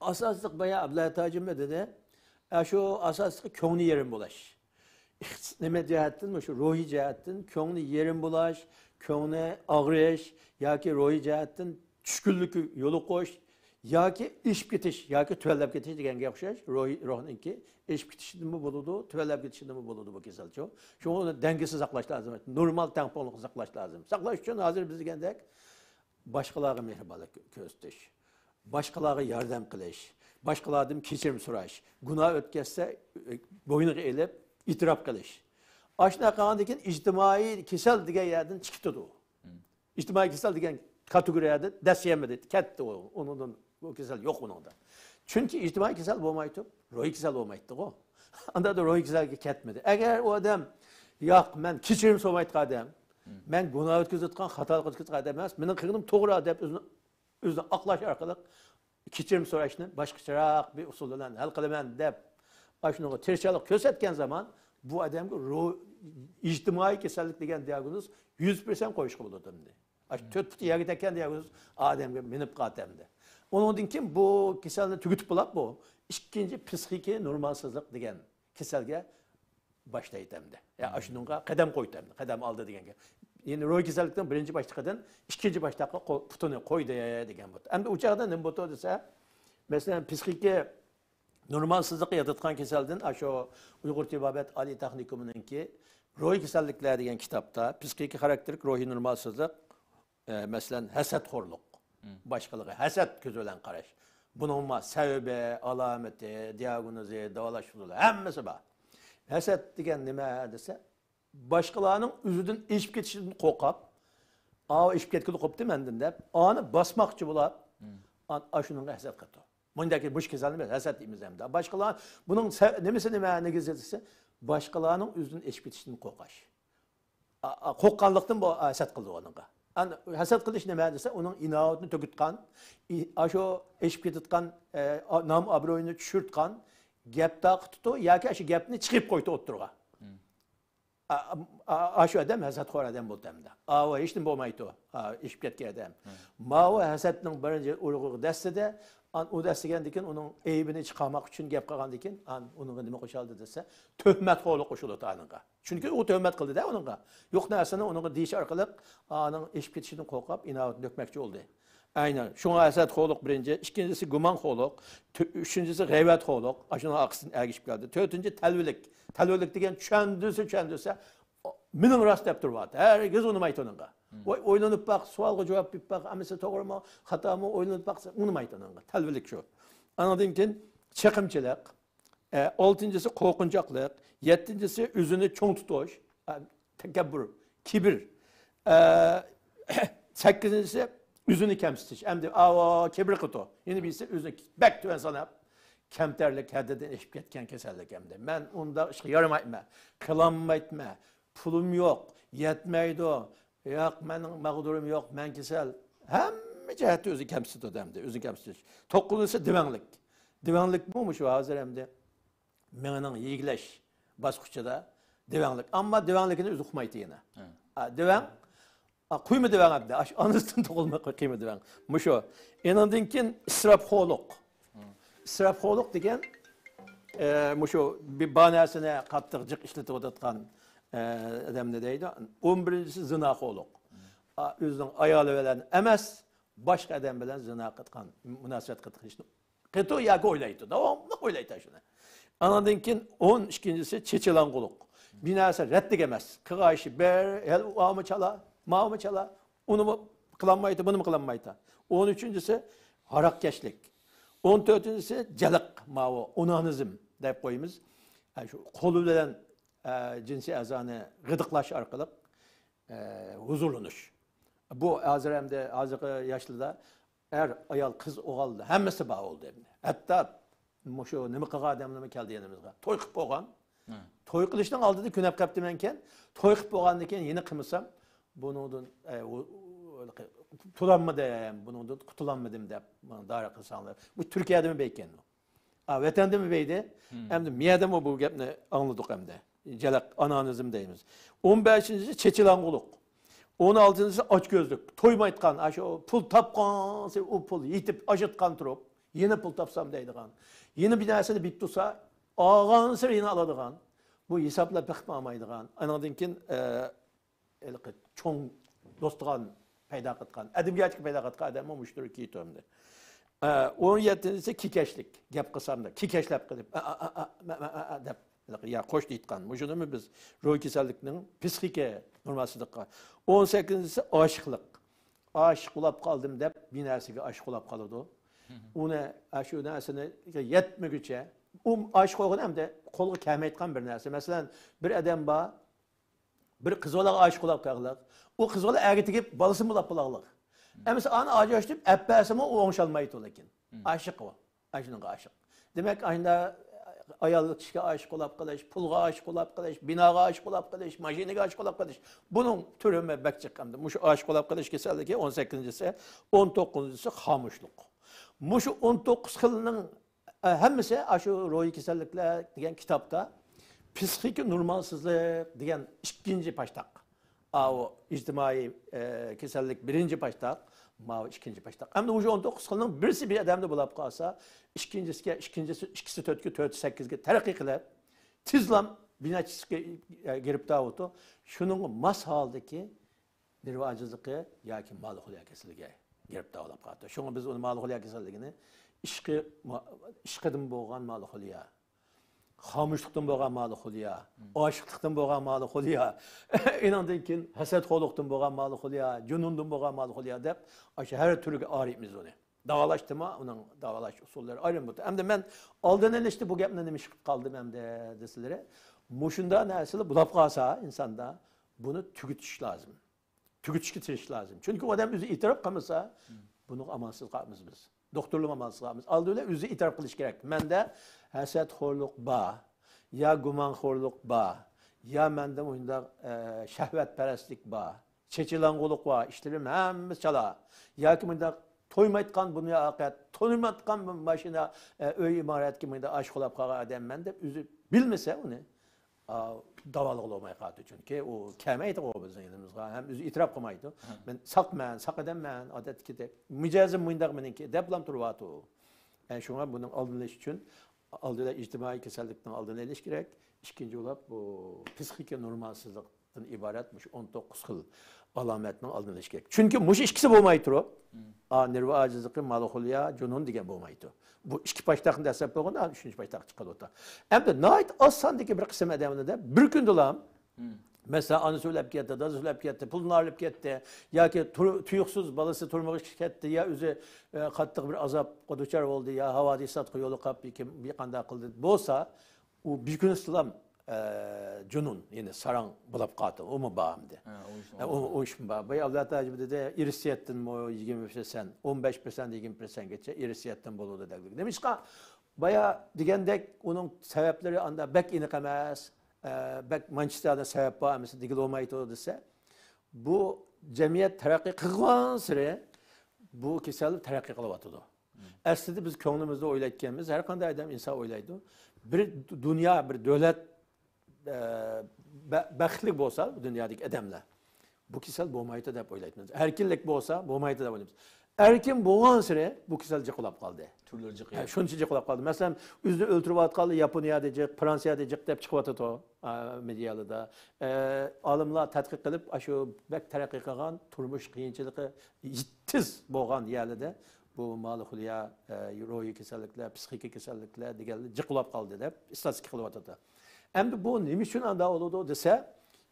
ئاساسلىق بايا ئابدۇللا ھاجىممۇ دېدى، ئە، شۇ ئاساسلىقى كۆڭلى يېرىم بولاش. ئىقتىس-، نېمە جەھەتتىن، مۇشۇ روھىي جەھەتتىن كۆڭلى يېرىم بولاش، كۆڭلى ئاغرىش ياكى روھىي جەھەتتىن چۈشكۈنلۈككە يولۇقۇش ياكى ئېشىپ كېتىش ياكى تۆۋەنلەپ كېتىش دېگەنگە ئوخشاش، روھىي، روھنىڭكى ئېشىپ كېتىشىدىنمۇ بولىدۇ، تۆۋەنلەپ كېتىشىدىنمۇ بولىدۇ بۇ كېسەلچۇ. شۇڭا ئۇنى دەڭگىسى ساقلاش لازىم، نورمال تەڭپۇڭلۇقنى ساقلاش لازىم. ساقلاش ئۈچۈن ھازىر بىز دېگەندەك باشقىلارغا مېھرىبانلىق كۆ-، كۆرسىتىش، باشقىلارغا ياردەم قىلىش، باشقىلاردىن كېچىرىم سوراش، گۇناھ ئۆتكەزسە، ئۆ-، بوينىغا ئېلىپ، ئېتىراپ قىلىش. ئاشۇنداق قىلغاندىن كېيىن ئىجتىمائىي كېسەل دېگەن يەردىن چىقىپ كېتىدۇ. ئىجتىمائىي كېسەل دېگەن كاتېگورىيەدە دەسسىيەلمىدى، كەتتى ئۇ. ئۇنىڭدىن، ئۇ كېسەل يوق ئۇنىڭدا. چۈنكى ئىجتىمائىي كېسەل بولمايتتى، روھىي كېسەل بولمايتتىغۇ. ئانداقتا روھىي كېسەلگە كەتمىدى. ئەگەر ئۇ ئادەم، ياق، مەن كېچىرىم سورىمايدىغان ئادەم، مەن گۇناھ ئۆتكۈزۈۋاتقان، خاتالىق ئۆتكۈزۈۋاتقان ئادەم ئەمەس، مېنىڭ قىلغىنىم توغرا دەپ ئۆزىنى، ئۆزىنى ئاقلاش ئارقىلىق كېچىرىم سوراشنى باشقىچىراق بىر ئۇسۇل بىلەن ھەل قىلىمەن دەپ، ئاشۇنىڭغا تىرىشچانلىق كۆرسەتكەن زامان، بۇ ئادەمگە رو-، ئىجتىمائىي كېسەللىك دېگەن دىئاگنوز يۈز پىرسەنت قويۇشقا بولىدۇ ئەمدى. ئاشۇ تۆت پۇتى يەرگە تەگكەن دىئاگنوز ئادەمگە مىنىپ قالىدۇ ئەمدى. ئۇنىڭدىن كېيىن بۇ كېسەلنى تۈگىتىپ بولاپ، بۇ ئىككىنچى پسىخىكىي نورمالسىزلىق دېگەن كېسەلگە باشلايتتى ئەمدى. يا، ئاشۇنىڭغا قەدەم قويدى ئەمدى، قەدەم ئالدى دېگەن گەپ. يەنى روھىي كېسەللىكنىڭ بىرىنچى باشلىقىدىن ئىككىنچى باشلىققا قو-، پۇتىنى قويدى دېگەن بولدى. ئەمدى ئۇ چاغدا نېمە بولدى دېسە، مەسىلەن، پسىخىكىي نورمالسىزلىققا ياتىدىغان كېسەلدىن، ئاشۇ ئۇيغۇر تېبابەت ئالىي تېخنىكومىنىڭكى روھىي كېسەللىكلەر دېگەن كىتابتا پسىخىكىي خاراكتېرلىك روھىي نورمالسىزلىق، ئە، مەسىلەن، ھەسەتخورلۇق، باشقىلارغا ھەسەت كۆزى بىلەن قاراش. بۇنىڭمۇ سەۋەبى، ئالامىتى، دىئاگنوزى، داۋالاش ئۇسۇلى، ھەممىسى بار. ھەسەت دېگەن نېمە دېسە، باشقىلارنىڭ ئۆزىدىن ئېشىپ كېتىشىدىن قورقۇپ، ئاۋۇ ئېشىپ كەتكىلى قوپتى مەندىن دەپ، ئانى باسماقچى بولۇپ، ئان-، ئاشۇنىڭغا ھەسەت قىلىدۇ. مۇنداق بۇش كېسەلنى بىز ھەسەت دەيمىز ئەمدى. باشقىلار بۇنىڭ سە-، نېمىسى نېمە، نېگىزى دېسە، باشقىلارنىڭ ئۆزىدىن ئېشىپ كېتىشىدىن قورقۇش. ئا-، ئا-، قورققانلىقتىن بۇ ھەسەت قىلىدۇ ئۇنىڭغا. ئەن-، ھەسەت قىلىش نېمە دېسە، ئۇنىڭ ئىناۋىتىنى تۆكۈتقان، ئى-، ئاشۇ ئېشىپ كېتىدىغان، ئە، ئا-، نام ئابرۇيىنى چۈشۈرتقان گەپ تارقىتىدۇ ياكى ئاشۇ گەپنى چىقىرىپ قويىدۇ ئوتتۇرىغا. ئا-، ئا-، ئاشۇ ئادەم ھەسەتخور ئادەم بولدى ئەمدى. ئاۋۇ ھېچنېمە بولمايدۇ. ئا، ئېشىپ كەتكەن ئادەم. ماۋۇ ھەسەتنىڭ بىرىنچى ئۇرۇقىغا دەسسىدى. ئان-، ئۇ دەسسىگەندىن كېيىن ئۇنىڭ ئەيىبىنى چىقارماق ئۈچۈن گەپ قىلغاندىن كېيىن، ئان-، ئۇنىڭغا نېمە قوشالدى دېسە، تۆھمەتخورلۇق قوشۇلدى ئانىڭغا. چۈنكى ئۇ تۆھمەت قىلدى-دە ئۇنىڭغا. يوق نەرسىنى ئۇنىڭغا دېيىش ئارقىلىق ئانىڭ ئېشىپ كېتىشىدىن قورقۇپ، ئىناۋىتىنى تۆكمەكچى بولدى. ئەينەن. شۇڭا ھەسەتخورلۇق بىرىنچى، ئىككىنچىسى گۇمانخورلۇق، تۆ-، ئۈچىنچىسى غەيۋەتخورلۇق، ئاشۇنىڭ ئارقىسىدىن ئەگىشىپ كەلدى. تۆتىنچى تەلۋىلىك. تەلۋىلىك دېگەن چۈشەندۈرسە، چۈشەندۈرسە، مېنىڭ راست دەپ تۇرۇۋاتىدۇ. ھەرگىز ئۇنىمايدۇ ئۇنىڭغا. ۋاي، ئويلىنىپ باق، سوئالغا جاۋاب بېرىپ باق، ئەمىسە توغرىمۇ، خاتامۇ، ئويلىنىپ باقسا، ئۇنىمايدۇ ئۇنىڭغا. تەلۋىلىك شۇ. ئانىڭدىن كېيىن چېقىمچىلىق. ئە، ئالتىنچىسى قورقۇنچاقلىق، يەتتىنچىسى ئۆزىنى چوڭ تۇتۇش، ئە، تەكەببۇر، كىبىر. ئە، سەككىزىنچىسى ئۆزىنى كەمسىتىش. ئەمدى ئاۋۇ كىبىر قىلىدۇ. يەنە بىرسى ئۆزىنى بەك تۆۋەن ساناپ، كەمتەرلىك، ھەددىدىن ئېشىپ كەتكەن كېسەللىك ئەمدى. مەن ئۇنداق ئىشقا يارىمايمەن، قىلالمايمەن، پۇلۇم يوق، يەتمەيدۇ، ياق، مېنىڭ مەغدۇرۇم يوق، مەن كېسەل. ھەممە جەھەتتە ئۆزىنى كەمسىتىدۇ ئەمدى، ئۆزىنى كەمسىتىش. توققۇزىنچىسى دىۋەڭلىك. دىۋەڭلىكمۇ مۇشۇ ھازىر ئەمدى مېڭىنىڭ يېگىلەش باسقۇچىدا دىۋەڭلىك. ئەمما دىۋەڭلىكىنى ئۆزى ئۇقمايتتى يەنە. ئا، دىۋەڭ، ئا، قۇيما دىۋەڭ ئەمدى. ئاش-، ئانىسىدىن تۇغۇلما قۇيما دىۋەڭ. مۇشۇ. ئېنىڭدىن كېيىن ئىسراپخورلۇق. ئىسراپخورلۇق دېگەن، ئە، مۇشۇ بىر بار نەرسىنى قاتتىق جىق ئىشلىتىۋاتىدىغان، ئە، ئادەمنى دەيدۇ. ئون بىرىنچىسى زىناخورلۇق. ئا، ئۆزىنىڭ ئايالى بىلەن ئەمەس، باشقا ئادەم بىلەن زىنا قىلىدىغان، مۇناسىۋەت قىلىدىغان ئىشنى قىلىدۇ ياكى ئويلايدۇ. داۋاملىق ئويلايدۇ شۇنى. ئانىڭدىن كېيىن ئون ئىككىنچىسى چېچىلاڭغۇلۇق. بىر نەرسە رەتلىك ئەمەس. قىلغان ئىشى بىر، ھېلى ئاۋۇمۇ چالا، ماۋۇمۇ چالا. ئۇنىمۇ قىلالمايدۇ، بۇنىمۇ قىلالمايدۇ. ئون ئۈچىنچىسى ھاراقكەشلىك. ئون تۆتىنچىسى جەلق، ماۋۇ ئونانىزم دەپ قويىمىز. ئە، شۇ قولى بىلەن، ئە، جىنسىي ئەزانى غىدىقلاش ئارقىلىق، ئە، ھۇزۇرلىنىش. بۇ ھازىر ئەمدى ھازىرقى ياشلىدا ئەر، ئايال، قىز، ئوغۇل ھەممىسى بار بولدى ئەمدى. ھەتتا مۇشۇ نېمە قىلغان ئادەملەرمۇ كەلدى يېنىمىزغا. توي قىلىپ بولغان. ھە. توي قىلىشنىڭ ئالدىدا كۈنەپ قاپتىمەنكەن، توي قىلىپ بولغاندىن كېيىن يەنە قىلمىسام، بۇنىڭدىن، ئە، ئۇ، ئۇ، تۇرالمىدىم، بۇنىڭدىن قۇتۇلالمىدىم دەپ، مانا دارى قىلساڭلار. بۇ تۈركىيەدىمۇ بەيكەن. ئا، ۋەتەندىمۇ بەيدى. ھىم. ئەمدى مىيەدىمۇ بۇ گەپنى ئاڭلىدۇق ئەمدى. جەلق ئانانىزم دەيمىز. ئون بەشىنچىسى چېچىلاڭغۇلۇق. ئون ئالتىنچىسى ئاچكۆزلۈك. تويمايتقان، ئاشۇ پۇل تاپقانسېرى ئۇ پۇل يېتىپ ئاجاتقان تۇرۇپ، يەنە پۇل تاپسام دەيدىغان. يەنە بىر نەرسىنى بىلىپ تۇرسا، ئالغانسېرى يەنە ئالىدىغان. بۇ ھېسابلاپ بېقىپ بولمايدىغان. ئانىڭدىن كېيىن، ئە، ھېلىقى چوڭ دوستىغان پەيدا قىلغان، ئادەمگەرچىلىك پەيدا قىلغان ئادەممۇ مۇشۇ تۈرگە كىرىدۇ ئەمدى. ئە، ئون يەتتىنچىسى كېكەشلىك. گەپ قىلسامدا، كېكەشلەپ قېلىپ، ئا، ئا، ئا، ئا، مە، مە، ئا، ئا، دەپ، يا قوش دەيدىغان. مۇشۇنىمۇ بىز روھىي كېسەللىكنىڭ پسىخىكا نورمالسىزلىقى. ئون سەككىزىنچىسى ئاشىقلىق. ئاشىق بولاپ قالدىم دەپ، بىر نەرسىگە ئاشىق بولاپ قالىدۇ. ئۇنى، ئاشۇ نەرسىنى يەتمىگۈچە، ئۇ ئاشىق بولغىنى ئەمدى قولغا كەلمەيدىغان بىر نەرسە. مەسىلەن، بىر ئادەم بار، بىر قىز بالىغا ئاشىق بولاپ قالغانلىق. ئۇ قىز بالا ئەرگە تېگىپ، بالىسىنى بولاپ قالغانلىق. ئەمىسە ئانى ئاجراشتۇرۇپ ئەپ بەرسىمۇ، ئۇ ئوڭشالمايدۇ لېكىن. ئاشىق ئۇ. ئاشۇنىڭغا ئاشىق. دېمەك، ئاشۇنداق ئايال كىشىگە ئاشىق بولاپ قېلىش، پۇلغا ئاشىق بولاپ قېلىش، بىناغا ئاشىق بولاپ قېلىش، ماشىنىغا ئاشىق بولاپ قېلىش. بۇنىڭ تۈرىمۇ بەك جىق ئەمدى. مۇشۇ ئاشىق بولاپ قېلىش كېسەللىكى ئون سەككىزىنچىسى، ئون توققۇزىنچىسى خامۇشلۇق. مۇشۇ ئون توققۇز خىلنىڭ، ئە، ھەممىسى ئاشۇ روھىي كېسەللىكلەر دېگەن كىتابتا پسىخىكا نورمالسىزلىق دېگەن ئىككىنچى پاشتاق. ئاۋۇ ئىجتىمائىي، ئە، كېسەللىك بىرىنچى پاشتاق، ماۋۇ ئىككىنچى پاشتاق. ئەمدى مۇشۇ ئون توققۇز خىلنىڭ بىرسى بىر ئادەمدە بولاپ قالسا، ئىككىنچىسىگە، ئىككىنچىسى، ئىككىسى تۆتكە، تۆتى سەككىزگە تەرەققىي قىلىپ، تېزلا بىر نەچچىسىگە، ئە، گىرىپتار بولىدۇ. شۇنىڭغا ماس ھالدىكى نېرۋا ئاجىزلىقى ياكى مېلانخولىيە كېسىلىگە گىرىپتار بولاپ قالىدۇ. شۇڭا بىز ئۇنى مېلانخولىيە كېسەللىكىنى ئىشقى، ئىشقىدىن بولغان مېلانخولىيە، خامۇشلۇقتىن بولغان مېلانخولىيە، ئاشىقلىقتىن بولغان مېلانخولىيە، ئېنىڭدىن كېيىن ھەسەتخورلۇقتىن بولغان مېلانخولىيە، جۇنۇندىن بولغان مېلانخولىيە دەپ، ئاشۇ ھەر تۈرگە ئايرىيمىز ئۇنى. داۋالاشتىمۇ، ئۇنىڭ داۋالاش ئۇسۇللىرى ئايرىم بولىدۇ. ئەمدى مەن ئالدىنى ئېلىشتا بۇ گەپنى نېمە ئىش قىلىپ قالدىم ئەمدى دېسىلىرى، مۇشۇنداق نەرسىلەر بولاپ قالسا ئىنساندا، بۇنى تۈگىتىش لازىم. تۈگىتىشكە تىرىشىش لازىم. چۈنكى ئۇ ئادەم ئۆزى ئېتىراپ قىلمىسا، بۇنىڭغا ئامالسىز قالىمىز بىز. دوختۇرلارمۇ ئامالسىز قالىمىز. ئالدى بىلەن ئۆزى ئېتىراپ قىلىش كېرەك. مەندە ھەسەتخورلۇق بار، يا گۇمانخورلۇق بار، يا مەندە مۇنداق، ئە، شەھۋەتپەرەسلىك بار، چېچىلاڭغۇلۇق بار، ئىشلىرىم ھەممىسى چالا. ياكى مۇنداق تويمايتقان دۇنيا ئاخىرەت، تويمايتقان ماشىنا، ئە، ئۆي ئىمارەتكە مۇنداق ئاشىق بولاپ قالغان ئادەممەن دەپ ئۆزى بىلمىسە ئۇنى، ئا، داۋالىغىلى بولماي قالىدۇ. چۈنكى ئۇ كەلمەيدىغۇ بىزنىڭ يېنىمىزغا، ھەم ئۆزى ئېتىراپ قىلمايدۇ. ھە. مەن ساقمەن، ساق ئادەممەن، ئادەتتىكىدەك. مىجەزىم مۇنداق مېنىڭكى، دەپلا تۇرۇۋاتىدۇ. ئە، شۇڭا بۇنىڭ ئالدىنى ئېلىش ئۈچۈن ئالدى بىلەن ئىجتىمائىي كېسەللىكنىڭ ئالدىنى ئېلىش كېرەك. ئىككىنچى بولۇپ، بۇ پسىخىكا نورمالسىزلىقتىن ئىبارەت مۇشۇ ئون توققۇز خىل ئالامەتنىڭ ئالدىنى ئېلىش كېرەك. چۈنكى مۇشۇ ئىككىسى بولماي تۇرۇپ، ئا، نېرۋا ئاجىزلىقى، مېلانخولىيە، جۇنۇن دېگەن بولمايدۇ. بۇ ئىككى پاشتاقنى دەسسەپ بولغاندا، ئۈچىنچى پاشتاق چىقىدۇ. ئەمدى ناھايىتى ئاز ساندىكى بىر قىسىم ئادەملەردە بىر كۈندىلا، مەسىلەن، ئانىسى ئۆلۈپ كەتتى، دادىسى ئۆلۈپ كەتتى، پۇلنى ئېلىپ كەتتى ياكى تۇر-، تۇيۇقسىز بالىسى تۇرمۇشقا كەتتى يا ئۆزى، ئە، قاتتىق بىر ئازابقا دۇچار بولدى يا ھاۋادىساتقا يولۇقۇپ ياكى بىر قانداق قىلدى بولسا، ئۇ بىر كۈنى سىلام، ئە، جۇنۇن، يەنى ساراڭ بولاپ قالدى. ئۇمۇ بار ئەمدى. ھە، ئۇ ئىش ئە، ئۇ، ئۇ ئىشمۇ بار. بايا ئابلەت ھاجى دېدى، ئىرسىيەتتىنمۇ يىگىرمە پىرسەنت، ئون بەش پىرسەنت، يىگىرمە پىرسەنتگىچە ئىرسىيەتتىن بولىدۇ دەپ. نېمىشقا؟ بايا دېگەندەك ئۇنىڭ سەۋەبلىرى ئاندا بەك ئېنىق ئەمەس. ئە، بەك مانچە سەۋەب بار ئەمەس، دېگىلى بولمايدۇ دېسە، بۇ جەمئىيەت تەرەققىي قىلغانسېرى بۇ كېسەل تەرەققىي قىلىۋاتىدۇ. ئەسلىدە بىز كۆڭلىمىزدە ئويلايدىكەنمىز، ھەر قانداق ئادەم ئىنسان ئويلايدۇ. بىر دۇنيا، بىر دۆلەت، ئە، بە-، بەختلىك بولسا، بۇ دۇنيادىكى ئادەملەر، بۇ كېسەل بولمايدۇ دەپ ئويلايمىز. ئەركىنلىك بولسا، بولمايدۇ دەپ ئويلايمىز. ئەركىن بولغانسېرى بۇ كېسەل جىقلاپ قالدى. تۈرلىرى جىق. ھە، شۇنچە جىقلاپ قالدى. مەسىلەن، ئۆزىنى ئۆلتۈرۈۋاتقانلار ياپونىيەدە جىق، فرانسىيەدە جىق دەپ چىقىۋاتىدۇ، ئا، مېدىيالاردا. ئە، ئالىملار تەتقىق قىلىپ، ئاشۇ بەك تەرەققىي قىلغان، تۇرمۇش قىيىنچىلىقى تېز بولغان يەرلەردە بۇ مېلانخولىيە، ئە، روھىي كېسەللىكلەر، پسىخىكا كېسەللىكلەر دېگەنلەر جىقلاپ قالدى دەپ ئىستاتىستىكا قىلىۋاتىدۇ. ئەمدى بۇ نېمە ئۈچۈن ئانداق بولىدۇ دېسە،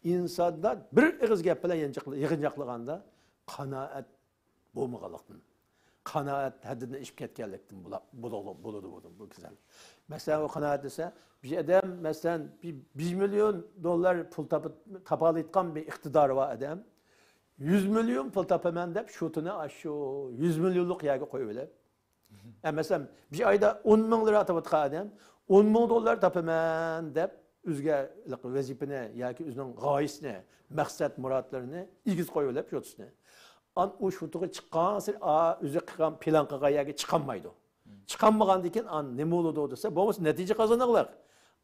ئىنساندا بىر ئېغىز گەپ بىلەن يىغىنچاقلىغاندا قانائەت بولمىغانلىقتىن. قانائەت ھەددىدىن ئېشىپ كەتكەنلىكتىن بولا-، بولىدۇ، بولىدۇ بۇ، بۇ كېسەل. مەسىلەن، ئۇ قانائەت دېسە، بىر ئادەم، مەسىلەن، بىر، بىر مىليون دوللار پۇل تاپا-، تاپالايدىغان بىر ئىقتىدارى بار ئادەم، يۈز مىليون پۇل تاپىمەن دەپ، شۇتىنى ئاشۇ يۈز مىليونلۇق يەرگە قويۇۋېلىپ، ئە، مەسىلەن، بىر ئايدا ئون مىڭ لىرا تاپىدىغان ئادەم ئون مىڭ دوللار تاپىمەن دەپ، ئۆزىگە ۋەزىپىنى ياكى ئۆزىنىڭ غايىسىنى، مەقسەت مۇرادلىرىنى ئېگىز قويۇۋېلىپ شۇتىسىنى. ئان ئۇ شۇتىغا چىققانسېرى، ئا، ئۆزى قىلغان، پىلان قىلغان يەرگە چىقالمايدۇ. چىقالمىغاندىن كېيىن ئان نېمە بولىدۇ دېسە، بولمىسا نەتىجە قازانغلىق.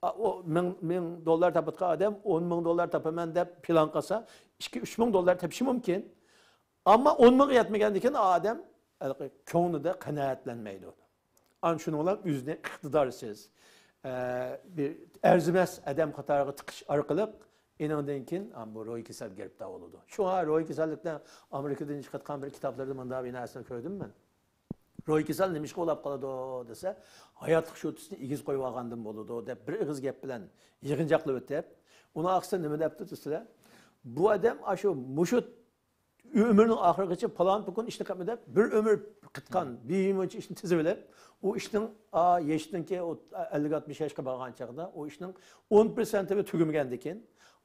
ئا، ئۇ مىڭ، مىڭ دوللار تاپىدىغان ئادەم ئون مىڭ دوللار تاپىمەن دەپ پىلان قىلسا، ئىككى، ئۈچ مىڭ دوللار تېپىشى مۇمكىن. ئەمما ئون مىڭغا يەتمىگەندىن كېيىن ئادەم ھېلىقى كۆڭلىدە قانائەتلەنمەيدۇ. ئانا شۇنىڭ بىلەن ئۆزىنى ئىقتىدارسىز، ئە، بىر ئەرزىمەس ئادەم قاتارىغا تىقىش ئارقىلىق ئېنىڭدىن كېيىن، ئا، بۇ روھىي كېسەل گىرىپتار بولىدۇ. شۇڭا روھىي كېسەللىكتە ئامېرىكىدىن چىقىۋاتقان بىر كىتابلىرىدا مۇنداق بىر نەرسىنى كۆردۈم مەن. روھىي كېسەل نېمىشقا بولاپ قالىدۇ دېسە، ھاياتلىق شۇتىسىنى ئېگىز قويۇۋالغاندىن بولىدۇ دەپ بىر ئېغىز گەپ بىلەن يىغىنچاقلاپ ئۆتۈپ، ئۇنىڭ ئارقىسىدا نېمە دەپتۇ دېسىلە، بۇ ئادەم ئاشۇ مۇشۇ ئۆمرىنىڭ ئاخىرىغىچە پالان پۇكۇن ئىشنى قىلمىدى دەپ، بىر ئۆمۈر قىتقان، بىر مۇنچە ئىشنى تىزىۋېلىپ، ئۇ ئىشنىڭ، ئا، يېشىدىنكى ئەللىك ئاتمىش ياشقا بارغان چاغدا ئۇ ئىشنىڭ ئون پىرسەنتى تۈگىمىگەندىكىن،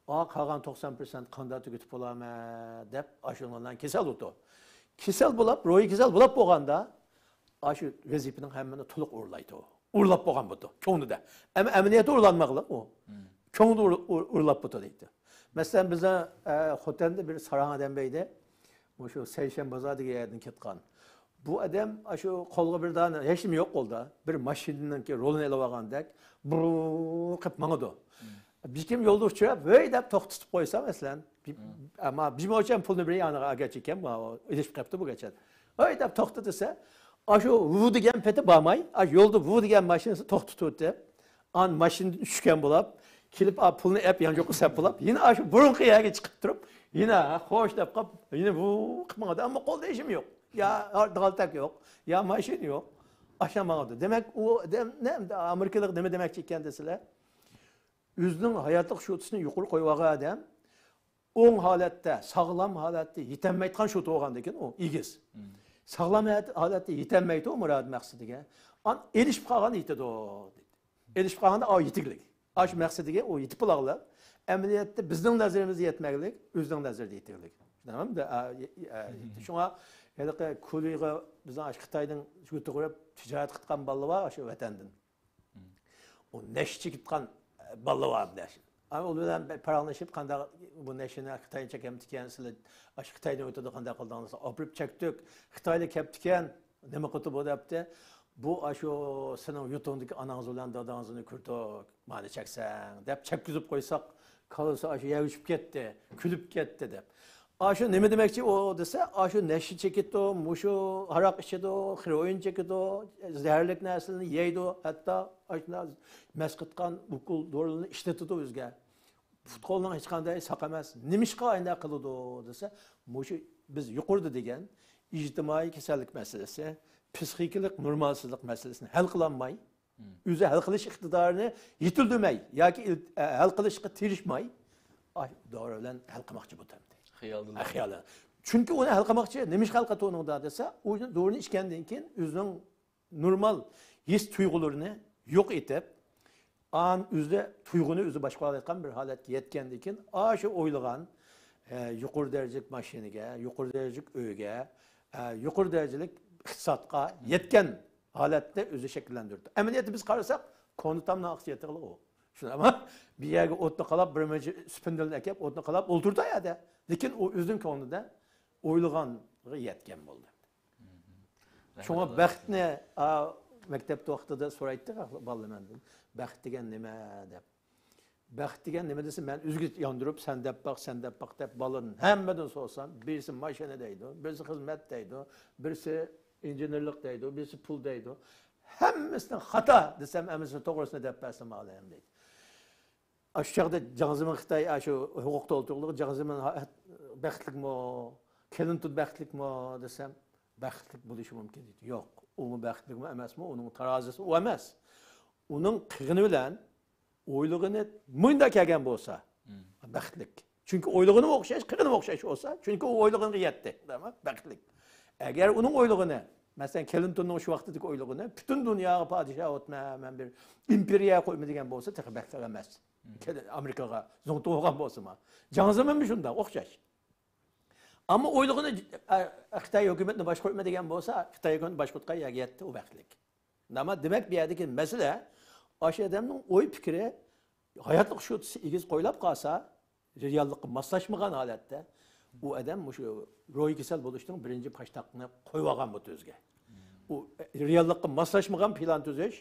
ئا، قالغان توقسان پىرسەنت قانداق تۈگىتىپ بولامەن دەپ ئاشۇنىڭ بىلەن كېسەل بولىدۇ. كېسەل بولاپ، روھىي كېسەل بولاپ بولغاندا، ئاشۇ ۋەزىپىنىڭ ھەممىنى تولۇق ئورۇنلايدۇ. ئورۇنلاپ بولغان بولىدۇ، كۆڭلىدە. ئەمما ئەمەلىيەتتە ئورۇنلانماقلىق ئۇ. كۆڭلىدە ئور-، ئور-، ئورۇنلاپ بولىدۇ دەيدۇ. مەسىلەن، بىزنىڭ، ئە، خوتەندە بىر ساراڭ ئادەم بار ئىدى. مۇشۇ سەيشەنبە بازار دېگەن يەردىن كەتكەن. بۇ ئادەم ئاشۇ قولىغا بىر دانە، ھېچنېمە يوق قولدا. بىر ماشىنىنىڭكى رولىنى ئېلىۋالغاندەك، بۇرۇ قىلىپ ماڭىدۇ. بىر كىم يولدا ئۇچراپ، ھۆي دەپ توختىتىپ قويسا، مەسىلەن، بىر، ئەمما بىر موچەن پۇلنى بېرىپ يانىغا ئەگەر چېكەن، ئۇ ئېلىشىپ قېپتۇ بۇ گەچەن. ھۆي دەپ توختا دېسە، ئاشۇ ۋۇ دېگەن پېتى بارماي، ئاشۇ يولدا ۋۇ دېگەن ماشىنىسى توختىتىۋېتىپ، ئان ماشىنىدىن چۈشكەن بولاپ، كېلىپ، ئا، پۇلنى ئەپ يانچۇققا سەپ بولاپ، يەنە ئاشۇ بۇرۇنقى يەرگە چىقىپ تۇرۇپ، يەنە، ھە، خوش دەپ قاپ، يەنە ۋۇ قىلىپ ماڭىدۇ. ئەمما قولدا ھېچنېمە يوق. يا غالتەك يوق، يا ماشىنا يوق. ئاشۇنداق ماڭىدۇ. دېمەك، ئۇ ئادەم نە، ئامېرىكىلىق نېمە دېمەكچى ئىكەن دېسىلە، ئۆزىنىڭ ھاياتلىق شۇتىسىنى يۇقىرى قويۇۋالغان ئادەم ئوڭ ھالەتتە، ساغلام ھالەتتە يېتەلمەيدىغان شۇتا بولغاندىكىن ئۇ ئېگىز. ساغلام ھالەت-، ھالەتتە يېتەلمەيدۇ مۇراد مەقسىتىگە. ئان ئېلىشىپ قالغاندا يېتىدۇ، دېدى. ئېلىشىپ قالغاندا ئاۋۇ يېتىگلىك. ئاشۇ مەقسىتىگە ئۇ يېتىپ بولغلىق. ئەمەلىيەتتە بىزنىڭ نەزىرىمىزدە يەتمەگلىك، ئۆزىنىڭ نەزىرىدە يېتىگلىك. شۇنداقمۇ؟ ئە، ئە، شۇڭا ھېلىقى كۇلىغا بىزنىڭ ئاشۇ خىتايدىن يۇرتقا بېرىپ تىجارەت قىلىدىغان بالىلار بار، ئاشۇ ۋەتەندىن. ئۇ نەشە چېكىدىغان بالىلار بار ئەمدى. ئۇ بىلەن پاراڭلىشىپ، قانداق بۇ نەشىنى خىتاينى چېكەمتىكەن، سىلەر ئاشۇ خىتاينى ئۆتىدۇ، قانداق قىلدىڭلار؟ ئاپىرىپ چەكتۇق، خىتايلار كەپتىكەن، نېمە قىلدى بۇ دەپتۇ. بۇ ئاشۇ سېنىڭ يۇرتۇڭدىكى ئاناڭىز بىلەن داداڭىزنى كۆردۇق، مانا چەكسەڭ دەپ چەككۈزۈپ قويساق، كاللىسى ئاشۇ يەۋشىپ كەتتى، كۈلۈپ كەتتى دەپ. ئاشۇ نېمە دېمەكچى ئۇ دېسە، ئاشۇ نەشە چېكىدۇ، مۇشۇ ھاراق ئىچىدۇ، خېروئىن چېكىدۇ، زەھەرلىك نەرسىلەرنى يەيدۇ، ھەتتا ئاشۇنداق مەس قىلىدىغان ئوكۇل دورىلىرىنى ئىشلىتىدۇ ئۆزىگە. پۇت-قولىنىڭ ھېچقانداق ساق ئەمەس. نېمىشقا ئاينداق قىلىدۇ دېسە، مۇشۇ بىز يۇقىرىدا دېگەن ئىجتىمائىي كېسەللىك مەسىلىسى، پسىخىكىلىق نورمالسىزلىق مەسىلىسىنى ھەل قىلالماي، ئۆزى ھەل قىلىش ئىقتىدارىنى يېتىلدۈرمەي ياكى ئىل-، ئە، ھەل قىلىشقا تىرىشماي، ئاي، دورا بىلەن ھەل قىلماقچى بۇ تەمدە. خىيالدىن. ئە، خىيالى. چۈنكى ئۇنى ھەل قىلماقچى، نېمىشقا ھەل قىلىۋاتىدۇ ئۇنىڭدا دېسە، ئۇ دورىنى ئىچكەندىن كېيىن ئۆزىنىڭ نورمال ھېس تۇيغۇلىرىنى يوق ئېتىپ، ئان ئۆزى تۇيغۇنى ئۆزى باشقۇرالايدىغان بىر ھالەتكە يەتكەندىن كېيىن، ئاشۇ ئويلىغان، ئە، يۇقىرى دەرىجىلىك ماشىنىگە، يۇقىرى دەرىجىلىك ئۆيگە، ئە، يۇقىرى دەرىجىلىك ئىقتىسادقا يەتكەن ھالەتتە ئۆزى شەكىللەندۈرىدۇ. ئەمەلىيەتتە بىز قارىساق، كونا تامنىڭ ئاقىسى يېتىغلى ئۇ. شۇنداقمۇ؟ بىر يەرگە ئوتنى قالاپ، بىر مۇنچە سۈپۈندۈلنى ئەكەپ، ئوتنى قالاپ ئولتۇرىدۇ ئەدە. لېكىن ئۇ ئۆزىنىڭ كۆڭلىدە ئويلىغانغا يەتكەن بولدى. شۇڭا بەختنى، ئا، مەكتەپتە ۋاقتىدا سورايتتى بالىلار مەندىن، «بەخت دېگەن نېمە؟» دەپ. بەخت دېگەن نېمە دېسە، مەن ئۆزىگە ياندۇرۇپ، «سەن دەپ باق، سەن دەپ باق» دەپ بالىدىن ھەممىدىن سورىسام، بىرسى ماشىنا دەيدۇ، بىرسى خىزمەت دەيدۇ، بىرسى ئىنژېنېرلىق دەيدۇ، بىرسى پۇل دەيدۇ. ھەممىسىنى خاتا دېسەم، ھەممىسىنى توغرىسىنى دەپ بەرسە ماڭا دەيدۇ. ئاشۇ چاغدا جياڭ زېمىن خىتاي، ئاشۇ ھوقۇقتا ئولتۇرغۇلۇق جياڭ زېمىن ھا-، بەختلىكمۇ؟ كلىنتون بەختلىكمۇ دېسەم، بەختلىك بولۇشى مۇمكىن دېدى. يوق، ئۇمۇ بەختلىكمۇ ئەمەسمۇ، ئۇنىڭ تارازىسى ئۇ ئەمەس. ئۇنىڭ قىلغىنى بىلەن ئويلىغىنى مۇنداق كەلگەن بولسا، بەختلىك. چۈنكى ئويلىغىنىمۇ ئوخشاش، قىلغىنىمۇ ئوخشاش بولسا، چۈنكى ئۇ ئويلىغىنىغا يەتتى. بەختلىك. ئەگەر ئۇنىڭ ئويلىغىنى مەسىلەن، كلىنتوننىڭ شۇ ۋاقتىدىكى ئويلىغىنى، پۈتۈن دۇنياغا پادىشاھ ئوتمەن، مەن بىر ئىمپېرىيە قۇرىمەن دېگەن بولسا، تېخى بەكلا ئەمەس. ئامېرىكىغا زۇڭتۇڭ بولغان بولسىمۇ. جاڭ زېمىنمۇ شۇنداق، ئوخشاش. ئەمما ئويلىغىنى، ئە، خىتاي ھۆكۈمىتىنى باشقۇرىمەن دېگەن بولسا، خىتاي ھۆكۈمىتىنى باشقۇرتقان يەرگە يەتتى ئۇ ۋاقىتلىك. ئەمما دېمەك، بۇ يەردىكى مەسىلە، ئاشۇ ئادەمنىڭ ئوي پىكرى، ھاياتلىق شۇتىسى ئېگىز قويلاپ قالسا، رېئاللىققا ماسلاشمىغان ھالەتتە، ئۇ ئادەم مۇشۇ روھىي كېسەل بولۇشنىڭ بىرىنچى پاشتاقىنى قويۇۋالغان بۇ تۈزگە. ئۇ رېئاللىققا ماسلاشمىغان پىلان تۈزۈش،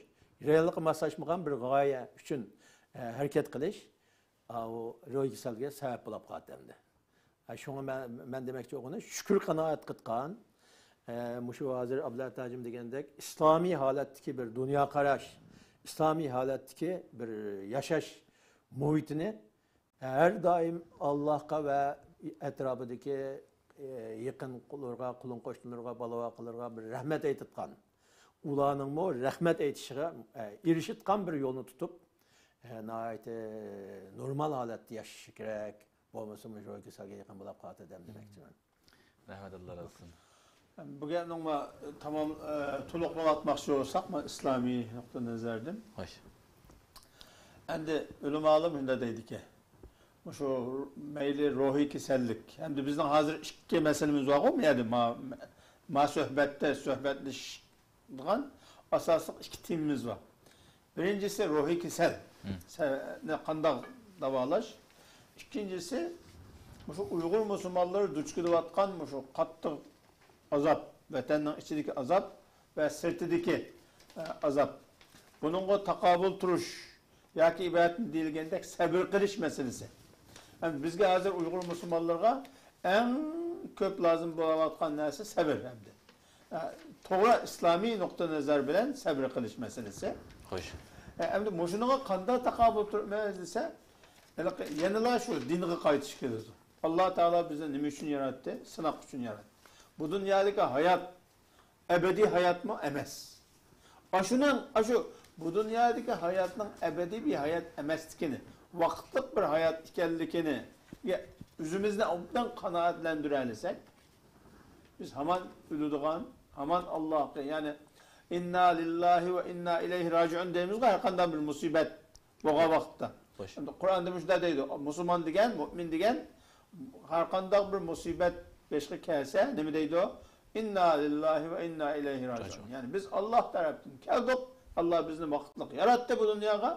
رېئاللىققا ماسلاشمىغان بىر غايە ئۈچۈن، ئە، ھەرىكەت قىلىش، ئا، ئۇ روھىي كېسەلگە سەۋەب بولۇپ قالدى ئەمدى. ھە، شۇڭا مەن، مەن دېمەكچى بولغىنىم، شۈكۈر قانائەت قىلغان، ئە، مۇشۇ ھازىر ئابلەت ھاجىم دېگەندەك ئىسلامىي ھالەتتىكى بىر دۇنيا قاراش، ئىسلامىي ھالەتتىكى بىر ياشاش مۇھىتىنى ھەر دائىم ئاللاھقا ۋە ئەتراپىدىكى، ئە، يېقىنلىرىغا، قولۇم قوشنىلىرىغا، بالا ۋاقىلىرىغا بىر رەھمەت ئېيتىدىغان، ئۇلارنىڭمۇ رەھمەت ئېيتىشىغا، ئە، ئېرىشىدىغان بىر يولنى تۇتۇپ، ئە، ناھايىتى نورمال ھالەتتە ياشىشى كېرەك. بولمىسا مۇشۇ كېسەلگە يېقىن بولۇپ قالىدۇ دەم دېمەكچىمەن. رەھمەت، ئاللا رازى بولسۇن. بۇ گەپنىڭ ما-، تامام، ئە، تولۇقلاۋاتماقچى بولساق، ما، ئىسلامىي نۇقتىئى نەزەردىن. خوش. ئەمدى ئۆلىمالار مۇنداق دەيدىكەن. مۇشۇ مەيلى روھىي كېسەللىك. ئەمدى بىزنىڭ ھازىر ئىككى مەسىلىمىز بارغۇ، بۇ يەردە ما-، ما سۆھبەتتە سۆھبەتلىشىدىغان ئاساسلىق ئىككى تېمىمىز بار. بىرىنچىسى روھىي كېسەل. مم. سە-، نى قانداق داۋالاش؟ ئىككىنچىسى، مۇشۇ ئۇيغۇر مۇسۇلمانلىرى دۇچ كېلىۋاتقان مۇشۇ قاتتىق ئازاب، ۋەتەننىڭ ئىچىدىكى ئازاب ۋە سىرتىدىكى، ئە، ئازاب. بۇنىڭغا تاقابىل تۇرۇش ياكى ئىبارەتتىن دېيىلگەندەك سەۋر قىلىش مەسىلىسى. ھەم بىزگە ھازىر ئۇيغۇر مۇسۇلمانلىرىغا ئەڭ كۆپ لازىم بولۇۋاتقان نەرسە سەۋر ئەمدى. ئە، توغرا ئىسلامىي نۇقتىئى نەزەر بىلەن سەۋر قىلىش مەسىلىسى. خوش. ئە، ئەمدى مۇشۇنىڭغا قانداق تاقابىل تۇرىمىز دېسە، ھېلىقى يەنىلا شۇ دىنغا قايتىش كېلىدۇ. ئاللا تائالا بىزنى نېمە ئۈچۈن ياراتتى؟ سىناق ئۈچۈن ياراتتى. بۇ دۇنيادىكى ھايات ئەبەدىي ھاياتمۇ ئەمەس. ئاشۇنىڭ، ئاشۇ بۇ دۇنيادىكى ھاياتنىڭ ئەبەدىي بىر ھايات ئەمەسلىكىنى، ۋاقىتلىق بىر ھايات ئىكەنلىكىنى ئۆزىمىزنى ئوبدان قانائەتلەندۈرەلىسەك، بىز ھامان ئۆلىدىغان، ھامان ئاللاھقا، يەنى، ئىننا لىللاھى ۋە ئىننا ئىلەيھى راجىئۇن دەيمىزغۇ، ھەر قانداق بىر مۇسىبەت بولغان ۋاقىتتا. خوش. ئەمدى قۇرئاندا مۇشۇنداق دەيدۇ، مۇسۇلمان دېگەن، مۇئمىن دېگەن، ھەر قانداق بىر مۇسىبەت بېشىغا كەلسە، نېمە دەيدۇ؟ ئىننا لىللاھى ۋە ئىننا ئىلەيھى راجىئۇن. راجىئۇن. يەنى بىز ئاللاھ تەرەپتىن كەلدۇق، ئاللاھ بىزنى ۋاقىتلىق ياراتتى بۇ دۇنياغا،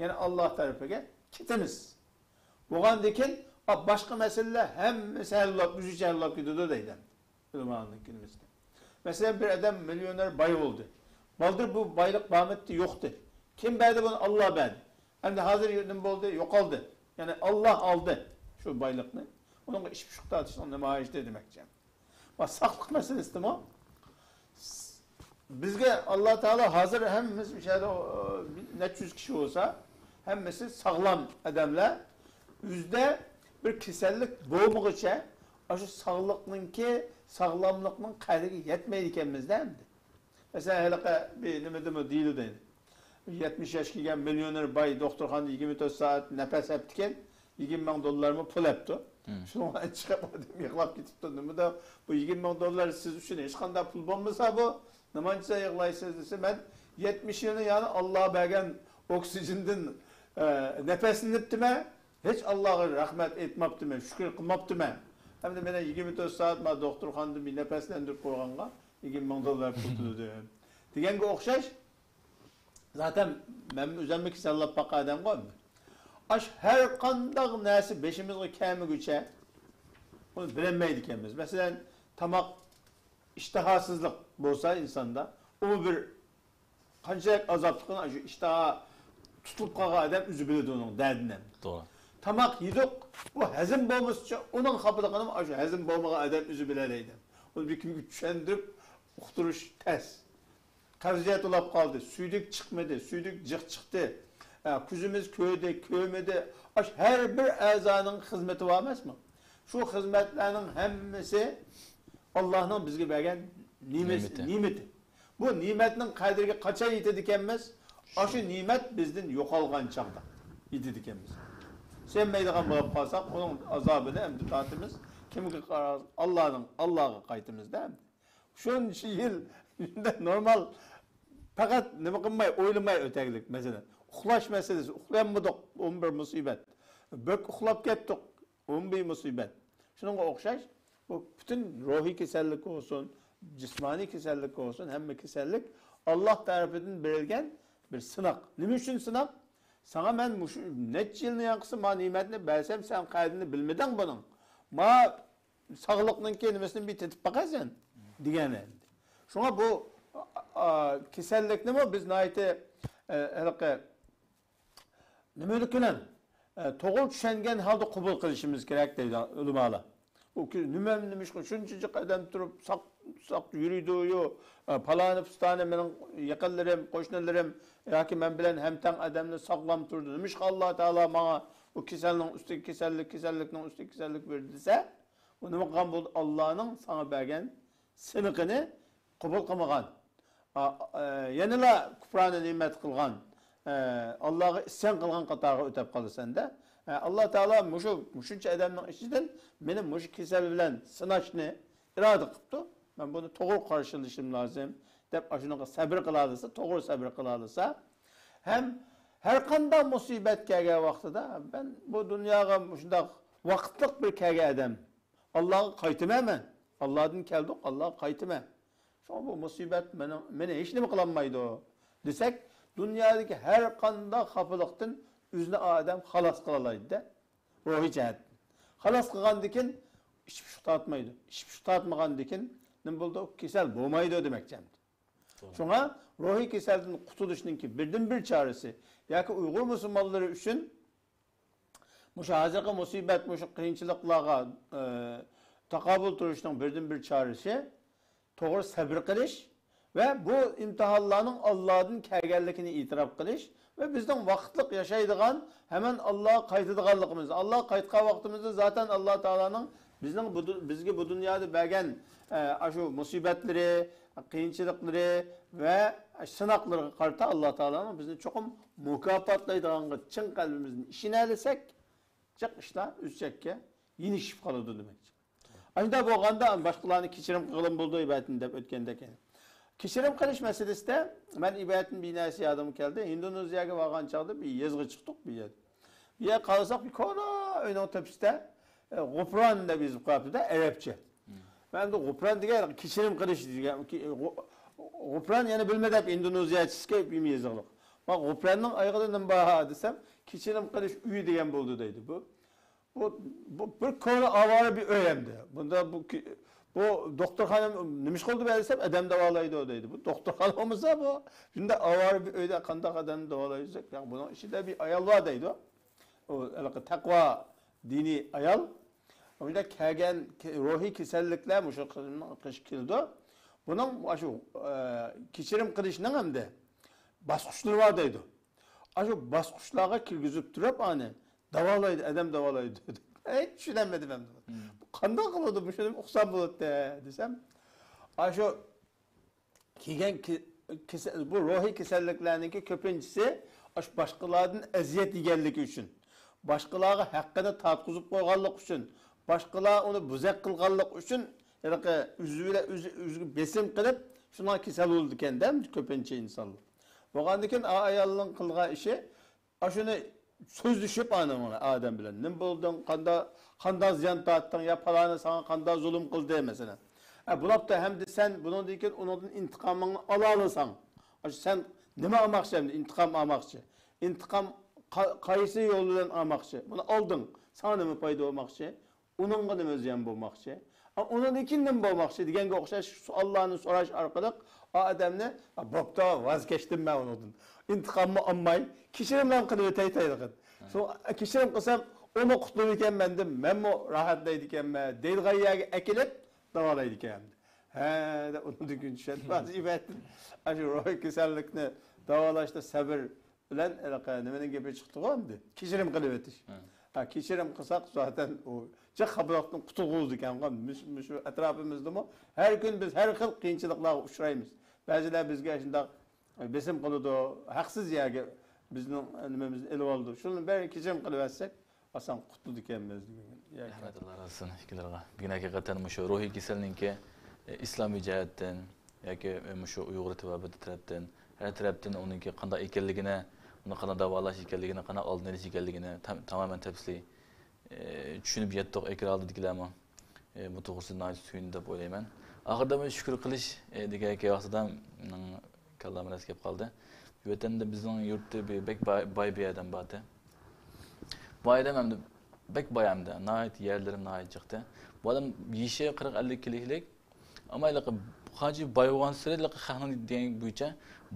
يەنى ئاللاھ تەرىپىگە كېتىمىز. بولغاندىن كېيىن، ئا، باشقا مەسىلىلەر ھەممىسى ھەل بولۇپ، ئۆزىچە ھەل بولۇپ كېتىدۇ دەيدۇ. ئۆلىمالارنىڭ كېلىمىسىدە. مەسىلەن، بىر ئادەم مىليونېر باي بولدى. بالدۇر بۇ بايلىق بارمىدى، يوقتى. كىم بەردى بۇنى؟ ئاللا بەردى. ئەمدى ھازىر نېمە بولدى؟ يوقالدى. يەنى ئاللا ئالدى شۇ بايلىقنى. ئۇنىڭغا ئىش پۇشۇق تارتىشنىڭ نېمە ھاجىتى دېمەكچى. ۋە ساقلىق مەسىلىسىدىمۇ بىزگە ئاللا تائالا ھازىر ھەممىمىز مۇشۇ يەردە، ئو، نەچچە يۈز كىشى بولسا، ھەممىسى ساغلام ئادەملەر. ئۆزىدە بىر كېسەللىك بولمىغۇچە، ئاشۇ ساغلىقنىڭكى، ساغلاملىقنىڭ قەدرىگە يەتمەيدىكەنمىز-دە ئەمدى. مەسىلەن، ھېلىقى بىر نېمىدىمۇ دېيىلىدۇ. يەتمىش ياشقا كەلگەن مىليونېر باي دوختۇرخانىدا يىگىرمە تۆت سائەت نەپەس ئەپتىكەن، يىگىرمە مىڭ دوللارمۇ پۇل ئەپتۇ. مم. شۇنىڭ بىلەن چىقىپ ئادەم يىغلاپ كېتىپتۇ. نېمىدا بۇ يىگىرمە مىڭ دوللار سىز ئۈچۈن ھېچقانداق پۇل بولمىسا بۇ، نېمانچە يىغلايسىز دېسە، مەن يەتمىش يىلنى يەنى ئاللا بەرگەن ئوكسىگېندىن، ئە، نەپەسلىنىپتىمەن. ھېچ ئاللاغا رەھمەت ئېيتماپتىمەن، شۈكۈر قىلماپتىمەن. ئەمدى مېنى يىگىرمە تۆت سائەت مانا دوختۇرخانىدا بىر نەپەسلەندۈرۈپ قويغانغا يىگىرمە مىڭ دوللار پۇل تۆلىدىم. دېگەنگە ئوخشاش، زاتەن مەن ئۆزۈممۇ كېسەللەپ باققان ئادەمغۇ. ئاش ھەر قانداق نەرسە بېشىمىزغا كەلمىگۈچە ئۇنى بىلەلمەيدىكەنمىز. مەسىلەن، تاماق ئىشتىھاسىزلىق بولسا ئىنساندا، ئۇ بىر قانچىلىك ئازابلىقىنى شۇ ئىشتىھا تۇتۇلۇپ قالغان ئادەم ئۆزى بىلىدۇ ئۇنىڭ دەردىنى. توغرا. تاماق يېدۇق، بۇ ھەزىم بولمىسىچە ئۇنىڭ خاپىلىقىنى شۇ ھەزىم بولمىغان ئادەم ئۆزى بىلەلەيدۇ. ئۇنى بىر كىمگە چۈشەندۈرۈپ ئۇقتۇرۇش تەس. قەۋزىيەت بولاپ قالدى، سۈيدۈك چىقمىدى، سۈيدۈك جىق چىقتى. ئە، كۆزىمىز كۆردى، كۆرمىدى. ئاش ھەر بىر ئەزانىڭ خىزمىتى بار ئەمەسمۇ؟ شۇ خىزمەتلەرنىڭ ھەممىسى ئاللانىڭ بىزگە بەرگەن نېمىسى، نېمىتى. نېمىتى. بۇ نېمەتنىڭ قەدرىگە قاچان يېتىدىكەنمىز؟ ئاشۇ نېمەت بىزدىن يوقالغان چاغدا يېتىدىكەنمىز. سەنمەيدىغان بولۇپ قالساق، ئۇنىڭ ئازابىنى ئەمدى تارتىمىز. كىمگە قارا-، ئاللانىڭ، ئاللاغا قايتىمىز-دە ئەمدى. شۇنچە يىل نورمال، پەقەت نېمە قىلماي، ئويلىماي ئۆتەگلىك مەسىلە. ئۇخلاش مەسىلىسى، ئۇخلىيالمىدۇق، ئۇمۇ بىر مۇسىبەت. بەك ئۇخلاپ كەتتۇق، ئۇمۇ بىر مۇسىبەت. شۇنىڭغا ئوخشاش، بۇ پۈتۈن روھىي كېسەللىك بولسۇن، جىسمانىي كېسەللىك بولسۇن، ھەممە كېسەللىك ئاللاھ تەرىپىدىن بېرىلگەن بىر سىناق. نېمە ئۈچۈن سىناق؟ ساڭا مەن مۇشۇ نەچچە يىلنى يانقىسى ما نېمەتنى بەرسەم، سەن قەدرىنى بىلمىدىڭ بۇنىڭ. ما ساغلىقنىڭكى نېمىسىنى بىر تېتىپ باقاي سەن، دېگەن ئەمدى. شۇڭا بۇ، ئا، كېسەللىكنىمۇ بىز ناھايىتى، ئە، ھېلىقى نېمىلىك بىلەن، ئە، توغرا چۈشەنگەن ھالدا قوبۇل قىلىشىمىز كېرەك دەيدۇ ئۆلىمالار. ئۇ كى-، نېمە، نېمىشقا شۇنچە جىق ئادەم تۇرۇپ ساق، ساق يۈرىدۇ، يو، ئە، پالانى پۇستانى مېنىڭ يېقىنلىرىم، قوشنىلىرىم ياكى مەن بىلەن ھەمتەڭ ئادەملەر ساغلام تۇرىدۇ. نېمىشقا ئاللا تائالا ماڭا بۇ كېسەلنىڭ ئۈستىگە كېسەللىك، كېسەللىكنىڭ ئۈستىگە كېسەللىك بېرىدۇ دېسە، ئۇ نېمە قىلغان بولدى؟ ئاللانىڭ ساڭا بەرگەن سىنىقىنى قوبۇل قىلمىغان. ئا، ئا، يەنىلا كۇپرانە نېمەت قىلغان، ئە، ئاللاغا ئىسيان قىلغان قاتارىغا ئۆتەپ قالىسەن-دە. ئە، ئاللا تائالا مۇشۇ، مۇشۇنچە ئادەمنىڭ ئىچىدىن مېنى مۇشۇ كېسەل بىلەن سىناشنى ئىرادە قىپتۇ. مەن بۇنى توغرا قارشىلىشىم لازىم، دەپ ئاشۇنىڭغا سەبرى قىلالىسا، توغرا سەبرى قىلالىسا، ھەم ھەر قانداق مۇسىبەت كەلگەن ۋاقتىدا، مەن بۇ دۇنياغا مۇشۇنداق ۋاقىتلىق بىر كەلگەن ئادەم، ئاللاغا قايتىمەن مەن. ئاللادىن كەلدۇق، ئاللاغا قايتىمەن. شۇڭا بۇ مۇسىبەت مېنىڭ، مېنى ھېچنېمە قىلالمايدۇ، دېسەك، دۇنيادىكى ھەر قانداق خاپىلىقتىن ئۆزىنى ئادەم خالاس قىلالايدۇ-دە، روھىي جەھەتتىن. خالاس قىلغاندىكىن ئىچ پۇشۇق تارتمايدۇ. ئىچ پۇشۇق تارتمىغاندىكىن نېمە بولىدۇ؟ كېسەل بولمايدۇ دېمەكچى ئەمدى. شۇڭا روھىي كېسەلدىن قۇتۇلۇشنىڭكى بىردىنبىر چارىسى، ياكى ئۇيغۇر مۇسۇلمانلىرى ئۈچۈن مۇشۇ ھازىرقى مۇسىبەت، مۇشۇ قىيىنچىلىقلارغا، ئى، تاقابىل تۇرۇشنىڭ بىردىنبىر چارىسى توغرا سەبرى قىلىش ۋە بۇ ئىمتىھانلارنىڭ ئاللادىن كەلگەنلىكىنى ئېتىراپ قىلىش ۋە بىزنىڭ ۋاقىتلىق ياشايدىغان، ھەمەن ئاللاغا قايتىدىغانلىقىمىز. ئاللاغا قايتقان ۋاقتىمىزدا زاتەن ئاللا تائالانىڭ بىزنىڭ بۇ دۇ-، بىزگە بۇ دۇنيادا بەرگەن، ئە، ئاشۇ مۇسىبەتلىرى، قىيىنچىلىقلىرى ۋە سىناقلىرىغا قارىتا ئاللا تائالانىڭ بىزنى چوقۇم مۇكاپاتلايدىغانغا چىن قەلبىمىزدىن ئىشىنەلىسەك، جىق ئىشلار ئۆز چەككە يېنىشىپ قالىدۇ دېمەكچى. ئاشۇنداق بولغاندا باشقىلارنى كەچۈرۈم قىلغىلىمۇ بولىدۇ ئىبادىتىنى دەپ ئۆتكەندەك. كەچۈرۈم قىلىش مەسىلىسىدە مەن ئىبادىتىم بىر نەرسە يادىمغا كەلدى. ئىندونېزىيەگە بارغان چاغدا بىر يېزىغا چىقتۇق بۇ يەردە. بۇ يەرگە قارىساق بىر كونا ئۆينىڭ تۆپىسىدە، ئە، غۇپران دەپ يېزىپ قويۇپتۇ-دە ئەرەبچە. مەن ئەمدى غۇپران دېگەن كەچۈرۈم قىلىش دېگەن، غۇ-، غۇپران يەنە بىلمە دەپ ئىندونېزىيەچىسىكە بىر يېزىقلىق. ما غۇپراننىڭ ئايىغىدا نېمە بار دېسەم، كەچۈرۈم قىلىش ئۆيى دېگەن بولدى دەيدۇ بۇ. بۇ، بۇ بىر كونا ئاۋارە بىر ئۆي ئەمدى. بۇندا بۇ كى-، بۇ دوختۇرخانا نېمە ئىش قىلدى بەردى دېسەم، ئادەم داۋالايدۇ دەيدۇ. بۇ دوختۇرخانا بولمىسا بۇ، شۇنداق ئاۋارە بىر ئۆيدە قانداق ئادەمنى داۋالايدۇ دېسەك، ياق، بۇنىڭ ئىچىدە بىر ئايال بار دەيدۇ. ئۇ ھېلىقى تەقۋا دىنىي ئايال. ئۇندا كەلگەن كە-، روھىي كېسەللىكلەر مۇشۇ قىلىش كېلىدۇ. بۇنىڭ ئاشۇ، ئە، كەچۈرۈم قىلىشنىڭ ئەمدى باسقۇچلىرى بار دەيدۇ. ئاشۇ باسقۇچلارغا كىرگۈزۈپ تۇرۇپ ئانى داۋالايدۇ، ئادەم داۋالايدۇ. ھەي، چۈشىنەلمىدىم ئەمدى. بۇ قانداق قىلىدۇ، مۇشۇنى ئۇقسام بولاتتى دېسەم، ئاشۇ كېلگەن كې-، كېسە-، بۇ روھىي كېسەللىكلەرنىڭكى كۆپىنچىسى ئاشۇ باشقىلاردىن ئەزىيەت يېگەنلىكى ئۈچۈن، باشقىلارغا ھەققىنى تارتقۇزۇپ قويغانلىقى ئۈچۈن، باشقىلار ئۇنى بوزەك قىلغانلىقى ئۈچۈن، ھېلىقى ئۆزى بىلەن ئۆزى، ئۆزىگە بېسىم قىلىپ، شۇنىڭغا كېسەل بولىدىكەن-دە كۆپىنچە ئىنسانلار. بولغاندىكىن ئا-، ئايالنىڭ قىلغان ئىشى، ئاشۇنى سۆزلىشىپ ئانىڭ ئادەم بىلەن، نېمە بولدۇڭ، قاندا-، قانداق زىيان تارتتىڭ، يا پالانى ساڭا قانداق زۇلۇم قىلدى، مەسىلەن. ئە، بولاپتۇ، ھەمدە سەن بۇنىڭدىن كېيىن ئۇنىڭدىن ئىنتىقامىڭنى ئالالىساڭ، ئاشۇ سەن نېمە ئالماقچى ئەمدى؟ ئىنتىقام ئالماقچى. ئىنتىقام قا-، قايسى يول بىلەن ئالماقچى؟ بۇنى ئالدىڭ، ساڭا نېمە پايدا بولماقچى؟ ئۇنىڭغا نېمە زىيان بولماقچى؟ ئا، ئۇنىڭدىن كېيىن نېمە بولماقچى دېگەنگە ئوخشاش سوئاللارنى سوراش ئارقىلىق ئا ئادەمنى، ئا، بوپتۇ، ۋاز كەچتىم مەن ئۇنىڭدىن. ئىنتىقاممۇ ئالماي، كەچۈرۈملەرنى قىلىۋېتەي دەيدىغان. شۇ، ئا، كەچۈرۈم قىلسام، ئۇمۇ قۇتۇلىدىكەنمەن دەپ، مەنمۇ راھەتلەيدىكەنمەن دەيدىغان يەرگە ئەكېلىپ داۋالايدىكەن. ھە، دەپ ئۇنىڭدىن كېيىن چۈشەندىم. ھازىر ئىبادەتتىن ئاشۇ روھىي كېسەللىكنى داۋالاشتا سەبر بىلەن ھېلىقى نېمىنىڭ گېپى چىقتىغۇ ئەمدى؟ كېچۈرۈم قىلىۋېتىش. ھە. ھە، كېچۈرۈم قىلساق، زاتەن ئۇ جىق خاپىلىقتىن قۇتۇلغۇزىدىكەنغۇ. مۇش-، مۇشۇ ئەتراپىمىزدىمۇ ھەر كۈن بىز ھەر خىل قىيىنچىلىقلارغا ئۇچرايمىز. بەزىلەر بىزگە شۇنداق بېسىم قىلىدۇ، ھەقسىز يەرگە بىزنىڭ نېمىمىزنى ئېلىۋالىدۇ. شۇنىڭ بىرىنى كېچۈرۈم قىلىۋەتسەك، ئاسان قۇتۇلىدىكەنمىز دېگەن. رەھمەت، ئاللا رازى بولسۇن ئىككىلىرىغا. بۈگۈن ھەقىقەتەن مۇشۇ روھىي كېسەلنىڭكى، ئە، ئىسلامىي جەھەتتىن، ياكى مۇشۇ ئۇيغۇر تېبابىتى تەرەپتىن، ھەر تەرەپتىن ئۇنىڭكى قانداق ئىكەنلىكىنى، ئۇنى قانداق داۋالاش ئىكەنلىكىنى، قانداق ئالدىنى ئېلىش ئىكەنلىكىنى تام-، تامامەن تەپسىلىي، ئى، چۈشىنىپ يەتتۇق ئېكران ئالدىدىكىلەرمۇ. ئى، بۇ توغرىسىدا ناھايىتى سۆيۈندى دەپ ئويلايمەن. ئاخىرىدا مەن شۈكۈر قىلىش، ئى، دېگەن ۋاقتىدا مېنىڭ كاللام راست كەپ قالدى. ۋەتەندە بىزنىڭ يۇرتتا بىر بەك باي، باي بىر ئادەم بارتى. بۇ ئادەم ئەمدى بەك باي ئەمدى. ناھايىتى يەرلىرىمۇ ناھايىتى جىقتى. بۇ ئادەم يېشى قىرىق ئەللىك كىلىلىك. ئەمما ھېلىقى قانچە باي بولغانسېرى ھېلىقى خەقنىڭ دېگەن بويىچە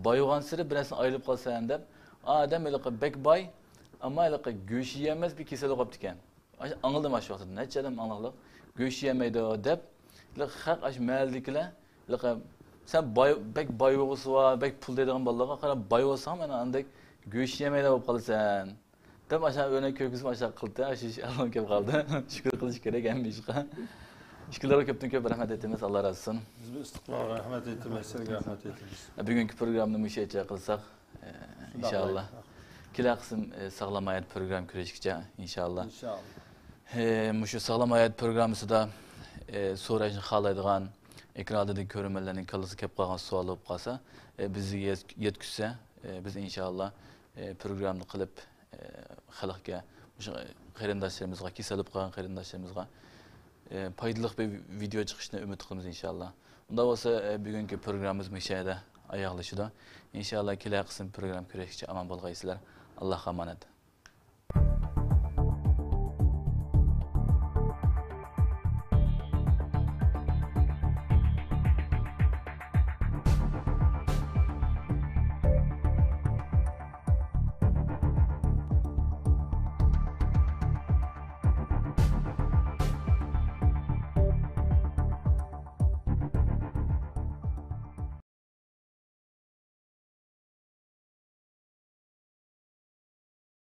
باي بولغانسېرى بىر نەرسىدىن ئايرىلىپ قالىسەن دەپ، ئۇ ئادەم ھېلىقى بەك باي، ئەمما ھېلىقى گۆش يېيەلمەس بىر كېسەل بولۇپ قاپتىكەن. ئاش-، ئاڭلىدىم ئاشۇ ۋاقىتتا. نەچچە ئادەم ئاڭلىغلىق. گۆش يېيەلمەيدۇ دەپ، ھېلىقى خەق ئاشۇ مەھەللىدىكىلەر، ھېلىقى سەن باي، بەك باي بولغۇسى بار، بەك پۇل دەيدىغان بالىلارغا قاراپ، باي بولساڭ مانا ئاندەك گۆش يېيەلمەيدىغان بولۇپ قالىسەن. دەپ ئاشۇ ئۆرنەك كۆرگۈزۈپ ئاشۇ قىلدى، ئاشۇ ئىش ئالغا كېلىپ قالدى. شۈكۈر قىلىش كېرەك ھەممە ئىشقا. ئىككىلىرىگە كۆپتىن كۆپ رەھمەت ئېيتىمىز، ئاللا رازى بولسۇن. بىزمۇ ئىستىقلالغا رەھمەت ئېيتىمىز، سىزگە رەھمەت ئېيتىمىز. بۈگۈنكى پروگراممىنى مۇشۇ يەرچە قىلساق، ئى، شۇنداق ئىنشاللا. بولدى. كېلەر قىسىم، ئى، ساغلام ھايات پروگرام كۆرۈشكىچە، ئىنشاللا. ئىنشاللا. ئى، مۇشۇ ساغلام ھايات پروگراممىسىدا، ئى، سوراشنى خالايدىغان، ئېكران ئالدىدىكى كۆرۈرمەنلەرنىڭ كاللىسىغا كەپ قالغان سوئال بولۇپ قالسا، ئى، بىزگە يەت-، يەتكۈزسە، ئى، بىز ئىنشاللا، ئى، پروگراممىنى قىلىپ، ئى، خەلقكە، مۇشۇ قېرىنداشلىرىمىزغا، كېسەل بولۇپ قالغان قېرىنداشلىرىمىزغا، ئى، پايدىلىق بىر ۋىدېئو چىقىشىنى ئۈمىد قىلىمىز ئىنشاللا. ئۇنداق بولسا، ئى، بۈگۈنكى پروگراممىمىز مۇشۇ يەردە ئاياغلىشىدۇ. ئىنشاللا كېلەر قىسىم پروگرامما كۆرۈشكىچە ئامان بولغايسىلەر. ئاللاھقا ئامانەت.